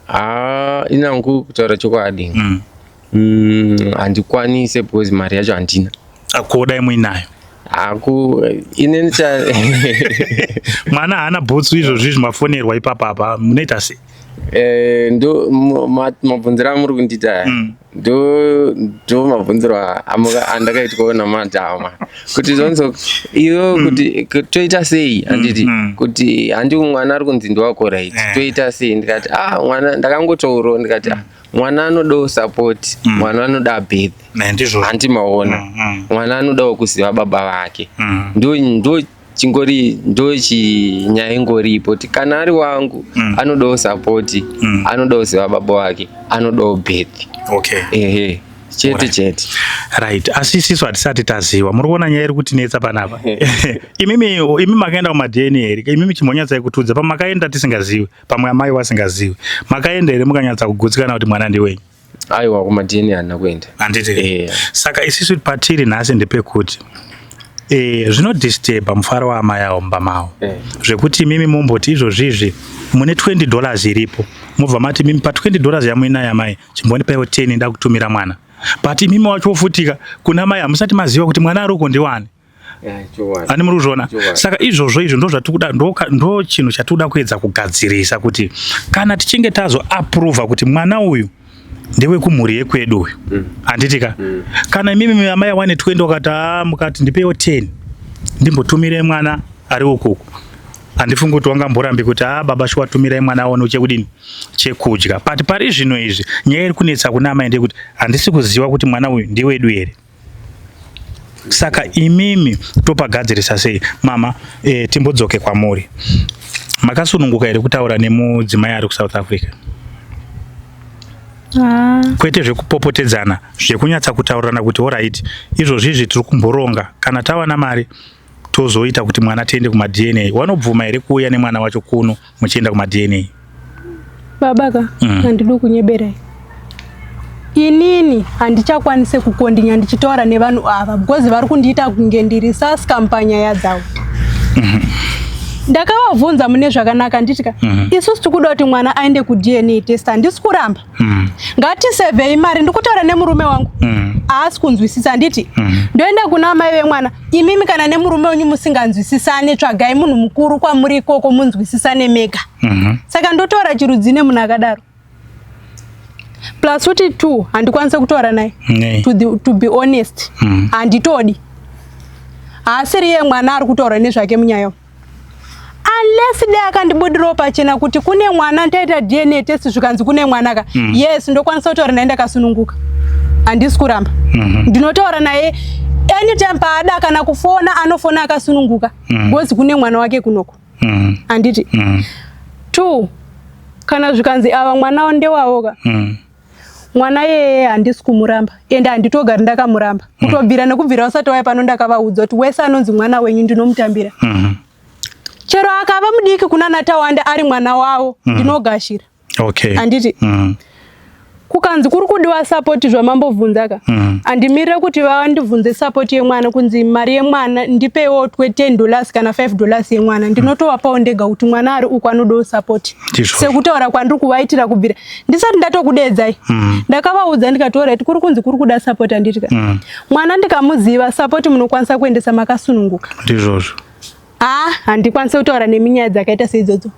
Ah, inangu kutaura chokwadi, handikwanise because mari yacho handina. Ko dai muinayo? Haku inini cha Mwana haana bhutsu izvozvo izvi, mafonerwa ipapapa, munoita sei? Ndo mabvunziro amuri kundiita aya, ndo mabvunziro andakaitwawo namadhama kuti zvonzo iwe kuti toita sei, handiti? Kuti handi mwana ari kunzi ndiwako, right? Toita sei? Ndikati, ah, mwana, ndakangotaurawo ndikati, ah, mwana anodawo support, mwana anoda birth. Ndizvo. Handi maona? Mwana anodawo kuziva baba vake. Ndo chingori, ndo chinyaya ingoripo kuti kana ari wangu, anodawo support, anodawo kuziva baba wake, anodawo birth. Ehe, chete. Chete. Right, asi isisu hatisati taziva. Muri kuona nyaya iri kutinetsa panapa. Imimi, imi makaenda kumaDNA here? Imimi chimbonyatsai kutudza pamakaenda tisingazivi, pamwe amai vasingazivi. Makaenda here mukanyatsa kugutsikana kuti mwana ndewenyu? Aiwa, kumaDNA handina kuenda. Handiti? Saka isisu patiri nhasi ndepekuti zvinodisturba mufaro waamai avo mumba mavo zvekuti imimi mumboti izvozvizvi mune $20 iripo, mobva mati mimi pa $20 yamuinayo, amai, chimbondipaiwo 10, nda kutumira mwana. But imimi wacho wofutika kuna mai, hamusati maziva kuti mwana ari uko ndewani. Chokwadi. Ani muri kuzviona? Chokwadi. Saka izvozvo izvo ndo zvatikuda, ndo chinhu chatikuda kuedza kugadzirisa, kuti kana tichinge tazoapprova kuti mwana uyu ndewekumhuri yekwedu uyu, handiti ka? Kana imimi amai wane 20, wakati, "Ah," mukati, "Ndipeiwo 10 ndimbotumire mwana ari ukuku," handifungi kuti wangamborambi kuti, "Ah, baba, shuwa tumirai mwana aone chekudini, chekudya." But pari zvino izvi nyaya iri kunetsa kuna amai ndeyekuti handisi kuziva kuti mwana uyu ndewedu here. Saka imimi topagadzirisa sei, mama? Timbodzoke kwamuri. Makasununguka here kutaura nemudzimai ari kuSouth Africa? Ah, Kwete zvekupopotedzana, zvekunyatsa kutaurirana kuti, alright, izvozvi izvi tiri kumboronga, kana tawana mari tozoita kuti mwana tiende kumaDNA. Wanobvuma here kuuya nemwana wacho kuno muchienda kumaDNA? Baba ka, handidi kunyeberai. Inini handichakwanise kukondinya ndichitaura nevanhu ava because vari kundiita kunge ndiri saskam panyaya dzavo. Ndakavabvunza mune zvakanaka, nditika isusu tikuda kuti mwana aende kuDNA test, handisi kuramba. Ngatisevhei mari. Ndikutaura nemurume wangu, haasi kunzwisisa. Handiti ndoenda kuna amai vemwana? Imimi kana nemurume wenyu musinganzwisisane, tsvagai munhu mukuru kwamuri ikoko munzwisisane mega. Saka ndotaura chirudzi nemunhu akadaro? Plus futi two, handikwanise kutaura naye. Nei? To be honest, handitodi. Haasiri iye mwana ari kutaura nezvake munyaya umu, unless dai akandibudirawo pachena kuti kune mwana, ndaita DNA test zvikanzi kune mwana ka. Yes, ndokwanisa kutaura naye ndakasununguka, handisi kuramba. Ndinotaura naye anytime paada, kana kufona anofona akasununguka because kune mwana wake kunoko, handiti? Two, kana zvikanzi ava mwana ndewavo ka, Mwana yeye handisi kumuramba, ende handitogari ndakamuramba. Kutobvira nekubvira usati wauya pano ndakavaudza kuti wese anonzi mwana wenyu ndinomutambira. Chero akava mudiki kuna naTawanda ari mwana wavo, ndinogashira. Handiti? Kukanzi kuri kudiwa support zvamambobvunza ka, handimirire kuti vandibvunze support yemwana, kunzi mari yemwana ndipewo $10 kana $5 yemwana. Ndinotovapawo ndega kuti mwana ari uku anodawo support. Sekutaura kwandiri kuvaitira kubvira ndisati ndatokudedzai. Ndakavaudza ndikati alright, kuri kunzi kuri kuda support, handiti ka? Mwana ndikamuziva, support munokwanisa kuendesa makasununguka. Ndizvozvo. Ah, handikwanisi kutaura nemi nyaya dzakaita seidzodzo.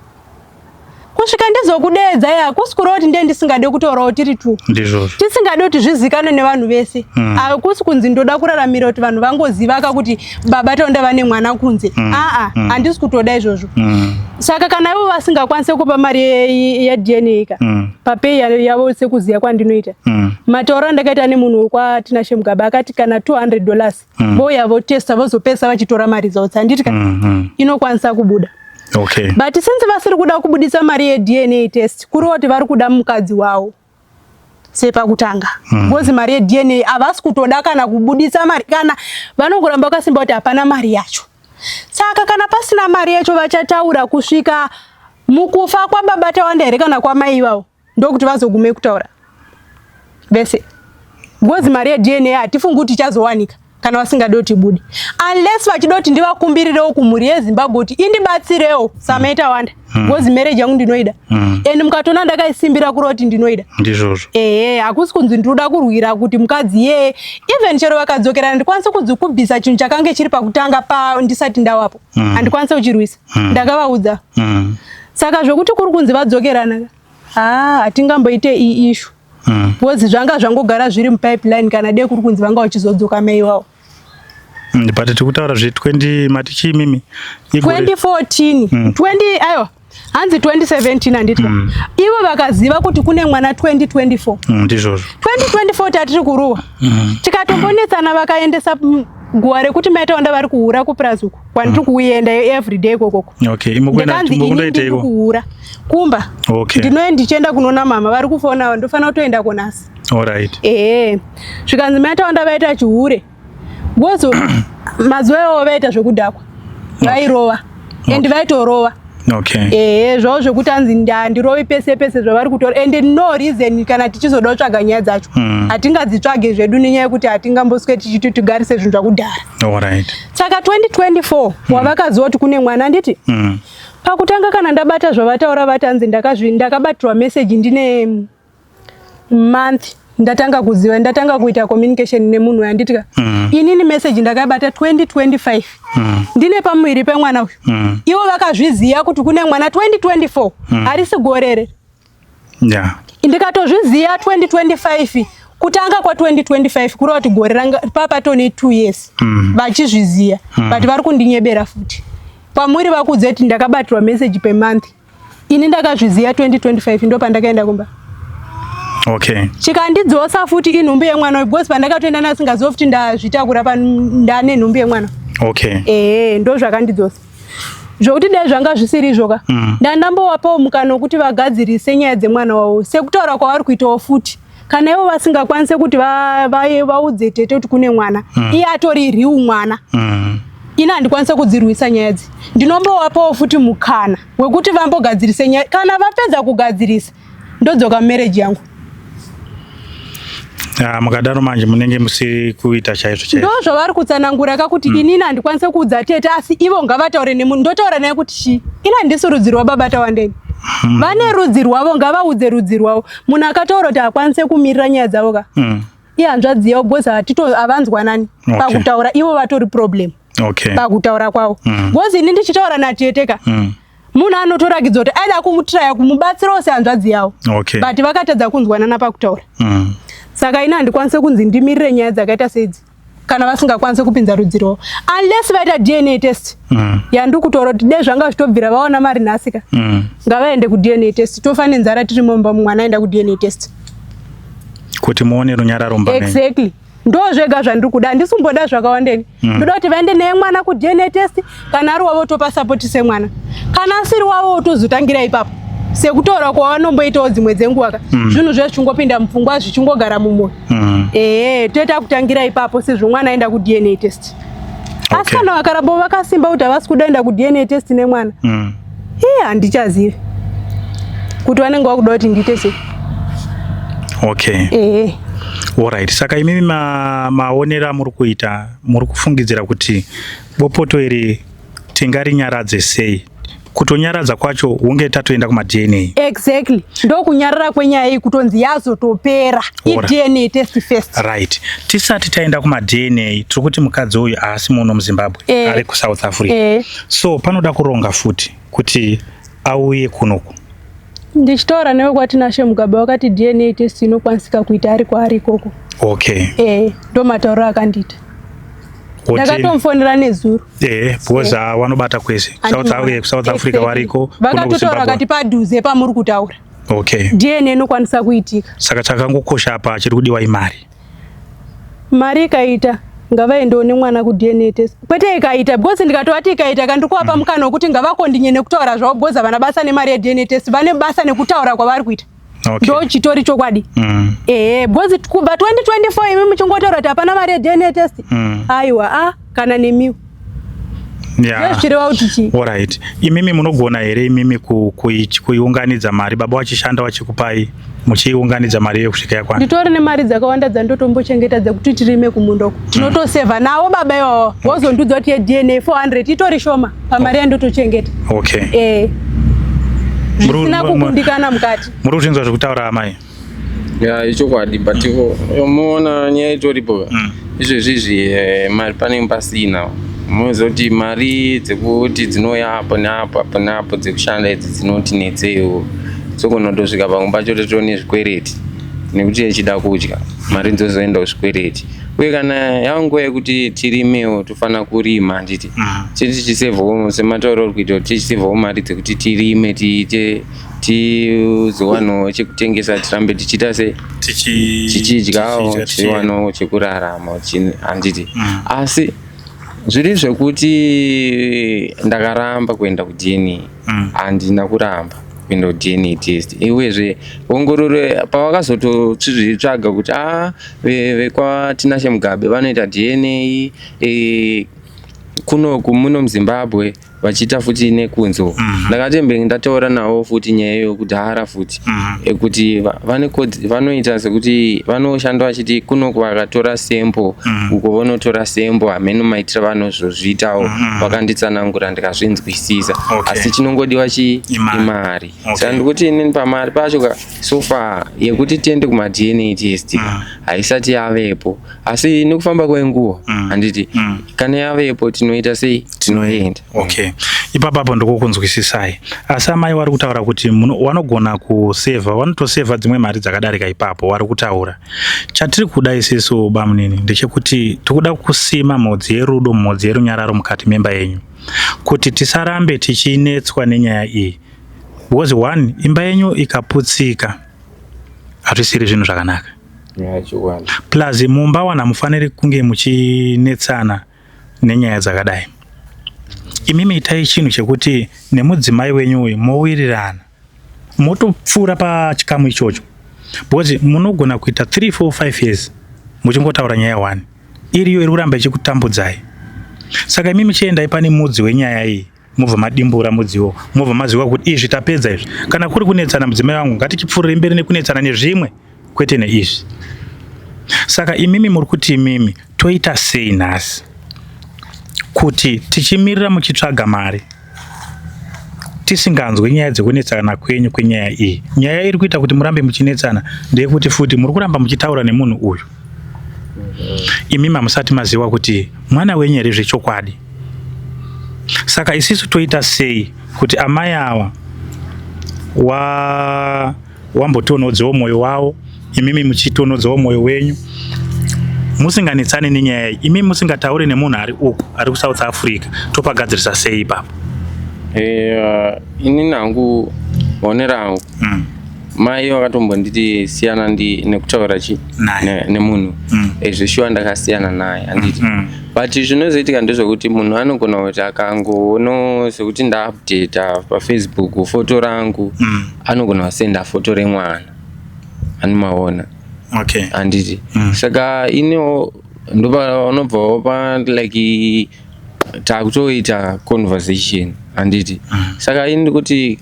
Kusvika ndizokudedzai hakusi kureva kuti ndiye ndisingade kutaurawo tiri two. Ndizvozvo. Tisingade kuti zvizikanwe nevanhu vese. Hakusi kunzi ndoda kuraramira kuti vanhu vangoziva ka kuti baba Tawanda vane mwana kunze. Aa, handisi kutoda izvozvo. Saka kana ivo vasingakwanisi kupa mari yeDNA ka, papei yavo sekuziva kwandinoita. Matauro andakaita nemunhu wekwaTinashe Mugabe akati kana $200 vouya votesta, vozopesa vachitora mari dzavo, handiti ka? Inokwanisa kubuda. But since vasiri kuda kubudisa mari yeDNA test, kureva kuti vari kuda mukadzi wavo sepakutanga, because mari yeDNA havasi kutoda kana kubudisa mari, kana vanongoramba vakasimba kuti hapana mari yacho. Saka kana pasina mari yacho, vachataura kusvika mukufa kwababa Tawanda here kana kwamai ivavo, ndokuti vazogume kutaura vese, because mari yeDNA hatifungi kuti ichazowanika kana vasingadi kuti ibude, unless vachida kuti ndivakumbirirewo kumhuri yeZimbabwe kuti indibatsirewo samai Tawanda, because marriage yangu ndinoida and mukatoona ndakaisimbira kureva kuti ndinoida. Ndizvozvo. Ehe, hakusi kunzi ndinoda kurwira kuti mukadzi yeye, even chero vakadzokerana, ndikwanise kunzi kubvisa chinhu chakange chiri pakutanga pa ndisati ndawapo, handikwanise kuchirwisa. Ndakavaudza. Saka zvokuti kuri kunzi vadzokerana, ha, hatingamboite iyi issue, because zvanga zvangogara zviri mupipeline kana dei kuri kunzi vanga vachizodzoka mai ivavo. But tiri kutaura zve20 mati chii mimi? 2014, 20, aiwa, hanzi 2017, handiti? Ivo vakaziva kuti kune mwana 2024. Ndizvozvo. 2024 tatiri kuruwa, tikatombonetsana, vakaendesa guwa rekuti mai Tawanda vari kuhura kupurazi uku kwandiri kuenda everyday ikokoko. Okay, imokuenda Ndakanzi ini ndiri mukundoiteiko? Kuhura kumba. Ndinoe ndichienda kunoona mama vari kufona, ndofanira kutoenda konasi. Ehe, zvikanzi mai Tawanda vaita chihure, because mazuva iwawo vaita zvekudhakwa, vairova and vaitorova. Ehe, zvavo zvekuti anzi handirovi pese pese zvavari kutora, and no reason. Kana tichizoda kutsvaga nyaya dzacho, hatingadzitsvage zvedu nenyaya yekuti hatingamboswe tichiti tigarise zvinhu zvakudhara. Saka 2024 wavakaziva kuti kune mwana, handiti? Pakutanga kana ndabata zvavataura, vati hanzi ndakabatirwa message ndine month ndatanga kuziva, ndatanga kuita communication nemunhu, handiti ka? Inini message ndakabata 2025 ndine pamuviri pemwana uyu. Ivo vakazviziva kuti kune mwana 2024, harisi gore. Ndikatozviziva 2025, kutanga kwa2025, kureva kuti gore ranga papatone 2 years vachizviziva, but vari kundinyebera futi. Pamuri vakudze kuti ndakabatirwa message pemonth, ini ndakazviziva 2025, ndo pandakaenda kumba. Chikandidzosa futi inhumbu yemwana uyu, because pandakatoenda nasingaziva futi ndazvitakura ndane nhumbu yemwana. Ehe, ndo zvakandidzosa, zvokuti dai zvanga zvisiri izvoka, ndandambowapawo mukana wekuti vagadzirise nyaya dzemwana wavo sekutaura kwavari kuitawo futi. Kana ivo vasingakwanise kuti vaudze tete kuti kune mwana, iye atori riu mwana, ini handikwanise kudzirwisa nyaya idzi. Ndinombowapawo futi mukana wekuti vambogadzirise nyaya. Kana vapedza kugadzirisa, ndodzoka mumarriage yangu. Ah, mukadaro manje munenge musiri kuita chaizvo chaizvo. Ndo zvavari kutsanangura ka kuti inini handikwanise kuudza tete, asi ivo ngavataure nemunhu. Ndotaura naye kuti chii? Ini handisi rudzi rwababa Tawandeni. Vane rudzi rwavo, ngavaudze rudzi rwavo. Munhu akataura kuti hakwanise kumirira nyaya dzavo ka, ihanzvadzi yavo, because hatito havanzwanani pakutaura. Ivo vatori problem pakutaura kwavo, because ini ndichitaura natete ka, munhu anotorakidza kuti aida kumutraya kumubatsirawo sehanzvadzi yavo, but vakatadza kunzwanana pakutaura. Saka ini handikwanise kunzi ndimirire nyaya dzakaita seidzi kana vasingakwanisi kupinza rudzi rwavo, unless vaita DNA test. Yandiri kutaura kuti dai zvanga zvitobvira vaona mari nhasi ka, ngavaende kuDNA test. Tofa nenzara tiri mumba, mwana aenda kuDNA test. Kuti muone runyararo mumba menyu. Exactly, ndo zvega zvandiri kuda. Handisi kumboda zvakawandeni. Ndoda kuti vaende naye mwana kuDNA test. Kana ari wavo, topa support semwana. Kana asiri wavo, tozotangira ipapo. Sekutaura kwavanomboitawo dzimwe dzenguva ka. Zvinhu zve zvichingopinda mupfungwa zvichingogara mumwoyo. Ehe, toita kutangira ipapo sezvo mwana aenda kuDNA test. Asi kana vakaramba vakasimba kuti havasi kuda enda kuDNA test nemwana. Iye handichazivi kuti vanenge vakuda kuti ndiite sei. Okay. Ehe. Alright. Saka imimi maonero amuri kuita, muri kufungidzira kuti bopoto iri tingarinyaradze sei? Kutonyaradza kwacho hunge tatoenda kuma-DNA. Exactly. Ndokunyarara kwenyaya iyi kutonzi yazotopera. I-DNA test first. Right. Tisati taenda kuma-DNA, tiri kuti mukadzi uyu haasi muno muZimbabwe, ari kuSouth Africa. So panoda kuronga futi kuti auye kunoku. Ndichitaura newe kwaTinashe Mugabe wakati DNA test inokwanisika kuita ari kwaari ikoko. Okay. Ndo matauriro akandiita. Ndakatomufonera nezuro. Because vanobata kwese. South Africa variko. Vakatotaura vakati padhuze pamuri kutaura. Okay. DNA inokwanisa kuitika. Saka chakangokosha apa chiri kudiwa imari. Mari ikaita ngavaendewo nemwana kuDNA test. Kwete ikaita because ndikatovati ikaita ka ndiri kuvapa mukana wekuti ngavakondinye nekutaura zvavo because havana basa nemari yeDNA test, vane basa nekutaura kwavari kuita. Ndo chitori chokwadi. Because kubva 2024 imi muchingotaura kuti hapana mari yeDNA test. Aiwa, kana nemiwo. Zvichireva kuti chii? Alright. Imimi munogona here imimi kuiunganidza mari, baba vachishanda vachikupai, muchiunganidza mari iyo kusvika yakwana? Nditori nemari dzakawanda dzandotombochengeta dzekuti tirime kumunda uko. Tinotosevha navo baba ivavo. Vozondiudza kuti yeDNA 400 itori shoma pamari yandotochengeta. Zvisina kukundikana mukati. Muri kuzvinzwa zvekutaura amai? Ya, ichokwadi, but muona nyaya itoripo. Izvezvi izvi mari panenge pasina. Munozoti mari dzekuti dzinouya apo neapo apo neapo dzekushanda idzi dzinotinetsewo. Tsokonotosvika pamwe pacho totone zvikwereti nekuti echida kudya mari dzozoenda kuzvikwereti. Uye kana yanguva yekuti tirimewo tofanira kurima, handiti? Tiri tichisevhawo sematauriro uri kuita kuti tichisevhawo mari dzekuti tirime tiite tizowanawo chekutengesa, tirambe tichiita se tichidyawo tichiwanawo chekurarama, handiti? Asi zviri zvekuti ndakaramba kuenda kuDNA, handina kuramba kuenda kuDNA test. Uyezve ongororo pavakazotozvitsvaga kuti a vekwaTinashe Mugabe vanoita DNA kunoku muno muZimbabwe vachiita futi nekunze. Ndakati mbenge ndataura navo futi nyaya iyo kudhara futi ekuti vane vanoita sekuti vanoshanda vachiti kunoku vakatora sample, uko vanotora sample, hameno maitiro vanozozviitawo. Vakanditsanangura ndikazvinzwisisa. Asi chinongodiwa chi imari. Saka ndikuti inini pamari pacho ka, so far yekuti tiende kuma-DNA test haisati yavepo, asi nekufamba kwenguva, handiti, kana yavepo tinoita sei? Tinoenda. Okay, ipapapo ndikukunzwisisai. Asi amai vari kutaura kuti vanogona kusevha, vanotosevha dzimwe mari dzakadarika ipapo vari kutaura. Chatiri kuda isisu, bamunini, ndechekuti tikuda kusima mhodzi yerudo, mhodzi yerunyararo mukati memba yenyu, kuti tisarambe tichinetswa nenyaya iyi, because one, imba yenyu ikaputsika hazvisiri zvinhu zvakanaka. Plus mumba wana hamufaniri kunge muchinetsana nenyaya dzakadai. Imimi itai chinhu chekuti nemudzimai wenyu uyu mowirirana, motopfuura pachikamu ichocho, because munogona kuita 3 4 5 years muchingotaura nyaya one iriyo iri kuramba ichikutambudzai. Saka imimi chiendai pane mudzi wenyaya iyi, mobva madimbura mudziwo, mobva maziva kuti izvi tapedza izvi. Kana kuri kunetsana mudzimai wangu, ngatichipfuurire mberi nekunetsana nezvimwe, kwete neizvi. Saka imimi muri kuti imimi toita sei nhasi kuti tichimirira muchitsvaga mari, tisinganzwi nyaya dzekunetsana kwenyu kwenyaya iyi? Nyaya iri kuita kuti murambe muchinetsana ndeyekuti futi muri kuramba muchitaura nemunhu uyu, imimi hamusati maziva kuti mwana wenyu here zvechokwadi. Saka isisu toita sei kuti amai ava wambotonhodzewo mwoyo wavo, imimi muchitonhodzawo mwoyo wenyu, musinganetsani nenyaya iyi, imimi musingatauri nemunhu ari uku, ari kuSouth Africa? Topagadzirisa sei ipapo? Inini hangu maonero angu. Mai vakatombonditi siyana ndi nekutaura chi nemunhu ne. Zveshuwa ndakasiyana naye handiti. But zvinozoitika ndezvekuti munhu anogona kuti akangoona sekuti ndaupdata paFacebook foto rangu, anogona kusenda foto remwana anomaona. Handiti. Saka iniwo ndopaunobvawo pa like takutoita conversation handiti. Saka ini ndikuti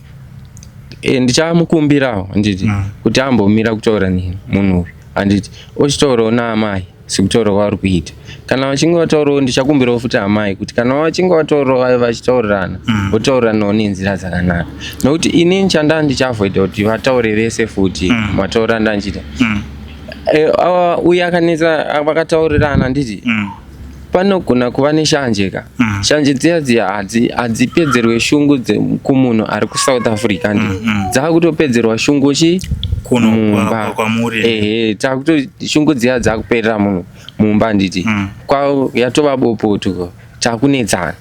ndichamukumbirawo handiti kuti ambomira kutaura neni munhu uyu handiti, ochitaurawo naamai sekutaura kwavari kuita. Kana vachinge vataurawo, ndichakumbirawo futi amai kuti kana vachinge vataurawo vachitaurirana, votauriranawo nenzira dzakanaka, nokuti inini chandaa ndichaavoida kuti vataure vese futi matauriro andandichiita. Uyu akanetsa, vakataurirana handiti, panogona kuva neshanje ka. Shanje dziya dziya hadzipedzerwe shungu kumunhu ari kuSouth Africa ndi dzakutopedzerwa shungu chi kuno mumba. Kwamuri. Ehe, takuto shungu dziya dzakuperera munhu mumba handiti. Kwa yatova bopoto, takunetsana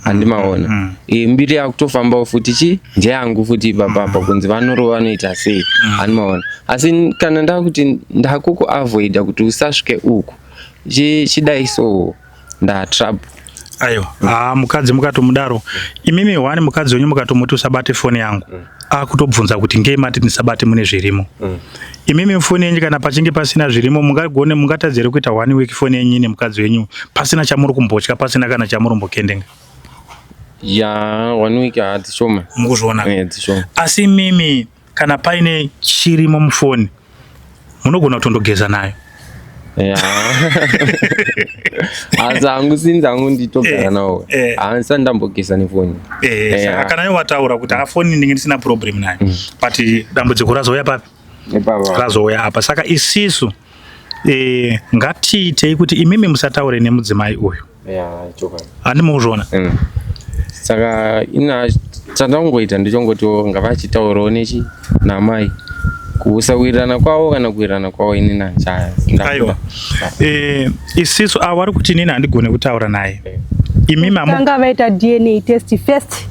handimaona. Mbiri yakutofambawo futi chi ndeyangu futi ipapapa kunzi vanorova vanoita sei handimaona. Asi kana ndakuti ndakukuavoida kuti usasvike uku, chidai so ndatrap. Aiwa, ah, mukadzi mukatomudaro imimi one mukadzi wenyu mukatomuti usabate foni yangu, akutobvunza kuti ngei mati ndisabate, mune zvirimo. Imimi foni yenyu kana pachinge pasina zvirimo, mungagone mungatadzire kuita one week foni yenyu ine mukadzi wenyu pasina chamuri kumbotya, pasina kana chamuri kumbokendenga? Ya, one week hadzishoma. Mukuzviona? Dzishoma. Asi imimi kana paine chirimo mufoni munogona kutondogeza nayo. Ya, asi hangu sinzi hangu nditogara nawo, handisati ndambogeza nefoni. Saka kana iwe wataura kuti afoni ndinge ndisina problem nayo, but dambudziko razouya papi? Ipapa. Razouya apa. Saka isisu ngatiitei kuti imimi musataure nemudzimai uyu. Ya, chokwadi. Handi mukuzviona? Saka ina chandangoita ndechongotiwo ngavachitaurawo nechi namai, kusawirirana kwavo kana kuwirirana kwavo, inini handicha. Aiwa, isisu avo vari kuti inini handigone kutaura naye, imimi hamu Tanga vaita DNA test first,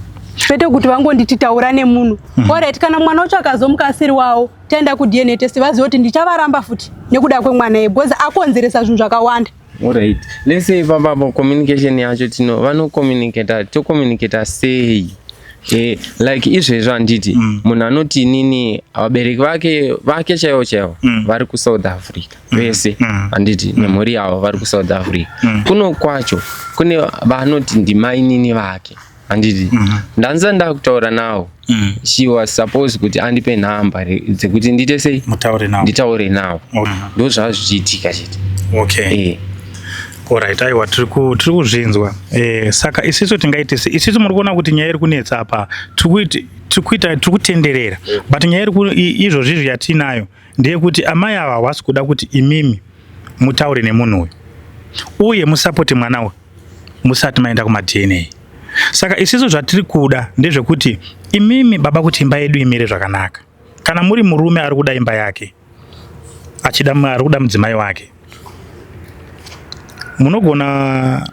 kwete kuti vangonditi taura nemunhu. Alright, kana mwana wacho akazomuka asiri wavo, taenda kuDNA test, vazive kuti ndichavaramba futi nekuda kwemwana iye, because akonzeresa zvinhu zvakawanda. Alright, let's say papapo communication yacho tino vanocommunicata, tocommunicata sei? Like izvezvo handiti, munhu anoti inini vabereki vake chaivo chaivo vari kuSouth Africa vese handiti, nemhuri yavo vari kuSouth Africa. Kuno kwacho kune vanoti ndimainini vake handiti. Ndanza ndakutaura nawo, she was supposed kuti andipe nhamba dzekuti ndiite sei? Mutaure nawo. Nditaure nawo. Ndo zvazvichiitika chete. Alright, aiwa, tiri kuzvinzwa. Saka isisu tingaite sei? Isisu muri kuona kuti nyaya iri kunetsa apa, tiri kutenderera, but nyaya iri izvozvizvi yatinayo ndeyekuti amai ava havasi kuda kuti imimi mutaure nemunhu uyu uye musapoti mwana uyu musati maenda kumaDNA. Saka isisu zvatiri kuda ndezvekuti imimi baba, kuti imba yedu imire zvakanaka, kana muri murume ari kuda imba yake, achida ari kuda mudzimai wake, munogona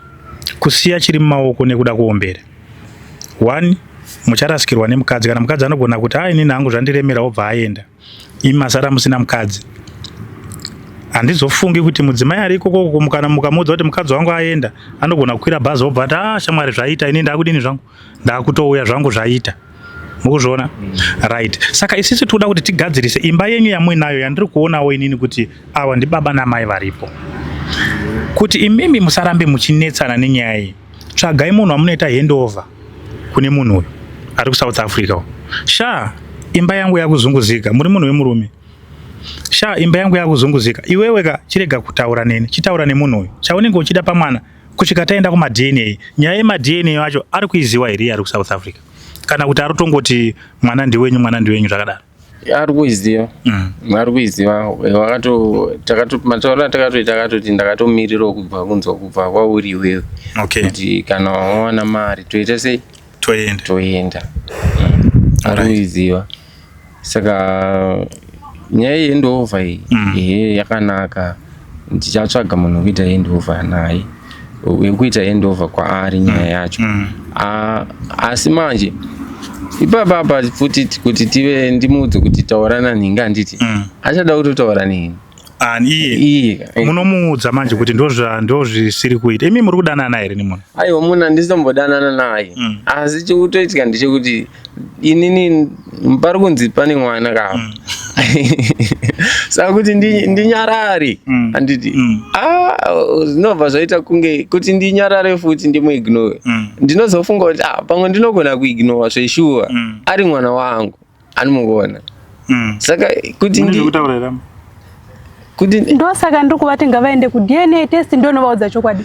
kusiya chiri mumaoko nekuda kuombera. One, mucharasikirwa nemukadzi. Kana mukadzi anogona kuti a inini hangu zvandiremera, obva aenda, imi masara musina mukadzi. Handizofungi kuti mudzimai ari ikoko, kana mukamuudza kuti mukadzi wangu aenda, anogona kukwira bhazi obva ati, "A shamwari, zvaita, ini ndakudini zvangu, ndakutouya zvangu, zvaita." Mukuzviona? Right, saka isisi tinoda kuti tigadzirise imba yenyu yamuinayo, yandiri kuonawo inini kuti ava ndibaba namai varipo, kuti imimi musarambe muchinetsana nenyaya iyi. Tsvagai munhu wamunoita handover kune munhu uyu ari kuSouth Africa uyu. "Sha, imba yangu yakuzunguzika." Muri munhu wemurume. "Sha, imba yangu yakuzunguzika. Iwewe ka chirega kutaura neni, chitaura nemunhu uyu chaunenge uchida pamwana kusvika taenda kumaDNA." Nyaya yemaDNA yacho ari kuiziwa here iye ari kuSouth Africa, kana kuti ari kutongoti mwana ndiwenyu, mwana ndiwenyu, zvakadaro? Ari kuiziva. Ari kuiziva. Wakato takato mataura takatoita, akatoti ndakatomirirawo kubva kunzwa kubva kwauri iwewe kuti kana wawana mari toita sei? Toenda. Toenda. Ari kuiziva. Saka nyaya yehandover iyi, ehe, yakanaka. Ndichatsvaga munhu wekuita handover naye, wekuita handover kwaari nyaya yacho. Ah, asi manje Ipapa apa futi kuti tive ndimuudze kuti taura nanhingi handiti achada kutotaura neni. Ani iye? Iye. Munomuudza manje kuti ndozvisiri kuita. Imi muri kudanana here nemunhu? Aiwa, munhu handisitombodanana naye. Asi chikutoitika ndechekuti inini pari kunzi pane mwana kapa. Saka kuti ndinyarare handiti zvinobva zvaita kunge kuti ndinyarare futi ndimuignore. Ndinozofunga kuti pamwe ndinogona kuignore zveshuwa ari mwana wangu anomuona. Saka kuti ndi kutaura here? Kuti ndosaka ndiri kuvati ngavaende kuDNA test, ndonovaudza chokwadi.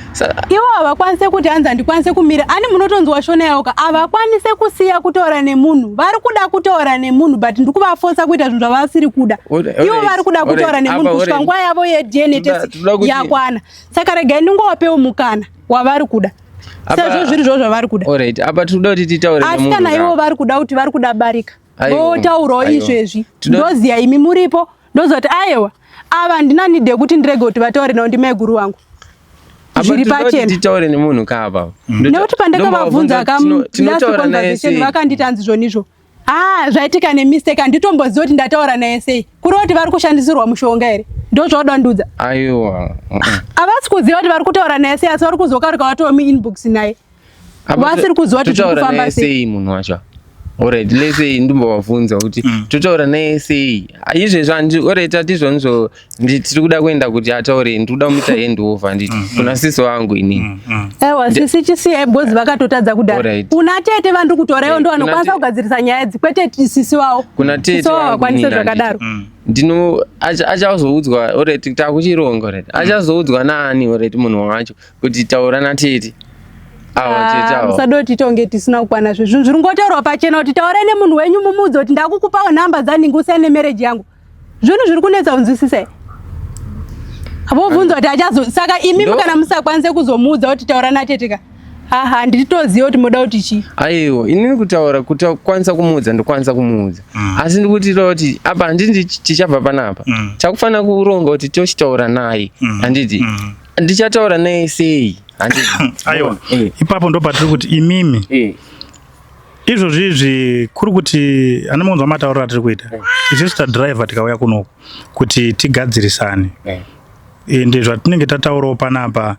Ivo havakwanise kuti hanzi handikwanise kumira ani, munotonzwa shona yauka, havakwanise kusiya kutaura nemunhu. Vari kuda kutaura nemunhu, but ndiri kuvafosa kuita zvinhu zvavasiri kuda. Ivo vari kuda kutaura nemunhu kusvika nguva yavo yeDNA test yakwana. Saka regai ndingovapewo mukana wavari kuda, sezvo zviri zvo zvavari kuda. Alright, apa tinoda kuti titaure Asi nemunhu kana ka. Ivo vari kuda kuti vari kuda barika, votaurawo izvezvi. Ndoziya imi muripo, ndozoti aiwa, ava handina need yekuti ndirege kuti vataure navo, ndimaiguru wangu. Apa Zviri tinoda kuti pachena. titaure nemunhu kapa. Nekuti pandakavabvunza Ndombovabvunza last tinotaura naye conversation, sei? vakanditi hanzi zvonizvo, ah, zvaitika nemistake, handitombozivi kuti ndataura naye sei. Kuri kuti vari kushandisirwa mushonga here? Ndo zvauda ndudza? Aiwa. Havasi kuziva kuti vari kutaura naye sei, asi vari kuzokaruka vatova muinbox naye. Apa Vasiri kuziva kuti zviri totaura kufamba naye sei. sei munhu wacho? Alright, let's say ndimbovabvunza kuti totaura naye sei izvezvi. Handi, alright, hatizvonizvo, tiri kuda kuenda kuti ataure, ndiri kuda kumuita hand over, handiti, kuna sisi wangu inini. Aiwa, sisi chisiyai, because vakatotadza kudhara. Kuna tete vandiri kutaura ivo, ndo Kuna vanokwanisa kugadzirisa nyaya idzi, kwete sisi wavo. Kuna tete Sisi wavo wangu havakwanise inini, handiti. zvakadaro. Ndino achazoudzwa, alright, takuchironga, alright, achazoudzwa naani, alright, munhu wacho kuti taura natete ava, tete ava? Musadoti tonge tisina kukwana. Zve zvinhu zviri ngotaurwa pachena kuti taurai nemunhu wenyu, mumuudze kuti ndakukupawo nhamba dzanhingi, usiyane nemarriage yangu. Zvinhu zviri kunetsa kunzwisisa. Vobvunza kuti achazo, saka imimi kana musakwanise kuzomuudza kuti taura natete ka, haha, handitoziva kuti moda kuti chii. Aiwa, inini kutaura kuti kwanisa kumuudza, ndokwanisa kumuudza, asi ndikutira kuti apa handiti tichabva panapa, takufanira kuronga kuti tochitaura naye, handiti? Ndichataura naye sei, handiti? Aiwa, ipapo ndo patiri kuti imimi izvozvi izvi kuri kuti anomunzwa matauriro atiri kuita isusu tadhiraivha tikauya kunoku kuti tigadzirisane. Ende zvatinenge tataurawo panapa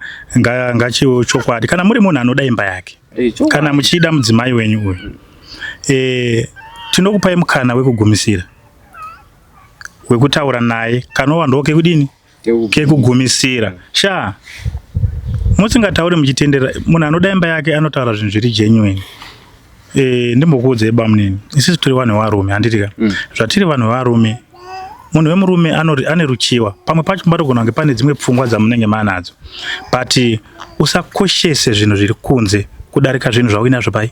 ngachiwe chokwadi. Kana muri munhu anoda imba yake, Chokwadi. kana muchida mudzimai wenyu uyu, tinokupai mukana wekugumisira wekutaura naye, kanova ndokekudini, kekugumisira. Sha musingatauri muchitendera, munhu anoda imba yake anotaura zvinhu zviri genuine. Ndimbokuudzei bamunini, isusu tiri vanhu vevarume, handiti ka? Zvatiri vanhu vevarume, munhu wemurume ane ruchiwa. Pamwe pacho mbatogona kunge pane dzimwe pfungwa dzamunenge manadzo, but usakoshese zvinhu zviri kunze kudarika zvinhu zvauinazvo pai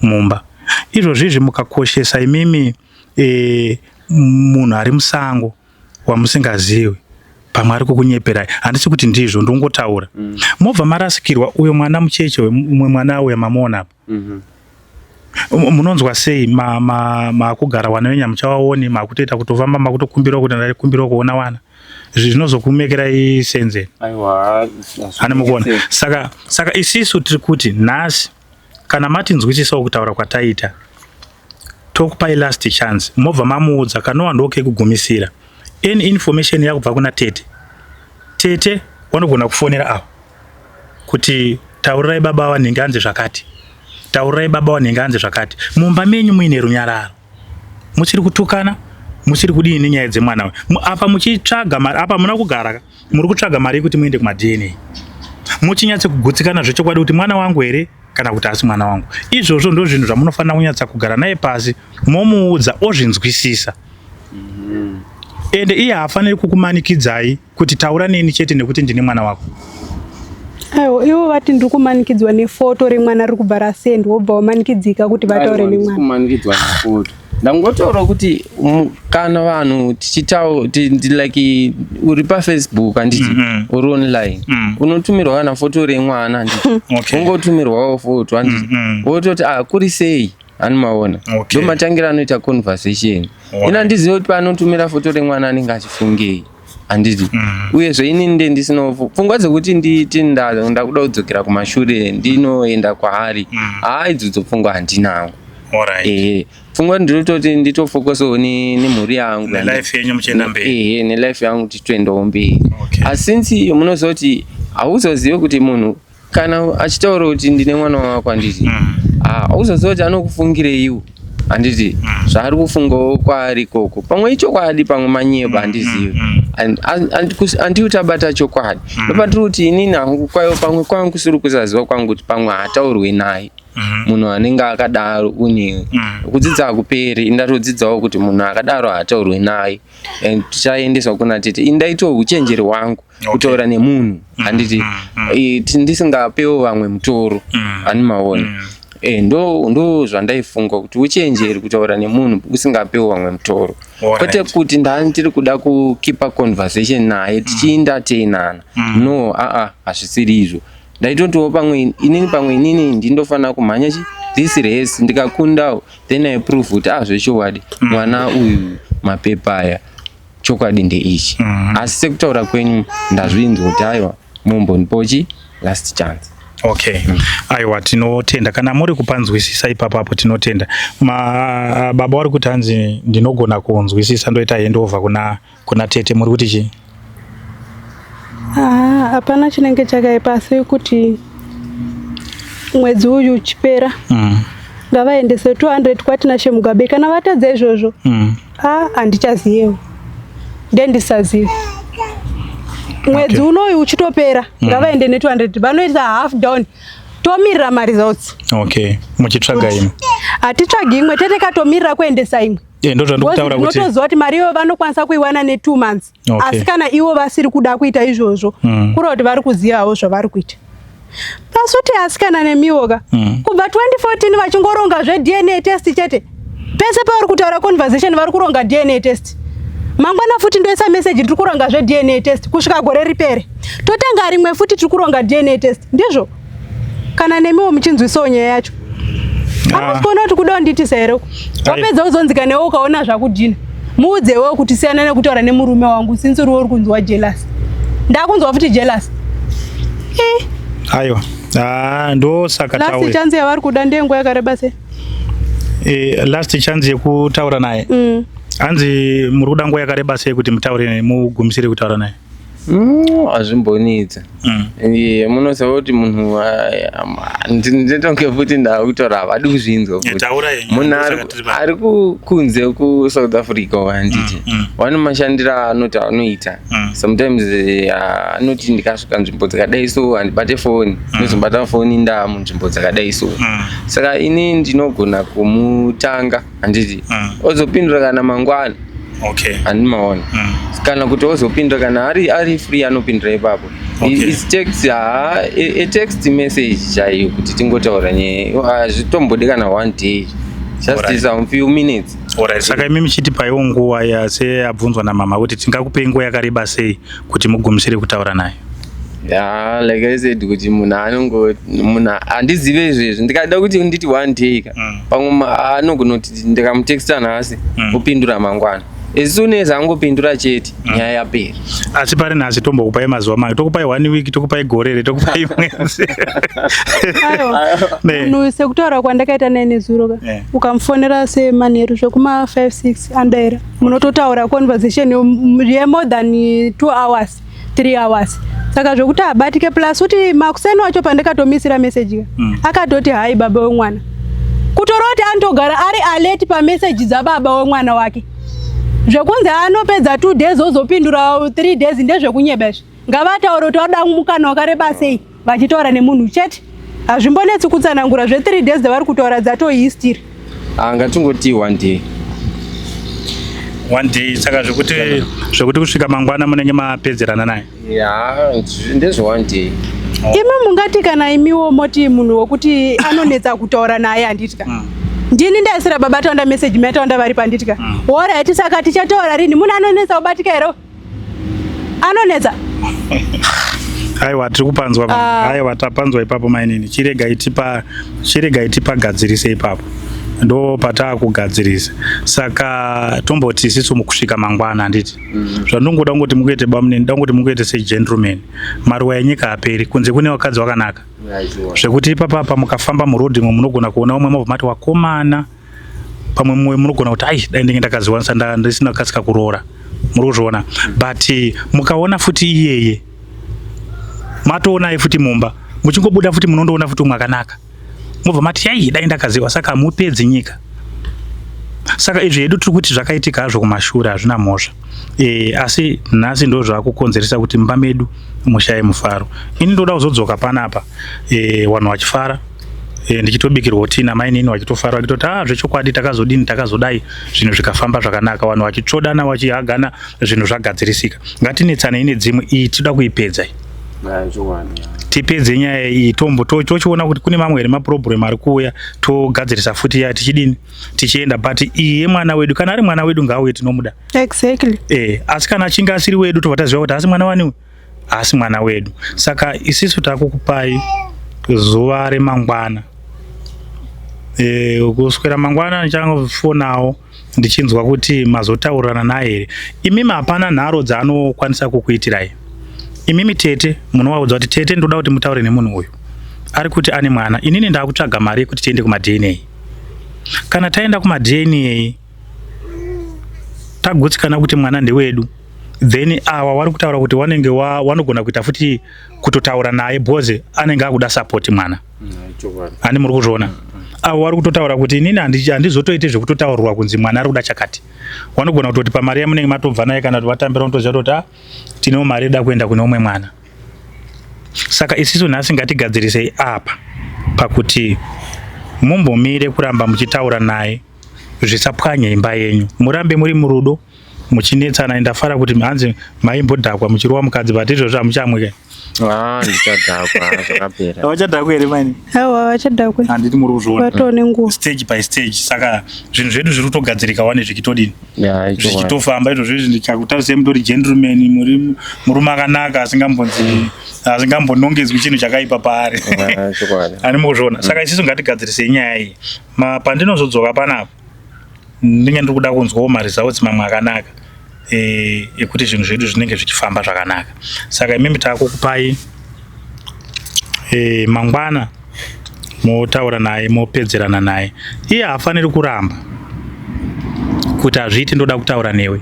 mumba. Izvozvizvi mukakoshesa imimi munhu ari musango wamusingazivi, pamwe ari kukunyeperai, handisi kuti ndizvo, ndongotaura, mobva marasikirwa uyo mwana mucheche, umwe mwana uya mamuona apa. Munonzwa sei makugara wana wenyu hamuchavaoni, makutoita kutofamba, makutokumbirawo kuti ndaikumbirawo kuona wana? Izvi zvinozokumekerai senzeni. Aiwa. Hani mukuona? Saka isisu tiri kuti nhasi kana matinzwisisawo kutaura kwataita, tokupai last chance, mobva mamuudza kanova ndokekugumisira. Any information yakubva kuna tete, tete vanogona kufonera ava kuti taurirai baba vanhingi hanzi zvakati, taurirai baba vanhingi hanzi zvakati. Mumba menyu muine runyararo, musiri kutukana, musiri kudini nenyaya dzemwana uyu. Apa muchitsvaga mari, apa muna kugara ka, muri kutsvaga mari yekuti muende kumaDNA, muchinyatse kugutsikana zvechokwadi kuti mwana wangu here kana kuti asi mwana wangu. Izvozvo ndo zvinhu zvamunofanira kunyatsa kugara naye pasi, momuudza ozvinzwisisa. Ende iye haafaniri kukumanikidzai kuti taura neni chete nekuti ndine mwana wako. Aiwa, ivo vati ndiri kumanikidzwa nefoto remwana riri kubva rasendwa, wobva wamanikidzika kuti vataure Aiwa, nemwana. Kumanikidzwa nefoto. Ndangotaura kuti kana vanhu tichitaura like uri paFacebook, handiti, uri online, unotumirwa kana foto remwana, handiti? Ungotumirwawo foto, handiti, wototi, "Ah, kuri sei?" Anomaona. Ndomatangira anoita conversation. Ina handizivi kuti paanotumira foto remwana anenge achifungei, handiti? Uyezve inini nde ndisina pfungwa dzekuti nditi ndakuda kudzokera kumashure ndinoenda kwaari. Haa, idzodzo pfungwa handinawo. Alright. Ehe, pfungwa ndinototi nditofokosawo nemhuri yangu. Nelife yenyu muchienda mberi. Ehe, nelife yangu tichitoendawo mberi. Okay. Asi since munoziva kuti hauzozive kuti munhu kana achitaura kuti ndine mwana wako handiti, hauzoziva kuti anokufungireiwo handiti, zvaari kufungawo kwaari ikoko, pamwe ichokwadi, pamwe manyepo, handizivi. Handiti tabata chokwadi. Ndopatiri kuti inini hangu kwayo pamwe kwangu kusiri kusaziva kwangu kuti pamwe haataurwe naye munhu anenge akadaro une kudzidza hakuperi. Ndatodzidzawo kuti munhu akadaro haataurwe naye and tichaendeswa kuna tete. Ini ndaitawo uchenjeri hwangu kutaura nemunhu handiti, ndisingapewo vamwe mutoro ani maona. Ndo zvandaifunga kuti uchenjeri kutaura nemunhu usingapewo vamwe mutoro, kwete kuti ndandiri kuda kukeepa conversation naye tichientertainana. No, aa, hazvisiri izvo. Ndaitotiwo pamwe inini, pamwe inini ndindofanira kumhanya chi this race, ndikakundawo then I prove kuti ah, zvechokwadi mwana uyu mapepa aya chokwadi ndeichi. Asi sekutaura kwenyu ndazvinzwa kuti aiwa, mumbonipochi last chance. Okay, aiwa, tinotenda kana muri kupanzwisisa ipapo apo. Tinotenda. Ma baba vari kuti hanzi ndinogona kunzwisisa, ndoita handover kuna tete. Muri kuti chii? Ah, hapana chinenge chakaipa, asi kuti mwedzi uyu uchipera ngavaendese 200 kwaTinashe Mugabe. Kana vatadza izvozvo, a, handichaziyewo, ndendisazive. Mwedzi unoyu uchitopera, ngavaende ne200, vanoita half down, tomirira maresults. Okay, muchitsvaga imwe. Hatitsvagi imwe, tete katomirira kuendesa imwe. Ndo zvandikutaura kuti Ndinotoziva kuti mari iyoyo vanokwanisa kuiwana ne2 months. Asi kana ivo vasiri kuda kuita izvozvo, kureva kuti vari kuzivawo zvavari kuita. Pasuti asikana nemiwoka, kubva 2014 vachingoronga zveDNA test chete. Pese pavari kutaura conversation vari kuronga DNA test. Mangwana futi ndoisa message, tiri kuronga zveDNA test, kusvika gore ripere totanga rimwe futi, tiri kuronga DNA test. Ndizvo kana nemiwo muchinzwisawo nyaya yacho. Hamusi kuona kuti kuda kundiitisa here? Wapedza uzonzika newe ukaona zvakudhina, muudzewo kuti siyana nekutaura nemurume wangu, since uriwo uri kunzwa jealous. Ndakunzwa futi jealous. Eh, Aiwa, ah, ndosaka last taure chance yavari kuda ndenguva yakareba sei? Last chance yekutaura naye, hanzi muri kuda nguva yakareba sei kuti mutaure, mugumisire kutaura naye? Hazvimbonetsa. Munoziva kuti munhu ndinotonge futi ndakutaura havadi kuzvinzwa futi. Taura yenyu, Munhu ndosaka tiri pano. ari kunze kuSouth Africa, handiti, vane mashandiro aanoti anoita. Sometimes anoti ndikasvika nzvimbo dzakadai so handibate foni, ndozobata foni ndaa munzvimbo dzakadai so. Saka ini ndinogona kumutanga, handiti, ozopindura kana mangwana, handimaona, kana kuti ozopindura kana ari free, anopindura ipapo. It's text, ha, a text message chaiyo kuti tingotaura nyaya, hazvitombodi kana one day, just some few minutes. Alright, saka imi muchitipaiwo nguva yaseyabvunzwa namama kuti tingakupei nguva yakareba sei kuti mugumisire kutaura naye? Yeah, like I said kuti munhu anongo munhu handizive izvezvi. Ndikada kuti nditi one day ka, pamwe anogona kuti ndikamutexta nhasi, opindura mangwana. As soon as angopindura chete, nyaya yapera. Asi pari nhasi tombokupai mazuva mangi? Tokupai one week, tokupai gore re, tokupai mwedzi? Aiwa. Ne. Munhu sekutaura kwandakaita naye nezuro ka, ukamufonera semanheru zvekuma 5 6 andaira, munototaura conversation yemore than 2 hours, 3 hours. Saka zvokuti abatike, plus kuti makuseni wacho pandakatomisira message ka, akatoti hai baba wemwana, kutora kuti anotogara ari alert pameseji dzababa wemwana wake. Zvekunzi anopedza 2 days ozopindura 3 days ndezvekunyeba izvi. Ngavataure kuti vada mukana wakareba sei vachitaura nemunhu chete. Hazvimbonetsi kutsanangura. Zve3 days dzavari kutaura dzatohistory. Ah, ngatingoti one day. One day. Saka zvekuti kusvika mangwana munenge mapedzerana naye? Ya, ndezve one day. Imi mungati kana imiwo moti munhu wokuti anonetsa kutaura naye, handitya? Ndini ndaisira baba Taunda message, mai Taunda vari panditya. Alright, saka tichataura rini? Munhu anonetsa kubatika here? Anonetsa. Aiwa, tiri kupanzwa. Ah. Aiwa, tapanzwa ipapo mainini. Chiregai tipagadzirise ipapo, ndo pataakugadzirisa. Saka tomboti isisu mukusvika mangwana, handiti? Zvandongoda kungoti mukuite, bamunini, da kungoti mukuite segentleman. Maruwa enyika aperi kunze, kune vakadzi vakanaka zvekuti ipapapa mukafamba murodhimo munogona kuona umwe mobva mati wakomana. Pamwe mumwe munogona kuti ai, dai ndinge ndakaziwanisa ndisina kukasika kuroora. Muri kuzviona? But mukaona futi iyeye, matoonai futi mumba, muchingobuda futi munondoona futi umwe akanaka, mobva mati yai, dai ndakaziwa. Saka hamupedzi nyika. Saka izvi hedu tiri kuti zvakaitika hazvo kumashure, hazvina mhosva. Asi nhasi ndo zvakukonzeresa kuti mumba medu mushaye mufaro. Ini ndoda kuzodzoka panapa vanhu vachifara, ndichitobikirwawo tii namainini, vachitofara, vachitoti, "Ah, zvechokwadi takazodini, takazodai," zvinhu zvikafamba zvakanaka, vanhu vachitsvodana, vachihagana, zvinhu zvagadzirisika. Ngatinetsanei nedzimwe, iyi tinoda kuipedza iyi. Tipedze nyaya iyi, tombo tochiona kuti kune mamwe here maproblem ari kuuya, togadzirisa futi ya tichidini, tichienda. But iyi yemwana wedu, kana ari mwana wedu ngaauye, tinomuda. Asi kana achinge asiri wedu, tobva taziva kuti asi mwana waniwe, asi mwana wedu. Saka isisu takukupai zuva remangwana, kuswera mangwana ndichangofonawo ndichinzwa kuti mazotaurirana naye here. Imimi hapana nharo dzaanokwanisa kukuitirai. Imimi tete munovaudza kuti, "Tete, ndoda kuti mutaure nemunhu uyu ari kuti ane mwana. Inini ndaakutsvaga mari yekuti tiende kumaDNA. Kana taenda kumaDNA, tagutsikana kuti mwana ndewedu, then awa wari kutaura kuti wanenge wanogona kuita futi kutotaura naye, because anenge akuda support mwana." Hani muri kuzviona? Avo vari kutotaura kuti inini handizotoiti zvekutotaurirwa kunzi mwana ari kuda chakati. Wanogona kutoti pamari yamunenge matobva naye kana kuti vatambira, unotoziva kutoti a tinewo mari ida kuenda kune umwe mwana. Saka isisu nhasi ngatigadzirisei apa pakuti mumbomire kuramba muchitaura naye, zvisapwanye imba yenyu, murambe muri murudo muchinetsana. Ndafara kuti hanzi maimbodhakwa muchirova mukadzi, but izvozvo hamuchamwi. Ah, ndichadhakwa, zvakapera. Vachadhakwa here maini? Aiwa, vachadhakwe. Handiti muri kuzviona? Vatoo nenguva. Stage by stage. Saka zvinhu zvedu zviri kutogadzirika wane, zvichitodini, Ya, ichokwadi. zvichitofamba. Izvozvo izvi ndichakutarisei, mutori gentleman, muri murume akanaka asingambonzi, asingambonongedzwi chinhu chakaipa paari. Ya, chokwadi. Ani mukuzviona? Saka isisu ngatigadzirisei nyaya iyi. Pandinozodzoka panapa ndinge ndiri kuda kunzwawo maresults mamwe akanaka ekuti zvinhu zvedu zvinenge zvichifamba zvakanaka. Saka imimi taakukupai mangwana, motaura naye, mopedzerana naye. Iye haafaniri kuramba kuti hazviiti, ndoda kutaura newe.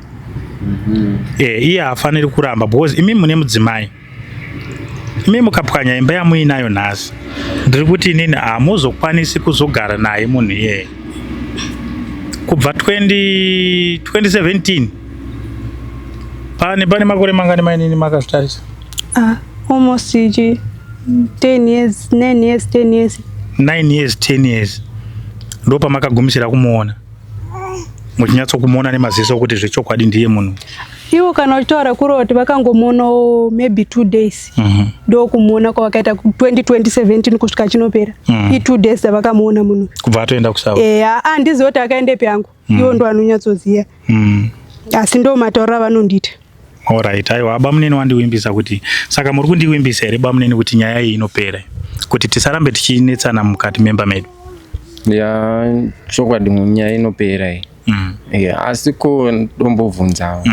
Iye haafaniri kuramba because imi mune mudzimai. Imi mukapwanya imba yamuinayo nhasi, ndiri kuti inini hamuzokwanisi kuzogara naye munhu iyeye. Kubva 20 2017, pane makore mangani mainini makazvitarisa? Ah, almost ichi 10 years, 9 years, 10 years. 9 years, 10 years, ndo pamakagumisira kumuona muchinyatsokumuona nemaziso kuti zvechokwadi ndiye munhu. Ivo kana uchitaura kuroti vakangomuonawo maybe 2 days. Ndokumuona kwavakaita 2017 kusvika chinopera. I2 days dzavakamuona munhu. Kubva atoenda kuSouth. Eya, handizivi kuti akaendepi yangu. Ivo ndo anonyatsoziva. Asi ndo matauriro avanondiita. Alright, aiwa, bamunini wandiwimbisa kuti, saka muri kundiwimbisa here bamunini kuti nyaya iyi inopera, kuti tisarambe tichinetsana mukati memba medu? Ya, chokwadi, nyaya inopera iyi. Ya, asi ko ndombobvunzawo,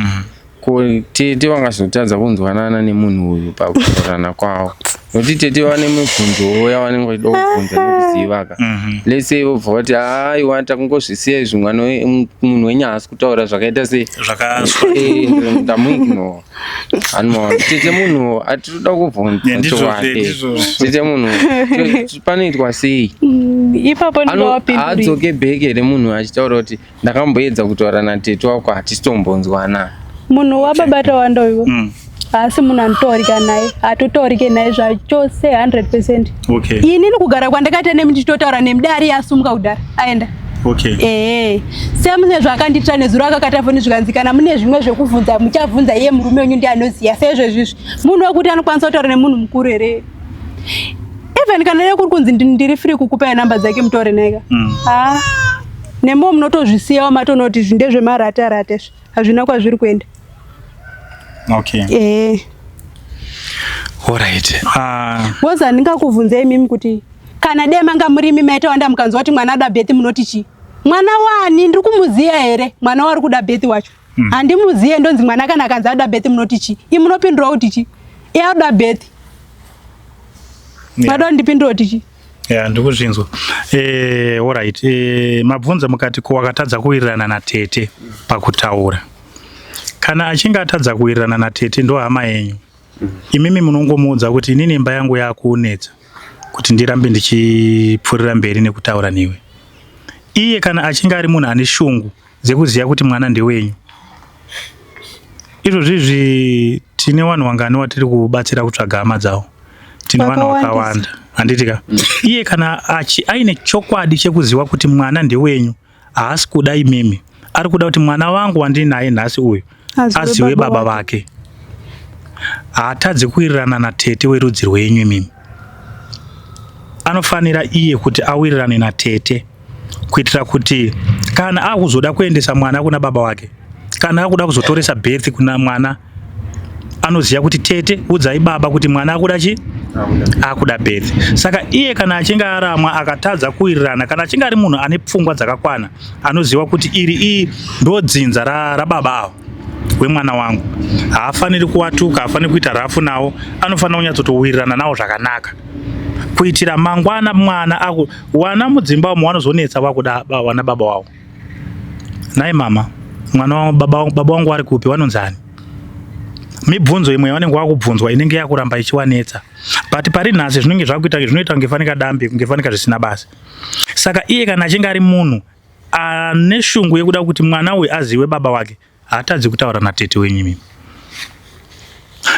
ko tete vangazotadza kunzwanana nemunhu uyu pakutaurana kwavo? Nokuti tete vane mibvunzowo yavanenge vachida kubvunza nekuziva ka. Let's say vobva vati, "Aiwa, takungozvisiya izvi, mwana munhu wenyu haasi kutaura zvakaita sei." Zvakaswa. Ndamuignore anomaona tete munhu atitoda kubvunza. Yeah, ndizvo, Chokwadi. ndizvo. Tete munhu panoitwa sei? Ipapo ndingawapinduri. Haadzoke back here munhu achitaura kuti ndakamboedza kutaura natete wako, hatisitombonzwana? Munhu wababa Tawanda uyu haasi munhu anotaurika naye, hatotaurike naye zvachose 100%. Inini kugara kwandakaita nemi ndichitotaura nemi, dai asumuka kudhara aenda. Ee, semune zvakandiitira nezuro, akakata foni, zvikanzi kana mune zvimwe zvekubvunza muchabvunza iye murume wenyu, ndiye anoziva. Seizvezvizvi munhu wekuti anokwanisa kutaura nemunhu mukuru here? Even kana dai kuri kunzi ndiri free kukupai namba dzake mutaure naye ka. Ha, nemo munotozvisiyawo, matonoti izvi ndezvemarata rata, izvi hazvina kwazviri kuenda. Ee. Alright. Because handingakubvunzei imimi kuti kana dai manga murimi maitawanda mukanzwa kuti mwana ada birth, munoti chii? Mwana wani? Ndiri kumuziya here mwana wari kuda birth wacho? Handimuziye. Ndonzi mwana kana akanzi ada birth, munoti chii? Imunopindura kuti chii? Iye adoda birth. Mada kundipindura kuti chii? Ya, ndikuzvinzwa. Alright. Mabvunza mukati ko wakatadza kuwirirana natete pakutaura. Kana achinge atadza kuwirirana natete, ndo hama yenyu. Imimi munongomuudza kuti inini imba yangu yakunetsa kuti ndirambe ndichipfuurira mberi nekutaura newe. Iye kana achinge ari munhu ane shungu dzekuziva kuti mwana ndewenyu, izvozvizvi tine vanhu vangani watiri kubatsira kutsvaga hama dzavo? Tine vanhu vakawanda, handiti ka? Iye kana aine chokwadi chekuziva kuti mwana ndewenyu, haasi kuda imimi, ari kuda kuti mwana wangu wandinaye nhasi uyu azive baba vake. Haatadzi kuwirirana natete werudzi rwenyu imimi. Anofanira iye kuti awirirane natete kuitira kuti kana akuzoda kuendesa mwana kuna baba wake, kana akuda kuzotoresa birth kuna mwana, anoziva kuti tete, udzai baba kuti mwana akuda chi akuda birth. Saka iye kana achinge aramwa, akatadza kuwirirana, kana achinge ari munhu ane pfungwa dzakakwana, anoziva kuti iri iyi ndo dzinza rababa ava wemwana wangu, haafaniri kuwatuka, haafaniri kuita rafu nawo, anofanira kunyatsotowirirana nawo zvakanaka kuitira mangwana mwana aku wana mudzimba umo wanozonetsa wakuda wana baba wavo. Nai mama, mwana wangu, baba wangu wari kupi, wanonzani? Mibvunzo imwe yavanenge wakubvunzwa inenge yakuramba ichiwanetsa, but pari nhasi zvinenge zvakuita, zvinoita kunge fanika dambe, kunge fanika zvisina basa. Saka iye kana achinge ari munhu ane shungu yekuda kuti mwana uyu azive baba wake, haatadzi kutaura natete wenyu imimi.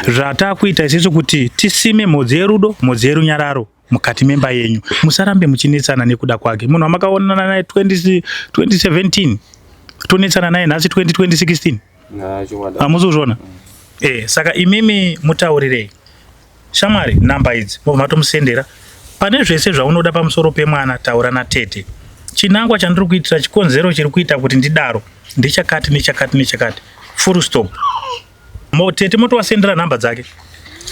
Zvatakuita isusu kuti tisime mhodzi yerudo, mhodzi yerunyararo mukati memba yenyu, musarambe muchinetsana nekuda kwake. Munhu wamakaonana naye 2017, tonetsana naye nhasi 2016, hamusi kuzviona? Saka imimi mutaurirei shamwari namba idzi, mobva matomusendera. Pane zvese zvaunoda pamusoro pemwana, taura natete. Chinangwa chandiri kuitira, chikonzero chiri kuita kuti ndidaro ndechakati nechakati nechakati, full stop. Tete motovasendera nhamba dzake,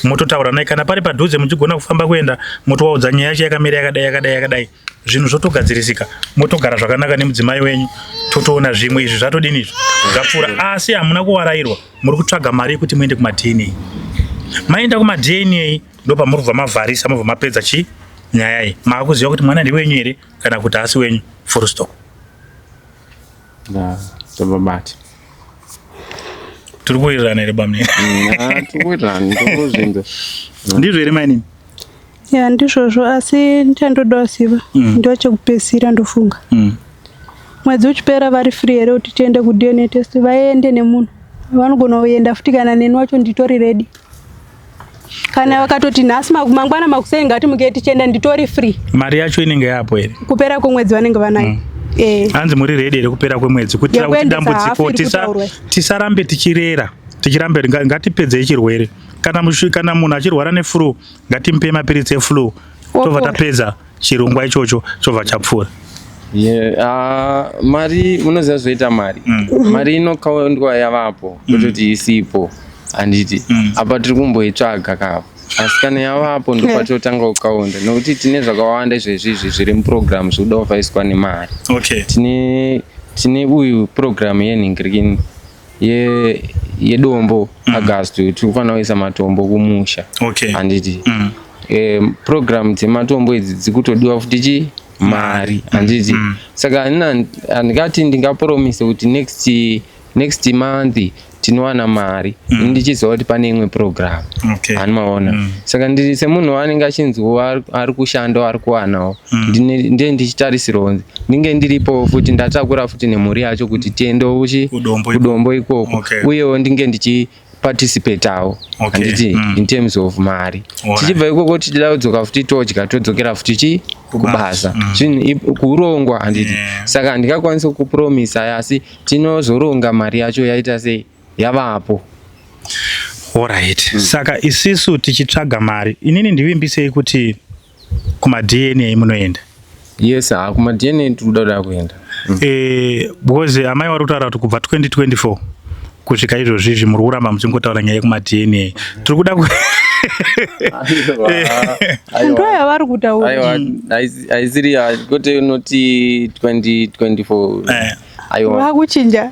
mototaura naye. Kana pari padhuze muchigona kufamba kuenda, motovaudza nyaya yacho yakamira yakadai, yakadai, yakadai, zvinhu zvotogadzirisika, motogara zvakanaka nemudzimai wenyu. Totoona zvimwe izvi zvatodini, izvi zvapfuura. Asi hamuna kuwarairwa, muri kutsvaga mari yekuti muende kumaDNA. Maenda kumaDNA, ndopamuri kubva mavharisa, mobva mapedza chi nyaya iyi, maakuziva kuti mwana ndewenyu here kana kuti haasi wenyu, full stop. Tobabata. Tiri kuwirirana here, bamnini? Tikuwirirana, tokuzvinza. Ndizvo here, mainini? Ya, ndizvozvo, asi chandoda ziva ndo chekupedzisira, ndofunga mwedzi uchipera vari free here kuti tiende kuDNA test? Vaende nemunhu, vanogona kuenda futi kana neni wacho nditori ready. Kana vakatoti nhasi mangwana makuseni ngatimukei tichienda, nditori free. Mari yacho inenge yapo here? Kupera kwemwedzi vanenge vanayo. Hanzi muri ready here kupera kwemwedzi, kuitira kuti Yekuendesa dambudziko hafu iri kutaurwa. Tisarambe tichirera, tichirambe ngatipedzei chirwere. Kana munhu achirwara neflu, ngatimupe mapiritsi eflu, tobva Wopora. tapedza chirongwa ichocho, chobva chapfuura. Yeah, mari munoziva zvoita mari. Mari inokaundwa yavapo, kutoti isipo, handiti? Apa tiri kumboitsvaga kapo, asi kana yavapo ndopatotanga kukaunda, nokuti tine zvakawanda izvezvi izvi zviri muprogram zvikuda kuvhaiswa nemari. Tine uyu program yenhingirikini yedombo. August tiri kufanira kuisa matombo kumusha, handiti? Program dzematombo idzi dzikutodiwa futi chi mari, handiti? Saka handingati ndingapromise kuti next month tinowana mari, ini ndichiziva kuti pane imwe program. Hani maona? Saka ndiri semunhu waanenge achinziwo ari kushandawo, ari kuwanawo, ndiye ndichitarisirawo ndinge ndiripo futi, ndatakura futi nemhuri yacho kuti tiendewo kuchi Kudombo ikoko. Kudombo ikoko. Uyewo ndinge ndichiparticipatawo, handiti, in terms of mari. Tichibva ikoko tichida kudzoka futi, todya, todzokera futi chi kubasa. Zvinhu kurongwa, handiti? Saka handingakwanisi kupromisa, asi tinozoronga mari yacho yaita sei, yavapo. Alright. Saka isisu tichitsvaga mari, inini ndivimbisei kuti kumaDNA munoenda. Yes, ha, kumaDNA tiri kuda kuenda. Because amai vari kutaura kuti kubva 2024 kusvika izvozvizvi muri kuramba muchingotaura nyaya yekumaDNA. Tiri kuda ku Ndo yavari kutaura. Aiwa, haisiri kwete, unoti 2024. Aiwa. Vakuchinja.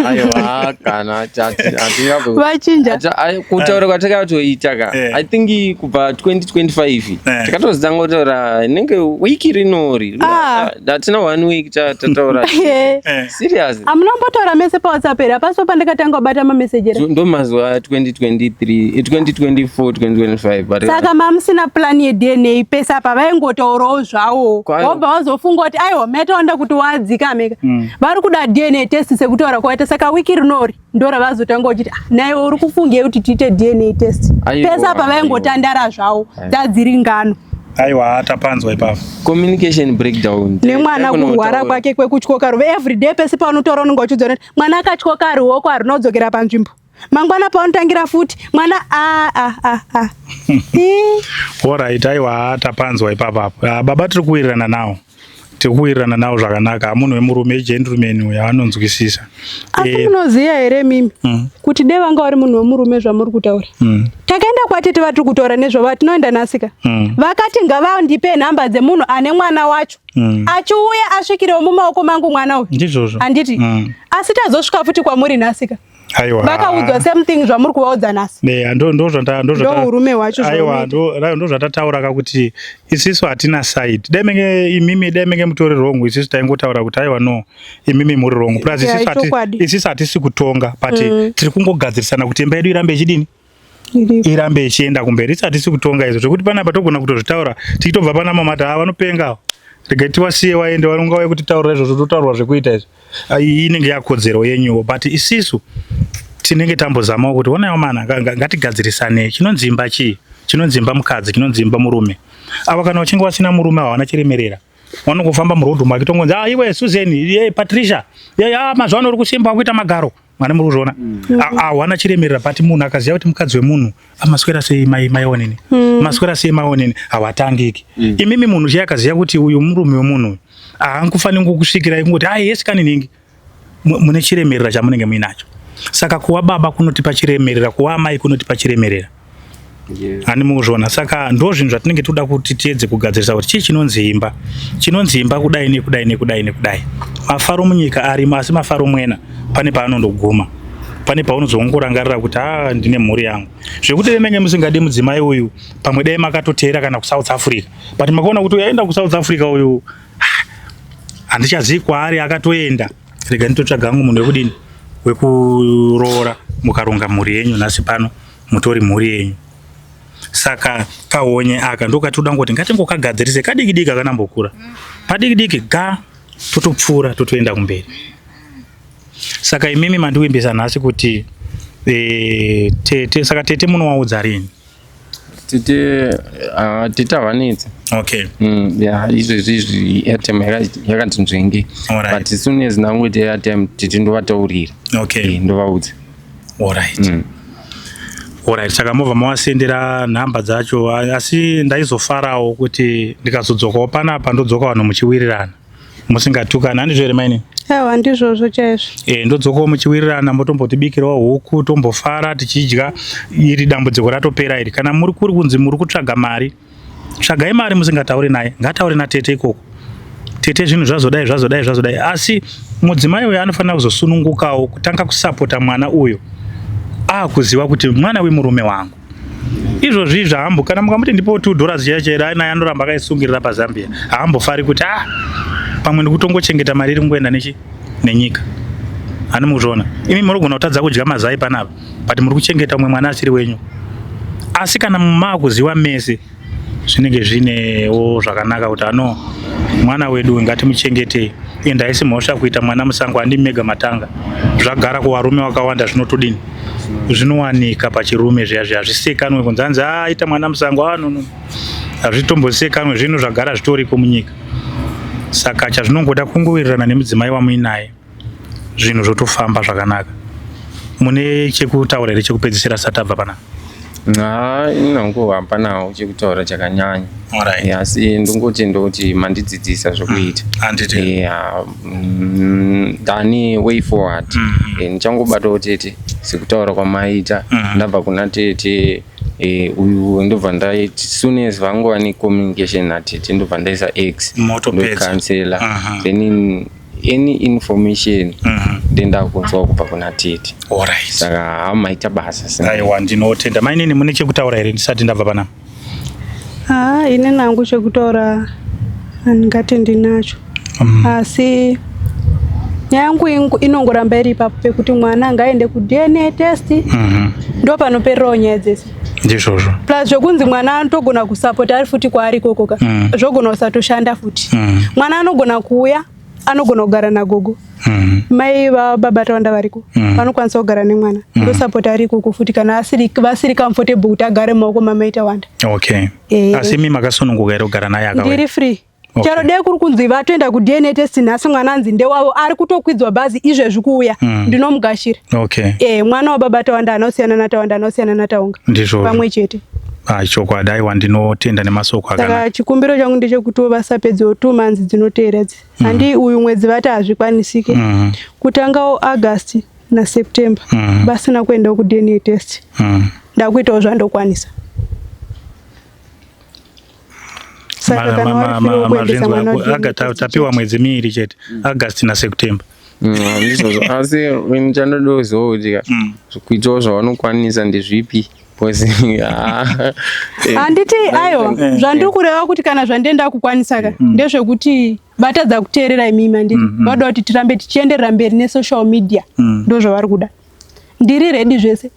Aiwa kana hatingabve. Vachinja. Kutaura kwatakatoita ka. Eh. I think kubva 2025 Eh. takatozotanga kutaura inenge wiki rinori. Ah. Hatina one week tataura. Eh. Eh. Serious. Hamuna mese paWhatsApp here? Hapasi pandakatanga kubata mameseji here? Ndo mazuva 2023, 2024, 2025 but Saka mamusina plan yeDNA pese apa vaingotaurawo zvawo. Kwayo. Wobva wazofunga kuti aiwa metaonda kuti wadzika meka. Vari kuda DNA test sekutaura kwaita saka wiki rinori ndo ravazotanga uchiti "Ah, naiwe uri kufungei kuti tiite DNA test. Aiwa, Pese apa vaingotandara zvawo dzadziri ngano. Aiwa tapanzwa ipapo. Communication breakdown. Nemwana Taigona kurwara kutaura. kwake kwekutyoka ruoko everyday pese paunotaura unenge uchiudzwa kuti mwana akatyoka ruoko harinodzokera panzvimbo. Mangwana paunotangira futi mwana a a a a. Ii. Alright, aiwa tapanzwa ipapo apo. Ah, baba tiri kuwirirana nawo. Tiri kuwirirana nawo zvakanaka. Munhu wemurume gentleman uyu anonzwisisa. Asi Eh, munoziva here mimi kuti dai vanga vari munhu wemurume zvamuri kutaura. Takaenda kwatete vatiri kutaura nezvavo tinoenda nasika. Vakati ngavandipe nhamba dzemunhu ane mwana wacho. Achiuya asvikirewo mumaoko mangu mwana uyu. Ndizvozvo. Handiti? Asi tazosvika futi kwamuri nhasika. Aiwa. Vakaudzwa same thing zvamuri kuvaudza nhasi. Ne, ndo ndo zvanda ndo zvata Ndo urume hwacho Aiwa, zvaunoita. ndo zvatataura ka kuti isisu hatina side. Dai menge imimi dai menge mutori wrong isisu taingotaura kuti aiwa no imimi muri wrong. Plus Yeah, isisu hati ichokwadi. isisu hatisi kutonga but tiri kungogadzirisana kuti imba yedu irambe ichidini irambe ichienda kumberi. Isu hatisi kutonga izvo zvekuti panapa togona kutozvitaura tichitobva pana mama ta vanopenga. Regai tiwasiye waende vanongauya kutitaurira izvozvo totaurwa zvekuita izvo. Ai, inenge yakodzero yenyuwo but isisu tinenge tambozamawo kuti onaiwo mana ngatigadzirisanei. Chinonzi imba chii? Chinonzi imba mukadzi, chinonzi imba murume. Ava kana vachinge vasina murume hawana chiremerera. Vanongofamba murodhi umu achitongonzi ah iwe Susan, ye Patricia, ye ah mazuva ano uri kusimba kuita magaro. Mwana muri kuzviona? Hawana chiremerera but munhu akaziva kuti mukadzi wemunhu amaswera sei mai maionini. Maswera sei maionini hawatangiki. Imimi munhu chiye akaziva kuti uyu murume wemunhu uyu haangofaniri kukusvikirai kungoti ah yes kani ningi. Mune chiremerera chamunenge muinacho. Saka kuwa baba kunotipa chiremerera, kuwa amai kunotipa chiremerera. Hani mukuzviona. Saka ndo zvinhu zvatinenge toda kuti tiedze kugadzirisa kuti chii chinonzi imba. Chinonzi imba kudai nekudai nekudai nekudai. Mafaro munyika arimo asi mafaro mwena pane paanondoguma. Pane paunozongorangarira kuti ah ndine mhuri yangu. Zvekuti menge musingadi mudzimai uyu pamwe dai makatoteera kana kuSouth Africa. But makaona kuti uyu aenda kuSouth Africa uyu handichazivi kwaari akatoenda. Rega nditotsvaga hangu munhu wekudini wekuroora mukaronga mhuri yenyu nhasi pano mutori mhuri yenyu. Saka kahonye aka ndokatoda ngoti ngatingokagadzirise kadiki diki akanambokura. Padiki diki ga totopfuura totoenda kumberi. Saka imimi mandiwimbisa nhasi kuti tete, saka tete munowaudza rini? Tete tete havanetsi. Okay. Yeah, izvezvi izvi airtime yakati nzvenge. Alright. But as soon as ndangoita airtime tete ndovataurira. Okay. Ndovaudza. Alright. Alright, saka mobva mawasendera nhamba dzacho asi ndaizofarawo kuti ndikazodzokawo panapa ndodzoka vanhu muchiwirirana. Musingatukani, handizvo here maini? Aiwa ndizvozvo chaizvo. Ndodzokawo muchiwirirana motombotibikirawo huku tombofara tichidya iri dambudziko ratopera iri. Kana muri kuri kunzi muri kutsvaga mari, tsvagai mari musingatauri naye, ngataure natete ikoko. Tete zvinhu zvazodai zvazodai zvazodai asi mudzimai uyu anofanira kuzosunungukawo kutanga kusapota mwana uyu akuziva kuti mwana wemurume wangu. Izvozvi izvi haambo kana mukamuti ndipo $2 chaiyo chaiyo naye anoramba akaisungirira paZambia. Haambofari kuti ah pamwe ndikutongochengeta mari iri kungoenda nechi nenyika. Hani muzviona. Imi murigona kutadza kudya mazai panapa but muri kuchengeta umwe mwana asiri wenyu. Asi kana maakuziva mese zvinenge zvinewo zvakanaka kuti ano mwana wedu ngatimuchengetei. Ende haisi mhosva kuita mwana musango handi mega matanga. Zvagara kuvarume vakawanda zvinotodini? Zvinowanika pachirume zviya zviya hazvisekanwe kunzi hanzi aita mwana musango ah no no. Hazvitombosekanwe zvinhu zvagara zvitoriko munyika. Saka chazvinongoda kungowirirana nemudzimai wamuinaye zvinhu zvotofamba zvakanaka. Mune chekutaura here chekupedzisira sati abva panapa? Inongo hapanawo chekutaura chakanyanya. Alright. Asi ndongoti ndoti mandidzidzisa zvokuita. Handiti. Yeah, ndane way forward. Ndichangobatawo tete sekutaura kwamaita. Ndabva kuna tete uyu ndobva ndaiti soon as vangova necommunication natete ndobva ndaisa X Motopedza. ndocancela. Then Any information ndendakunzwa kubva kuna tete. Alright. Saka hamaita basa. Aiwa, ndinotenda. Mainini, mune chekutaura here ndisati ndabva panapa? Haa, ini nangu chekutaura handingati ndinacho. Asi nyaya yangu inongoramba iri ipapo pekuti mwana ngaende kuDNA test. Ndo panopererawo nyaya dzese. Ndizvozvo. Plus zvekunzi mwana anotogona kusapota ari futi kwaari ikoko ka, zvogona kusatoshanda futi. Mwana anogona kuuya, anogona kugara nagogo. Mai vababa Tawanda variko, vanokwanisa kugara nemwana, ndosapota ari ikoko futi kana asiri vasiri comfortable kuti agare mumaoko mamai Tawanda. Asi imi makasununguka here kugara naye akauya? Ndiri free. Chero dei kuri kunzi vatoenda kuDNA test nhasi, mwana anzi ndewavo, ari kutokwidzwa bhazi izvezvi kuuya, ndinomugashira. Mwana wababa Tawanda anosiyana naTawanda, anosiyana naTaunga. Ndizvozvo. Pamwe chete. Ah, chokwadi. Aiwa, ndinotenda nemasoko akanaka. Saka chikumbiro changu ndechekuti vasapedzewo 2 months dzinoteera idzi. Handi uyu mwedzi vati hazvikwanisike, kutangawo August naSeptember vasina kuendawo kuDNA test, ndakuitawo zvandokwanisa. Saka kana vari free wokuendesa mwana Mazvinzwa. kuDNA test Tapiwa chete. mwedzi miiri chete, August naSeptember. Ndizvozvo, asi ini chandodoziva kuti ka, kuitawo zvavanokwanisa ndezvipi, because ah, Handiti aiwa, zvandiri kureva kuti kana zvandienda kukwanisa ka, ndezvekuti vatadza kuteerera imimi, handiti vada kuti tirambe tichienderera mberi nesocial media. Ndo zvavari kuda. Ndiri ready zvese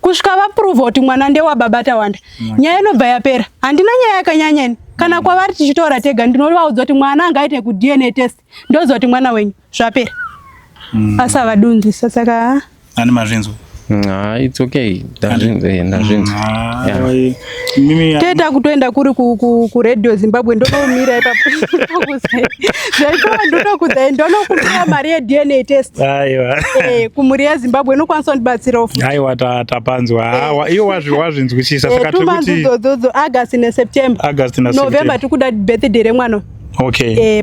kusvika vaprova kuti mwana ndewababa Tawanda. Nyaya inobva yapera. Handina nyaya yakanyanya ini. Kana kwavari tichitaura tega, ndinovaudza kuti mwana angaite kuDNA test, ndoziva kuti mwana wenyu, zvapera. Asi havadunzisa, saka Ani mazvinzwa? Ah, it's okay, ndazvinzwa, ndazvinzwa. Yeah. Mimi Toita kutoenda kuri kuRadio Zimbabwe, ndonomira ipapo, zvaitova ndotokudzai, ndonokumbira mari yeDNA test. Aiwa. Kumhuri yeZimbabwe inokwanisa kundibatsirawo futi. Aiwa, tapanzwa. Awa, iwo wazvinzwisisa. Saka two tiri months kuti idzodzo, August neSeptember. August November. naSeptember. Tiri kuda birthday remwana.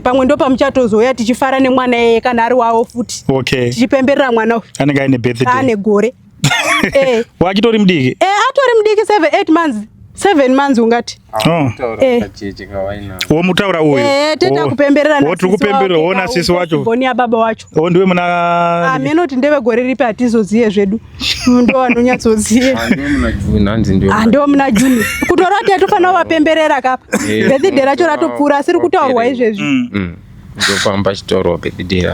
Pamwe ndo pamuchatozouya tichifara nemwana iyeye kana ari wavo futi, tichipemberera mwana uyu. Anenge aine birthday. Ane gore. Wachitori mudiki. Atori mudiki, 7 8 months, 7 months ungati. Oh. Kacheche kawaina. Womutaura uyu. Toita kupemberera. Oh, tiri kupemberera wo nasisi wacho. Boni yababa wacho. O, ndiwe muna Amene kuti ndevegore ripi hatizoziye zvedu, ndo vanonyatsoziye. Ah, ndiwe muna June, hanzi ndiwe. Ah, ndiwo muna June. Kutora kuti tofanira kuvapemberera kapa. Birthday racho ratopfuura, asiri kutaurwa izvezvi. Ndopamba chitaurwa birthday.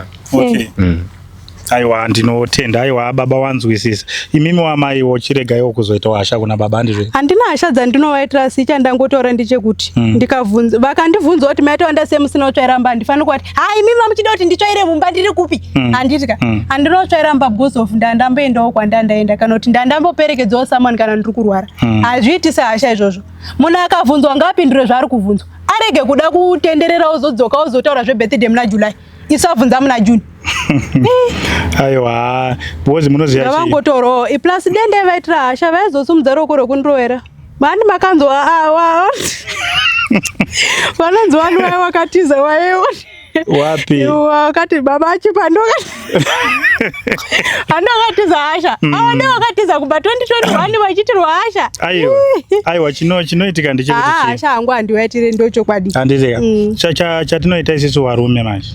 Aiwa, ndinotenda. Aiwa, baba wanzwisisa. Imimi wamaiwo, chiregaiwo kuzoita hasha kuna baba, handizvo? Handina hasha dzandinovaitira, asi chandangotaura ndechekuti ndikavhunza, vakandibvunza kuti maitaunda sei musina kutsvaira mumba, handifaniri kuvati, ha, imimi mamuchida kuti nditsvaire mumba ndiri kupi? Handiti ka handina kutsvaira mumba because of ndandamboendawo kwandandaenda, kana kuti ndandamboperekedzawo someone, kana ndiri kurwara. Hazviitisi hasha izvozvo. Munhu akabvunzwa ngaapindure zvaari kubvunzwa, arege kuda kutenderera, ozodzoka ozotaura zvebirthday muna July, isabvunza muna June. Aiwa, because munoziva chii? Ngavangotorawo. Plus dende vaitira hasha, vaizosumudza ruoko rwekundirovera. Mani makanzwa awa vanonzi vanhu vaya wakatiza wayewo. Wapi? Wakati baba achipa andokatiza hasha. Ava ndewakatiza kubva 2021 vachitirwa hasha. Aiwa, aiwa, chinoitika ndechekuti Ah, chii? hasha hangu handivaitire, ndochokwadi. Handiti ka? Chatinoita isusu varume manje,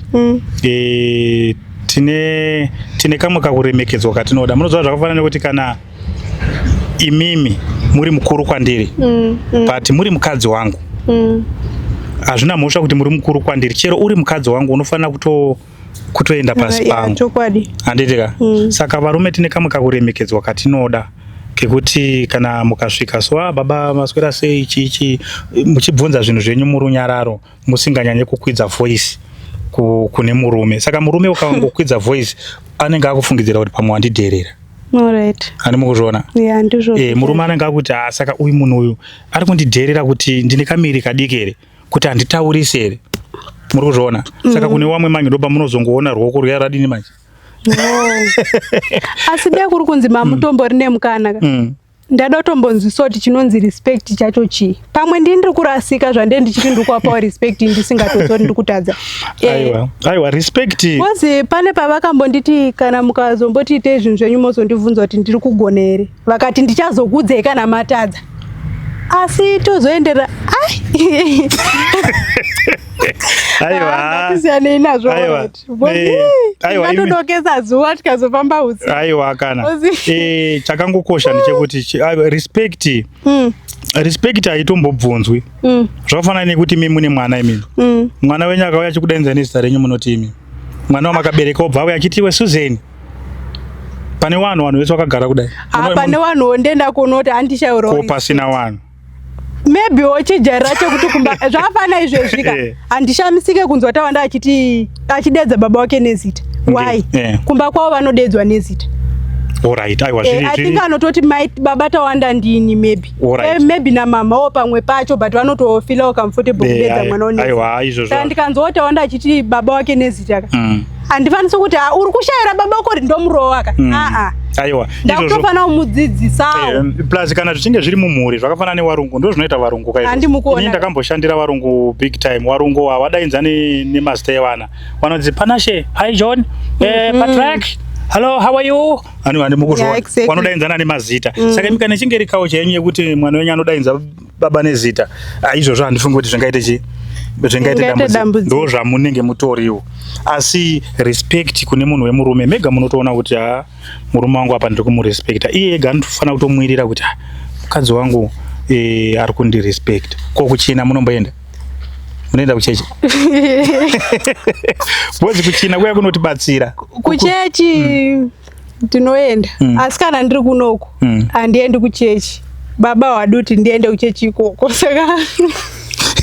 tine kamwe kakuremekedzwa katinoda. Munoziva, zvakafanana nekuti kana imimi muri mukuru kwandiri, but muri mukadzi wangu, hazvina mhosva kuti muri mukuru kwandiri. Chero uri mukadzi wangu, unofanira kutoenda pasi pangu. Chokwadi. Handiti ka? Saka varume tine kamwe kakuremekedzwa katinoda, kekuti kana mukasvika so, "Ah, baba, maswera sei?" Chichi muchibvunza zvinhu zvenyu murunyararo, musinganyanye kukwidza voice kune murume. Saka murume ukangokwidza voice, anenge akufungidzira kuti pamwe wandidherera. Ani mukuzviona? Yeah, ndizvo. Murume anenge akuti, "Ah, saka uyu munhu uyu ari kundidherera kuti ndine kamiri kadiki here, kuti handitaurise here?" Muri kuzviona? Saka kune wamwe manje ndopa munozongoona ruoko ruya radini manje. Oh. Asi dai kuri kunzi mamutombori nemukana ka, ndada kutombonzwisa kuti chinonzi respect chacho chii. Pamwe ndini ndiri kurasika, zvandee ndichiti ndiri kuvapawo respect, ndisingatoziva kuti ndiri kutadza. Aiwa, aiwa, respect Kozi pane pavakambonditi, kana mukazomboti itei zvinhu zvenyu, mozondibvunza kuti ndiri kugona here, vakati ndichazokudzei kana matadza. Asi tozoenderera, ai. Aiwa. Ngatisiyanei nazvo. Aiwa. Alright. Because, Eh, aiwa, imi- tingatodokesa zuva tikazofamba usiku. Aiwa kana. Ozi- Chakangokosha ndechekuti aiwa, respect. Respect haitombobvunzwi. Zvakafanana nekuti imi mune mwana imimi. Mwana wenyu akauya achikudainza nezita renyu, munoti imi. Mwana wamakabereka obva auya achiti, "Iwe Susan." Pane vanhu vese vakagara kudai. Ah, pane vanhuwo ndenda kunoti handishaurawo. Ko pasina vanhu. Maybe wochijairira chekuti kumba zvafana izvezvika. Handishamisike kunzwa Tawanda achiti achidedza baba wake nezita. Why? Kumba kwavo vanodedzwa nezita. Alright, aiwa, I think anototi mai baba Tawanda ndini maybe. Maybe namamawo pamwe pacho, but vanotofeelawo comfortable kudedza mwana nezita. Aiwa, izvozvo. Saka ndikanzwawo Tawanda achiti baba wake nezita ka, handifanisi kuti, "Ah, uri kushayira baba wako ndomurowa ka." Aa. Aiwa, izvozvo. Ndakutofanira kumudzidzisawo. Plus kana zvichinge zviri mumhuri, zvakafanana nevarungu, ndo zvinoita varungu kaizvo. Handimukuona. Inini ndakamboshandira varungu big time. Varungu havadainza nemazita evana. Vanonzi Panashe, "Hi John, Patrick, hello, how are you?" Ani vandi mukuzviona. Vanodainzana nemazita. Saka imi kana ichinge iri culture yenyu yekuti mwana wenyu anodainza baba nezita, ah, izvozvo handifungi kuti zvingaite chi zvingaite Zvingaite dambudziko. dambudziko. Ndo zvamunenge mutoriwo. Asi respect kune munhu wemurume, mega munotoona kuti, ha, murume wangu apa ndiri kumurespecta. Iye ega anotofanira kutomwirira kuti, "Ah, mukadzi wangu ari kundirespecta." Ko kuchina munomboenda? Munoenda kuchechi? Because kuchina kuya kunotibatsira. Kuchechi ndinoenda, asi kana ndiri kunoku handiendi kuchechi. Baba wadi kuti ndiende kuchechi ikoko, saka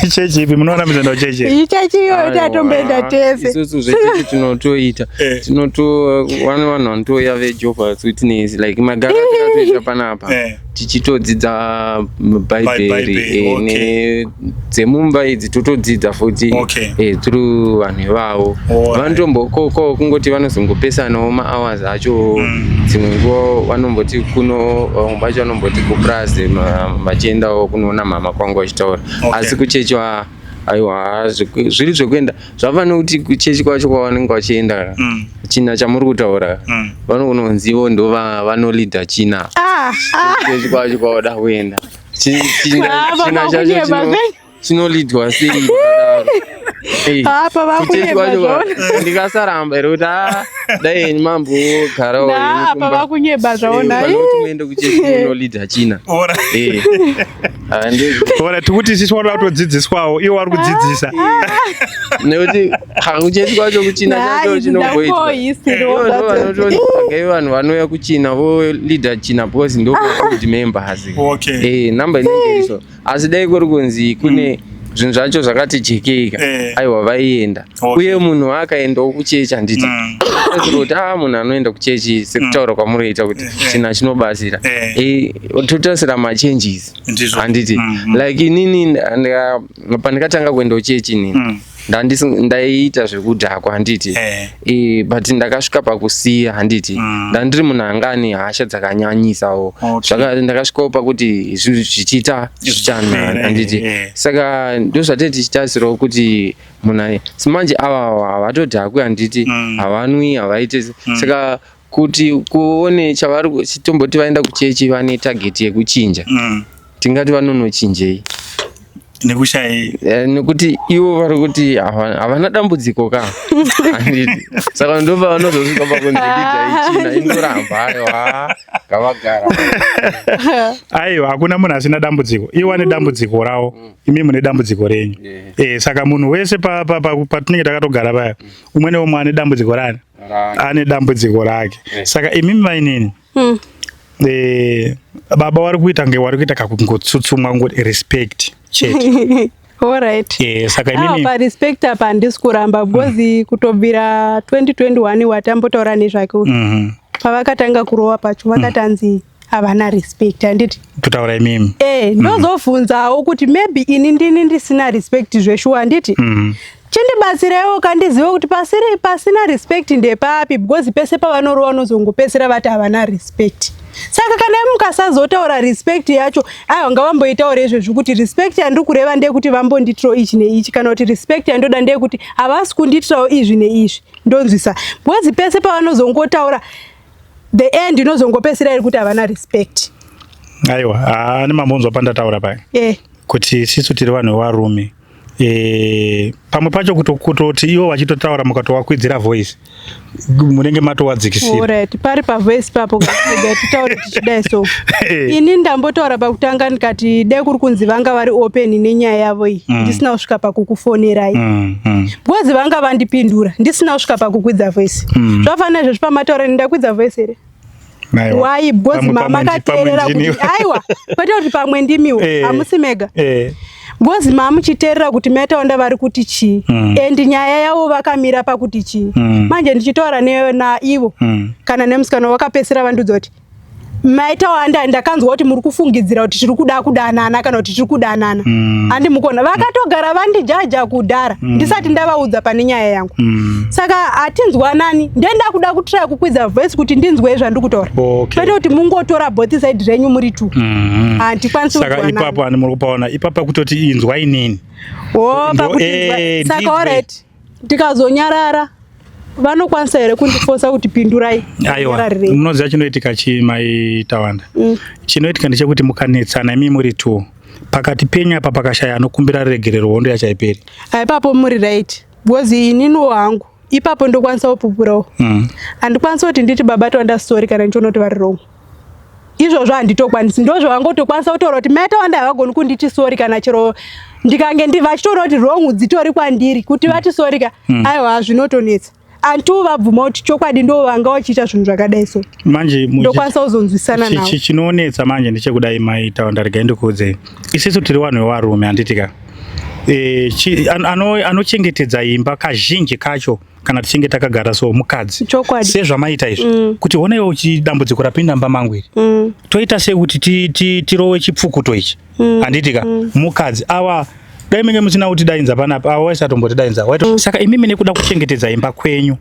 Chechi ipi? Munoona muzoenda kuchechi? Ichechi iyoyo tatomboenda tese. Isusu zvechechi tinotoita. Tinoto vane vanhu vanotouya veJehovah's Witness, like magara takatoita panapa tichitodzidza bhaibheri. Bhaibheri, Nedzemumba idzi totodzidza futi through vanhu ivavo. Vanotombokoko kungoti vanozongopesanawo mahours acho. Dzimwe nguva vanomboti kuno, vamwe vacho vanomboti kupurazi, vachiendawo kunoona mama kwangu vachitaura. Asi kuchechi aiwa, zviri zvekuenda zvava nekuti kuchechi kwacho kwavanenge vachienda, china chamuri kutaura, vanononzi ivo ndo vanolidha china. Ah, ah. Kuchechi kwacho kwavoda kuenda, Ah, china baba chacho kunyeba zvenyu. chinolidwa sei pakadaro? Apa Kuchechi vakunyeba kwacho zvaona. ndikasaramba here kuti, "Ah, dai henyu mambogarawo Na henyu apa kumba." vakunyeba zvaona. Pane kuti muende kuchechi munolidha china. Ah, Alright, tikuti isusu wanoda kutodzidziswawo, iwo vari kudzidzisa. Nekuti kuchechi kwacho kuchina chacho chinomboitwa. Ndovanototi vanhu vanouya kuchina volidha china because ndo good members. Namba inenge iriso, asi dai kuri kunzi kune zvinhu zvacho zvakati jekeka, aiwa, vaienda. Uye munhu akaendawo kuchechi, handiti kuti a munhu anoenda kuchechi sekutaura kwamuroita kuti china chinobatsira, totasira machanges, handiti? Like inini pandikatanga kuenda kuchechi inini, ndaiita zvekudhakwa, handiti? But ndakasvika pakusiya, handiti? Ndandiri munhu anga ane hasha dzakanyanyisawo. Ndakasvikawo pakuti zvinhu zvichiita zvichanani, handiti? Saka ndozvatee tichitasirawo kuti munhu simanje ava havatodhakwi, handiti? Havanwi, havaite. Saka kuti kuone chavari tomboti vaenda kuchechi vane target yekuchinja, tingati vanonochinjei? Nekushai. Nekuti ivo vari kuti havana dambudziko ka, handiti? Saka ndobva vanozosvika pakunzi lidha ichina inoramba. Aiwa, ngavagara. Aiwa, hakuna munhu asina dambudziko. Iwo ane dambudziko rawo, imi mune dambudziko renyu. Saka munhu wese patinenge takatogara paya, umwe neumwe ane dambudziko rani, ane dambudziko rake. Saka imimi mainini, baba vari kuita nge vari kuita kakungotsutsumwa, kungoti respect chete. Alright. Saka Ah, imimi parespect apa handisi kuramba, because kutobvira 2021 watambotaura nezvake uyu, pavakatanga kurova pacho vakatanzi havana respect, handiti? Kutaura imimi. Ndozobvunzawo kuti maybe ini ndini ndisina respect zveshuwa, handiti? Chindibatsireiwo kandizive kuti pasina respect ndepapi, because pese pavanorova unozongopedzisira vati havana respect. Saka kana mukasazotaura respect yacho, aiwa, ngavamboitaura izvezvi kuti respect yandiri kureva ndeyekuti vambonditirawo ichi neichi, kana kuti respect yandoda ndeyekuti havasi kundiitirawo izvi neizvi, ndonzwisa. Because pese pavanozongotaura, the end inozongopedzisira iri kuti havana respect. Aiwa, haani mambonzwa pandataura paya kuti isisu tiri vanhu vevarume. E, pamwe pacho kutoti ivo vachitotaura mukatowakwidzira voice munenge matowadzikisira. Alright, pari pavoice papo rega titaure tichidai so. Ini ndambotaura pakutanga ndikati dai kuri kunzi vanga vari open nenyaya yavo iyi ndisina kusvika pakukufonerai. Because vanga vandipindura ndisina kusvika pakukwidza voice. Zvafanana izvozvi pamataura ndakwidza voice here? Why? Because makateerera kuti aiwa kwete kuti pamwe ndimiwo hamusi mega. Because mamuchiteerera kuti maitaunda vari kuti chii and nyaya yavo vakamira pakuti chii. Manje ndichitaura naivo kana nemusikana wakapedzisira vandiudza kuti maitawanda ndakanzwa kuti muri kufungidzira kuti tiri kuda kudanana kana kuti tiri kudanana. Handimukona vakatogara vandijaja kudhara ndisati ndavaudza pane nyaya yangu. Saka hatinzwanani, ndenda kuda kutraya kukwidza voice kuti ndinzwe zvandiri kutaura. Kwete kuti mungotora both side renyu muri two. Handikwanisi Saka kunzwanana. Ipapo ani muri kupaona ipapa kutoti inzwa inini. Oh, pakuti saka ndinzwe. Alright, ndikazonyarara vanokwanisa here kundifosa kuti pindurai? Aiwa, Nyararirei. munoziva chinoitika chii, Maitawanda? Chinoitika ndechekuti mukanetsana imi muri two, pakati penyu apa pakashaya anokumbira regerero, hondo yacho haiperi. Ipapo muri right, because ininiwo hangu ipapo ndokwanisa kupupurawo. Handikwanisi kuti nditi baba Tawanda sorry kana ndichiona kuti vari wrong. Izvozvo handitokwanisi, ndozvavangotokwanisa kutaura kuti mai Tawanda havagoni kunditi sorry kana chero ndikange vachitoona kuti wrong dzitori kwandiri kuti vati sorry ka. Aiwa, zvinotonetsa until vabvuma kuti chokwadi ndo vanga vachiita zvinhu zvakadai so. Manje Ndokwanisa kuzonzwisana navo. Chinonetsa manje ndechekudai, Maitawanda, regai ndikuudzei. Isisu tiri vanhu vevarume, handiti ka? Anochengetedza imba kazhinji kacho kana tichinge takagara so mukadzi. Sezvamaita izvi kuti honaiwo dambudziko rapinda mumba mangu iri, toita sei kuti tirowe chipfukuto ichi, handiti ka? Mukadzi awa dai menge musina kuti dainza panapa, awa waisatomboti Saka imimi nekuda kuchengetedza imba kwenyu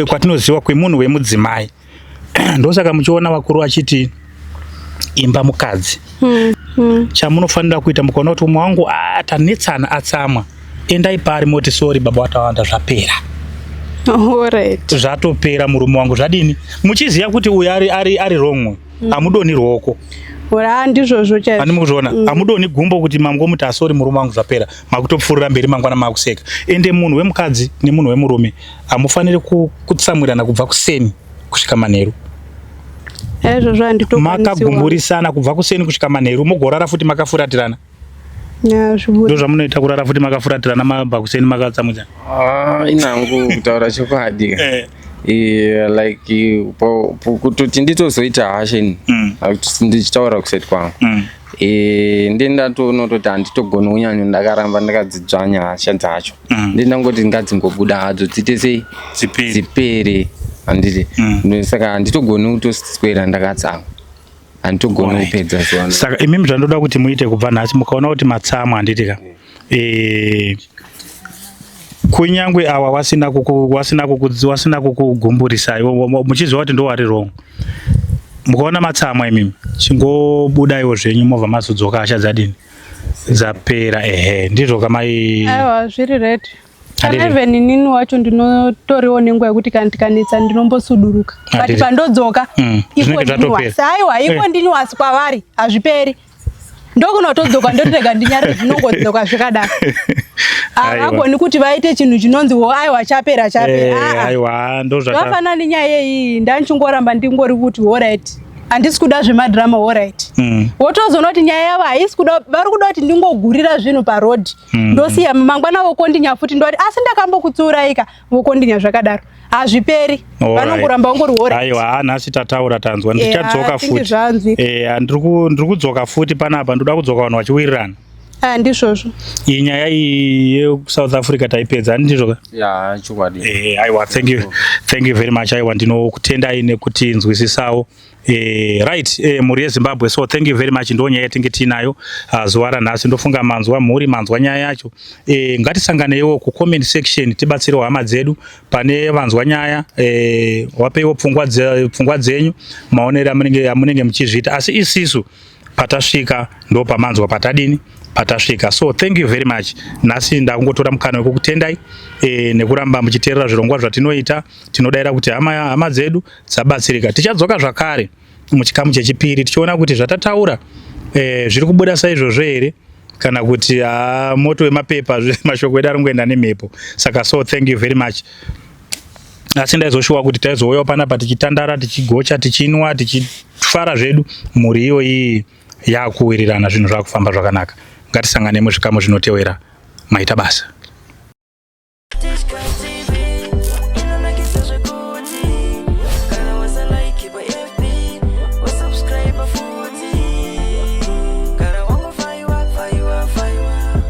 kwatinoziva kwemunhu wemudzimai, ndosaka muchiona vakuru vachiti imba mukadzi. Chamunofanira kuita, mukaona kuti umwe wangu, ah, tanetsana, atsamwa, endai pari moti, "Sorry baba watawanda," zvapera. Zvatopera, murume wangu, zvadini? Muchiziva kuti uyu ari wrong, hamudoni ruoko. Ora, ndizvozvo chaizvo. Ani mukuzviona, hamudoni gumbo kuti mangomuti, "Ah, sorry murume wangu," zvapera, makutopfuurira mberi, mangwana makuseka. Ende munhu wemukadzi nemunhu wemurume hamufaniri kutsamwirana kubva kuseni kusvika manheru. Izvozvo handitokwanisiwa. Makagumburisana kubva kuseni kusvika manheru, mogorara futi makafuratirana. Ya, zvibuda. Ndo zvamunoita, kurara futi makafuratirana, mabva kuseni makatsamwidzana. Ah, inangu kutaura chokwadi, like kutoti nditozoita hasha ini, ndichitaura kuseti kwangu, ndendatoona kutoti handitogoni kunyanyo ndakaramba ndakadzidzvanya hasha dzacho. Ndendangoti ngadzingobuda hadzo, dziite sei, Dzipere. Dzipere, handiti? Saka handitogoni kutoswera ndakatsamwa, handitogoni kupedza zuva. Saka imimi zvandoda kuti muite kubva nhasi, mukaona kuti matsamwa, handiti ka, kunyangwe awa wasina kukugumburisai, muchiziva kuti ndo wari wrong, mukaona matsamwa imimi chingobudaiwo zvenyu, movha mazodzoka hasha dzadini, dzapera. Ehe, ndizvo kamai? Aiwa, zviri right. Kana even inini wacho ndinotoriwo nenguva yekuti kana tikanetsa ndinombosuduruka, but pandodzoka Zvinenge zvatopera. Aiwa, iko ndiniwasi kwavari hazviperi, ndokunotodzoka ndotirega ndinyarire, zvinongodzoka zvakadaro. Havagoni kuti vaite chinhu chinonzi wo aiwa, chapera, chapera. Ah, ah. Aiwa, ndozvata Zvafanana nenyaya iyi, ndanchingoramba ndingori kuti alright, handisi kuda zvemadhirama, alright. Wotozoona kuti nyaya yavo haisi kuda, vari kuda kuti ndingogurira zvinhu parodhi, ndosiya, mangwana vokondinya futi, ndoti asi ndakambokutsuuraika, vokondinya zvakadaro, hazviperi. Vanongoramba vangori alright. Aiwa, nhasi tataura, tanzwa, ndichadzoka I think futi. Zvanzwika. Ndiri kudzoka futi panapa, ndoda kudzoka vanhu vachiwirirana. Ah, ndizvozvo. Iyi nyaya iyi yekuSouth Africa taipedza, handizvo ka? Ya, chokwadi. Aiwa, thank you, thank you very much. Aiwa, ndinokutendai nekutinzwisisawo. Right, mhuri yeZimbabwe, so thank you very much. Ndo nyaya yatinge tiinayo zuva ranhasi. Ndofunga manzwa, mhuri, manzwa nyaya yacho. Ngatisanganeiwo kucomment section, tibatsirewo hama dzedu pane vanzwa nyaya. Wapeiwo pfungwa dzenyu, maonero amunenge muchizviita. Asi isisu patasvika ndo pamanzwa patadini, patasvika. So thank you very much. Nhasi ndakungotora mukana wekukutendai nekuramba muchiteerera zvirongwa zvatinoita. Tinodayira kuti hama dzedu dzabatsirika. Tichadzoka zvakare muchikamu chechipiri tichiona kuti zvatataura zviri kubuda saizvozvo here. Kana kuti haa, moto wemapepa, mashoko edu ari kungoenda nemhepo. Saka so thank you very much. Asi ndaizoshuwa kuti taizouyawo panapa tichitandara, tichigocha, tichinwa, tichifara zvedu, mhuri iyoyi yakuwirirana, zvinhu zvakufamba zvakanaka. Ngatisangane muzvikamu zvinotewera. Maita basa. Tichkach TV.